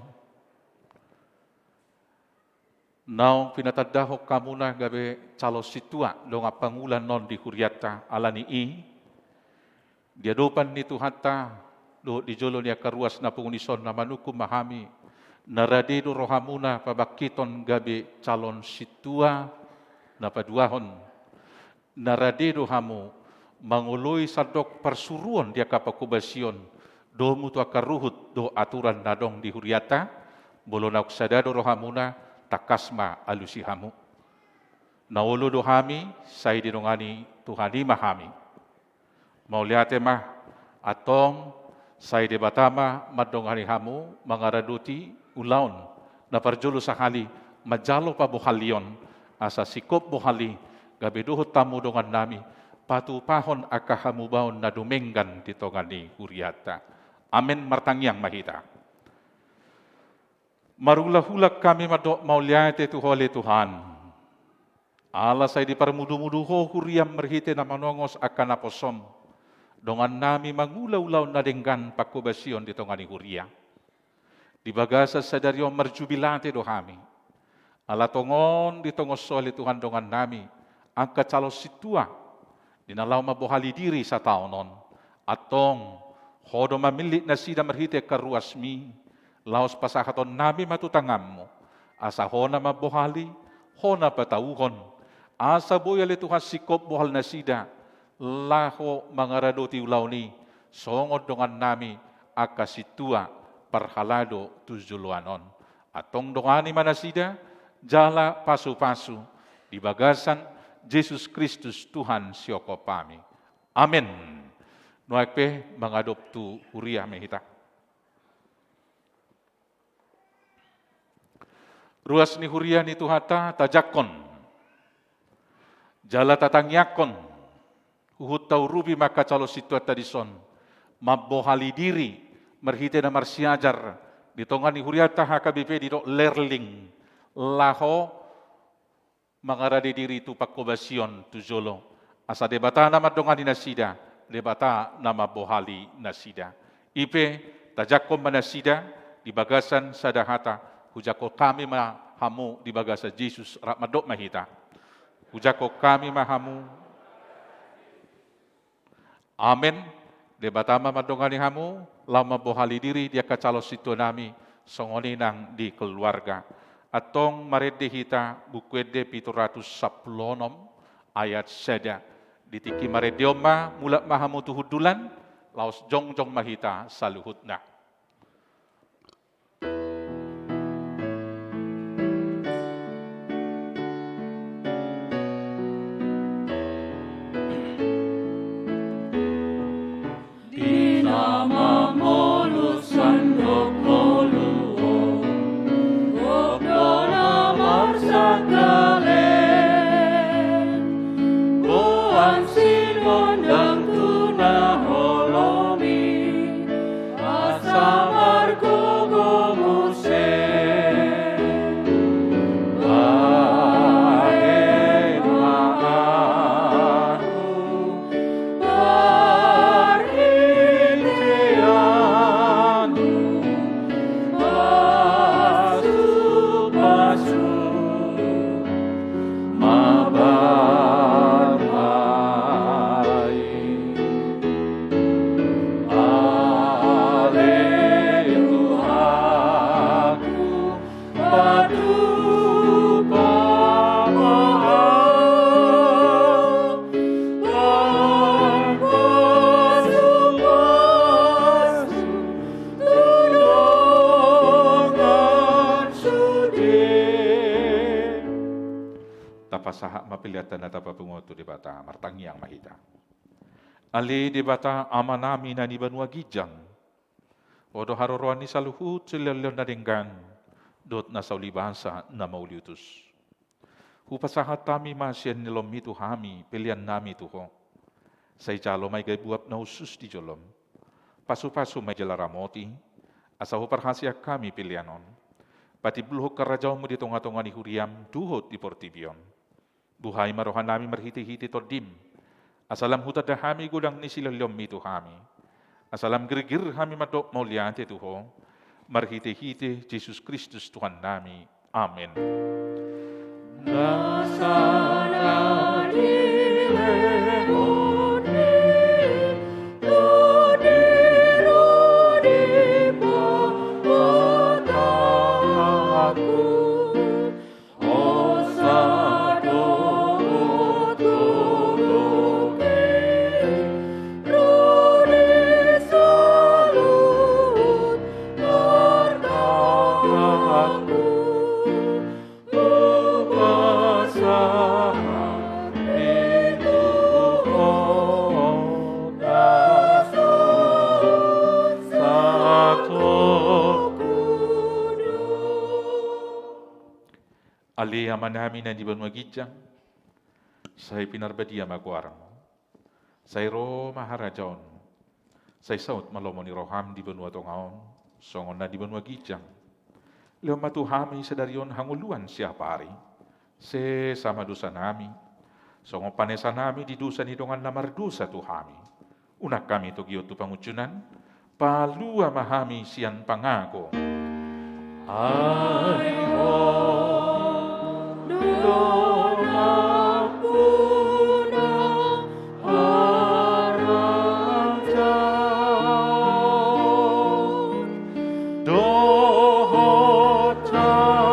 Naung pinatandahon hamuna gabe calon sintua dongan pangula on di hurianta, ala ni i, di adopan ni Tuhanta, dohot di jolo ni angka ruas na pungu dison, na manungkun ma hami, na rade do rohamuna pabangkithon gabe calon sintua. Na paduahon, na rade do hamu mangoloi sandok parsuruon di angka pangkobasion, domu tu angka ruhut dohot aturan na adong di hurianta, molo naung sada do rohamuna, tangkas ma alusi hamu. Na olo do hami, sai didongani Tuhan i ma hami. Mauliate ma, antong, sai Debata ma mandongani hamu mangaradoti ulaon. Na parjolo sahali, manjalo pabohalion, asa singkop bohal i, gabe dohot hamu dongannami, patupahon angka hamubaon na dumenggan di tonga ni hurianta. Amen, martangiang ma hita. Marulahula hami mandok mauliate tu Ho ale Tuhan. Ala sai diparmudumudu Ho huriam marhite na manongos angka naposom. Dongannami mangula ulaon na denggan pangkobasion di tonga ni huria. Di bagasan sadari on marjubilate do hami. Ala tongon di tongon so ale Tuhan dongannami angka calon sintua di na laho mambohali diri sataon on. Antong, Ho do mamillit nasida marhite angka ruasmi, laos pasahatonnami ma tu tanganmu, asa Ho na mambohali, Ho na patauhon, asa boi ale Tuhan singkop bohal nasida, laho mangaradoti ulaon i, songon dongannami angka sintua parhalado tu joloan on. Antong dongani ma nasida, jala pasupasu, di bagasan Jesus Kristus Tuhan sihompa nami. Amen. Nuaeng pe mangadop tu huria ma hita. Ruas ni huria ni Tuhanta tajangkon. Jala tatangiangkon. Huhut taurupi ma angka calon sintuanta dison. Mambohali diri, marhite na marsiajar, di tonga ni hurianta H K B P didok Lerling. Laho mangarade diri tu panghobasion tu jolo. Asa Debata na mandongani nasida, Debata na mambohali nasida. I pe, tajangkon ma nasida, di bagasan sada hata, hujangkon hami ma hamu di bagasan Jesus, rap mandok ma hita. Hujangkon hami ma hamu. Amen. Debata ma mandongani hamu, laho mambohali diri di angka calon sintuanami, songon i nang di keluarga. Antong marende hita Buku Ende pitu ratus sampulu onom ayat sada. Di tingki marende on ma, mulak ma hamu tu hundulan, laos jongjong ma hita saluhutna. Di na mamolus sandok ngolu on, gok do na marsangkalen, boan sigondang tu na holom i, asa margogo muse. Bahen ma ahu parhiteanmu, pasupasu ma bana i. Ale Tuhanku, patupa ma ahu, pasupasu tu dongan sude. Tapasahat ma peleanta na tapapungu tu Debata, martangiang ma hita. Ale Debata Amanami na di banua ginjang, Ho do haroroan ni saluhut silehonlehon na denggan, dohot na saulibasa na mauliutus. Hupasahat hami ma sian ni loanmi tu hami peleannami tu Ho. Sai jalo ma i gabe buat na hushus di jolom. Pasupasu ma i jala ramoti, asa huparhaseang hami pelean on. Patimbulhon harajaonmu di tongatonga ni huriam dohot di portibi on. Buhai ma rohanami marhitehite Tondim, asa lam hutanda hami godang ni silehonlehonmi tu hami, asa lam girgir hami mandok mauliate tu Ho, marhitehite Jesus Kristus Tuhannami. Amen. Nasa na dilehon ni Tondim di pamatangku, hosa dohot gogo pe ro di saluhut artangku, hupasahat i tu Ho na so satongkin on. Ale Amanami na di banua ginjang, sai pinarbadia ma goarmu. Sai ro ma harajaonmu. Sai saut ma lomo ni roham di banua tonga on, songon na di banua ginjang. Lehon ma tu hami sadari on hangoluan siapari. Sesa ma dosanami, songon panesanami di dosa ni dongan na mardosa tu hami. Unang hami togihon tu pangunjunan, palua ma hami sian pangago. Ai Ho Dohot hagogoon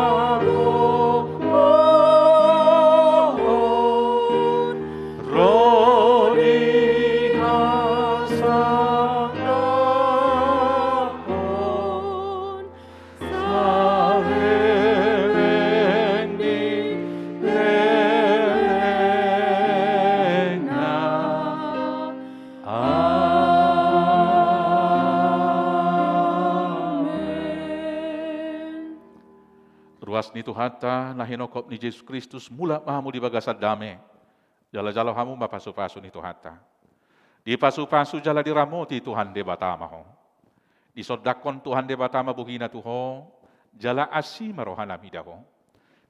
ro di hasangapon saleleng ni lelengna. Amen. Ruas ni Tuhanta na hinophop ni Jesus Kristus mulak ma hamu di bagasan dame. Jala jalo hamu ma pasupasu ni Tuhanta. Dipasupasu jala diramoti Tuhan Debata ma ho. Disondangkon Tuhan Debata ma bohina tu ho, jala asi ma rohana mida ho.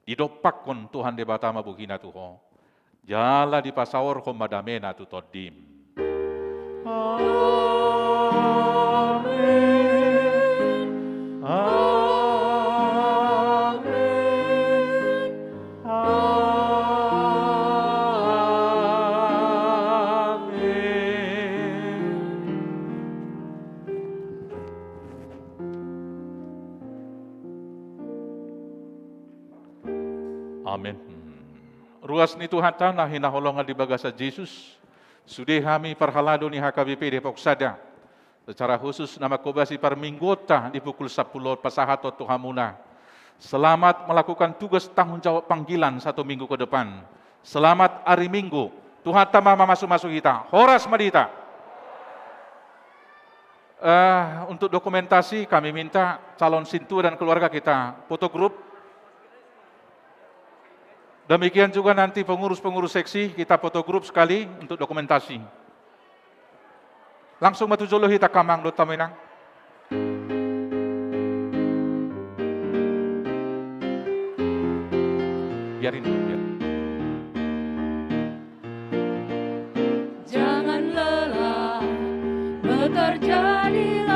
Didompakkon Tuhan Debata ma bohina tu ho, jala dipasaorhon ma damena tu tondim. Amen. Amen. Amen. Amen. Ruas ni Tuhanta na hinaholongan di bagasan Jesus, sude hami parhalado ni H K B P Depok Sada, secara khusus na manghobasi parmingguonta di pukul sampulu pasahathon tu hamuna. Selamat melakukan tugas tanggung jawab panggilan satu minggu ke depan. Selamat ari Minggu. Tuhanta ma mamasumasu hita. Horas ma di hita. Eh, untuk dokumentasi kami minta calon sintua dan keluarga kita foto grup. Demikian juga nanti pengurus-pengurus seksi kita foto grup sekali untuk dokumentasi. Langsung ma tu jolo hita, amang dohot inang. Biarin, biarin. Jangan lelah bekerja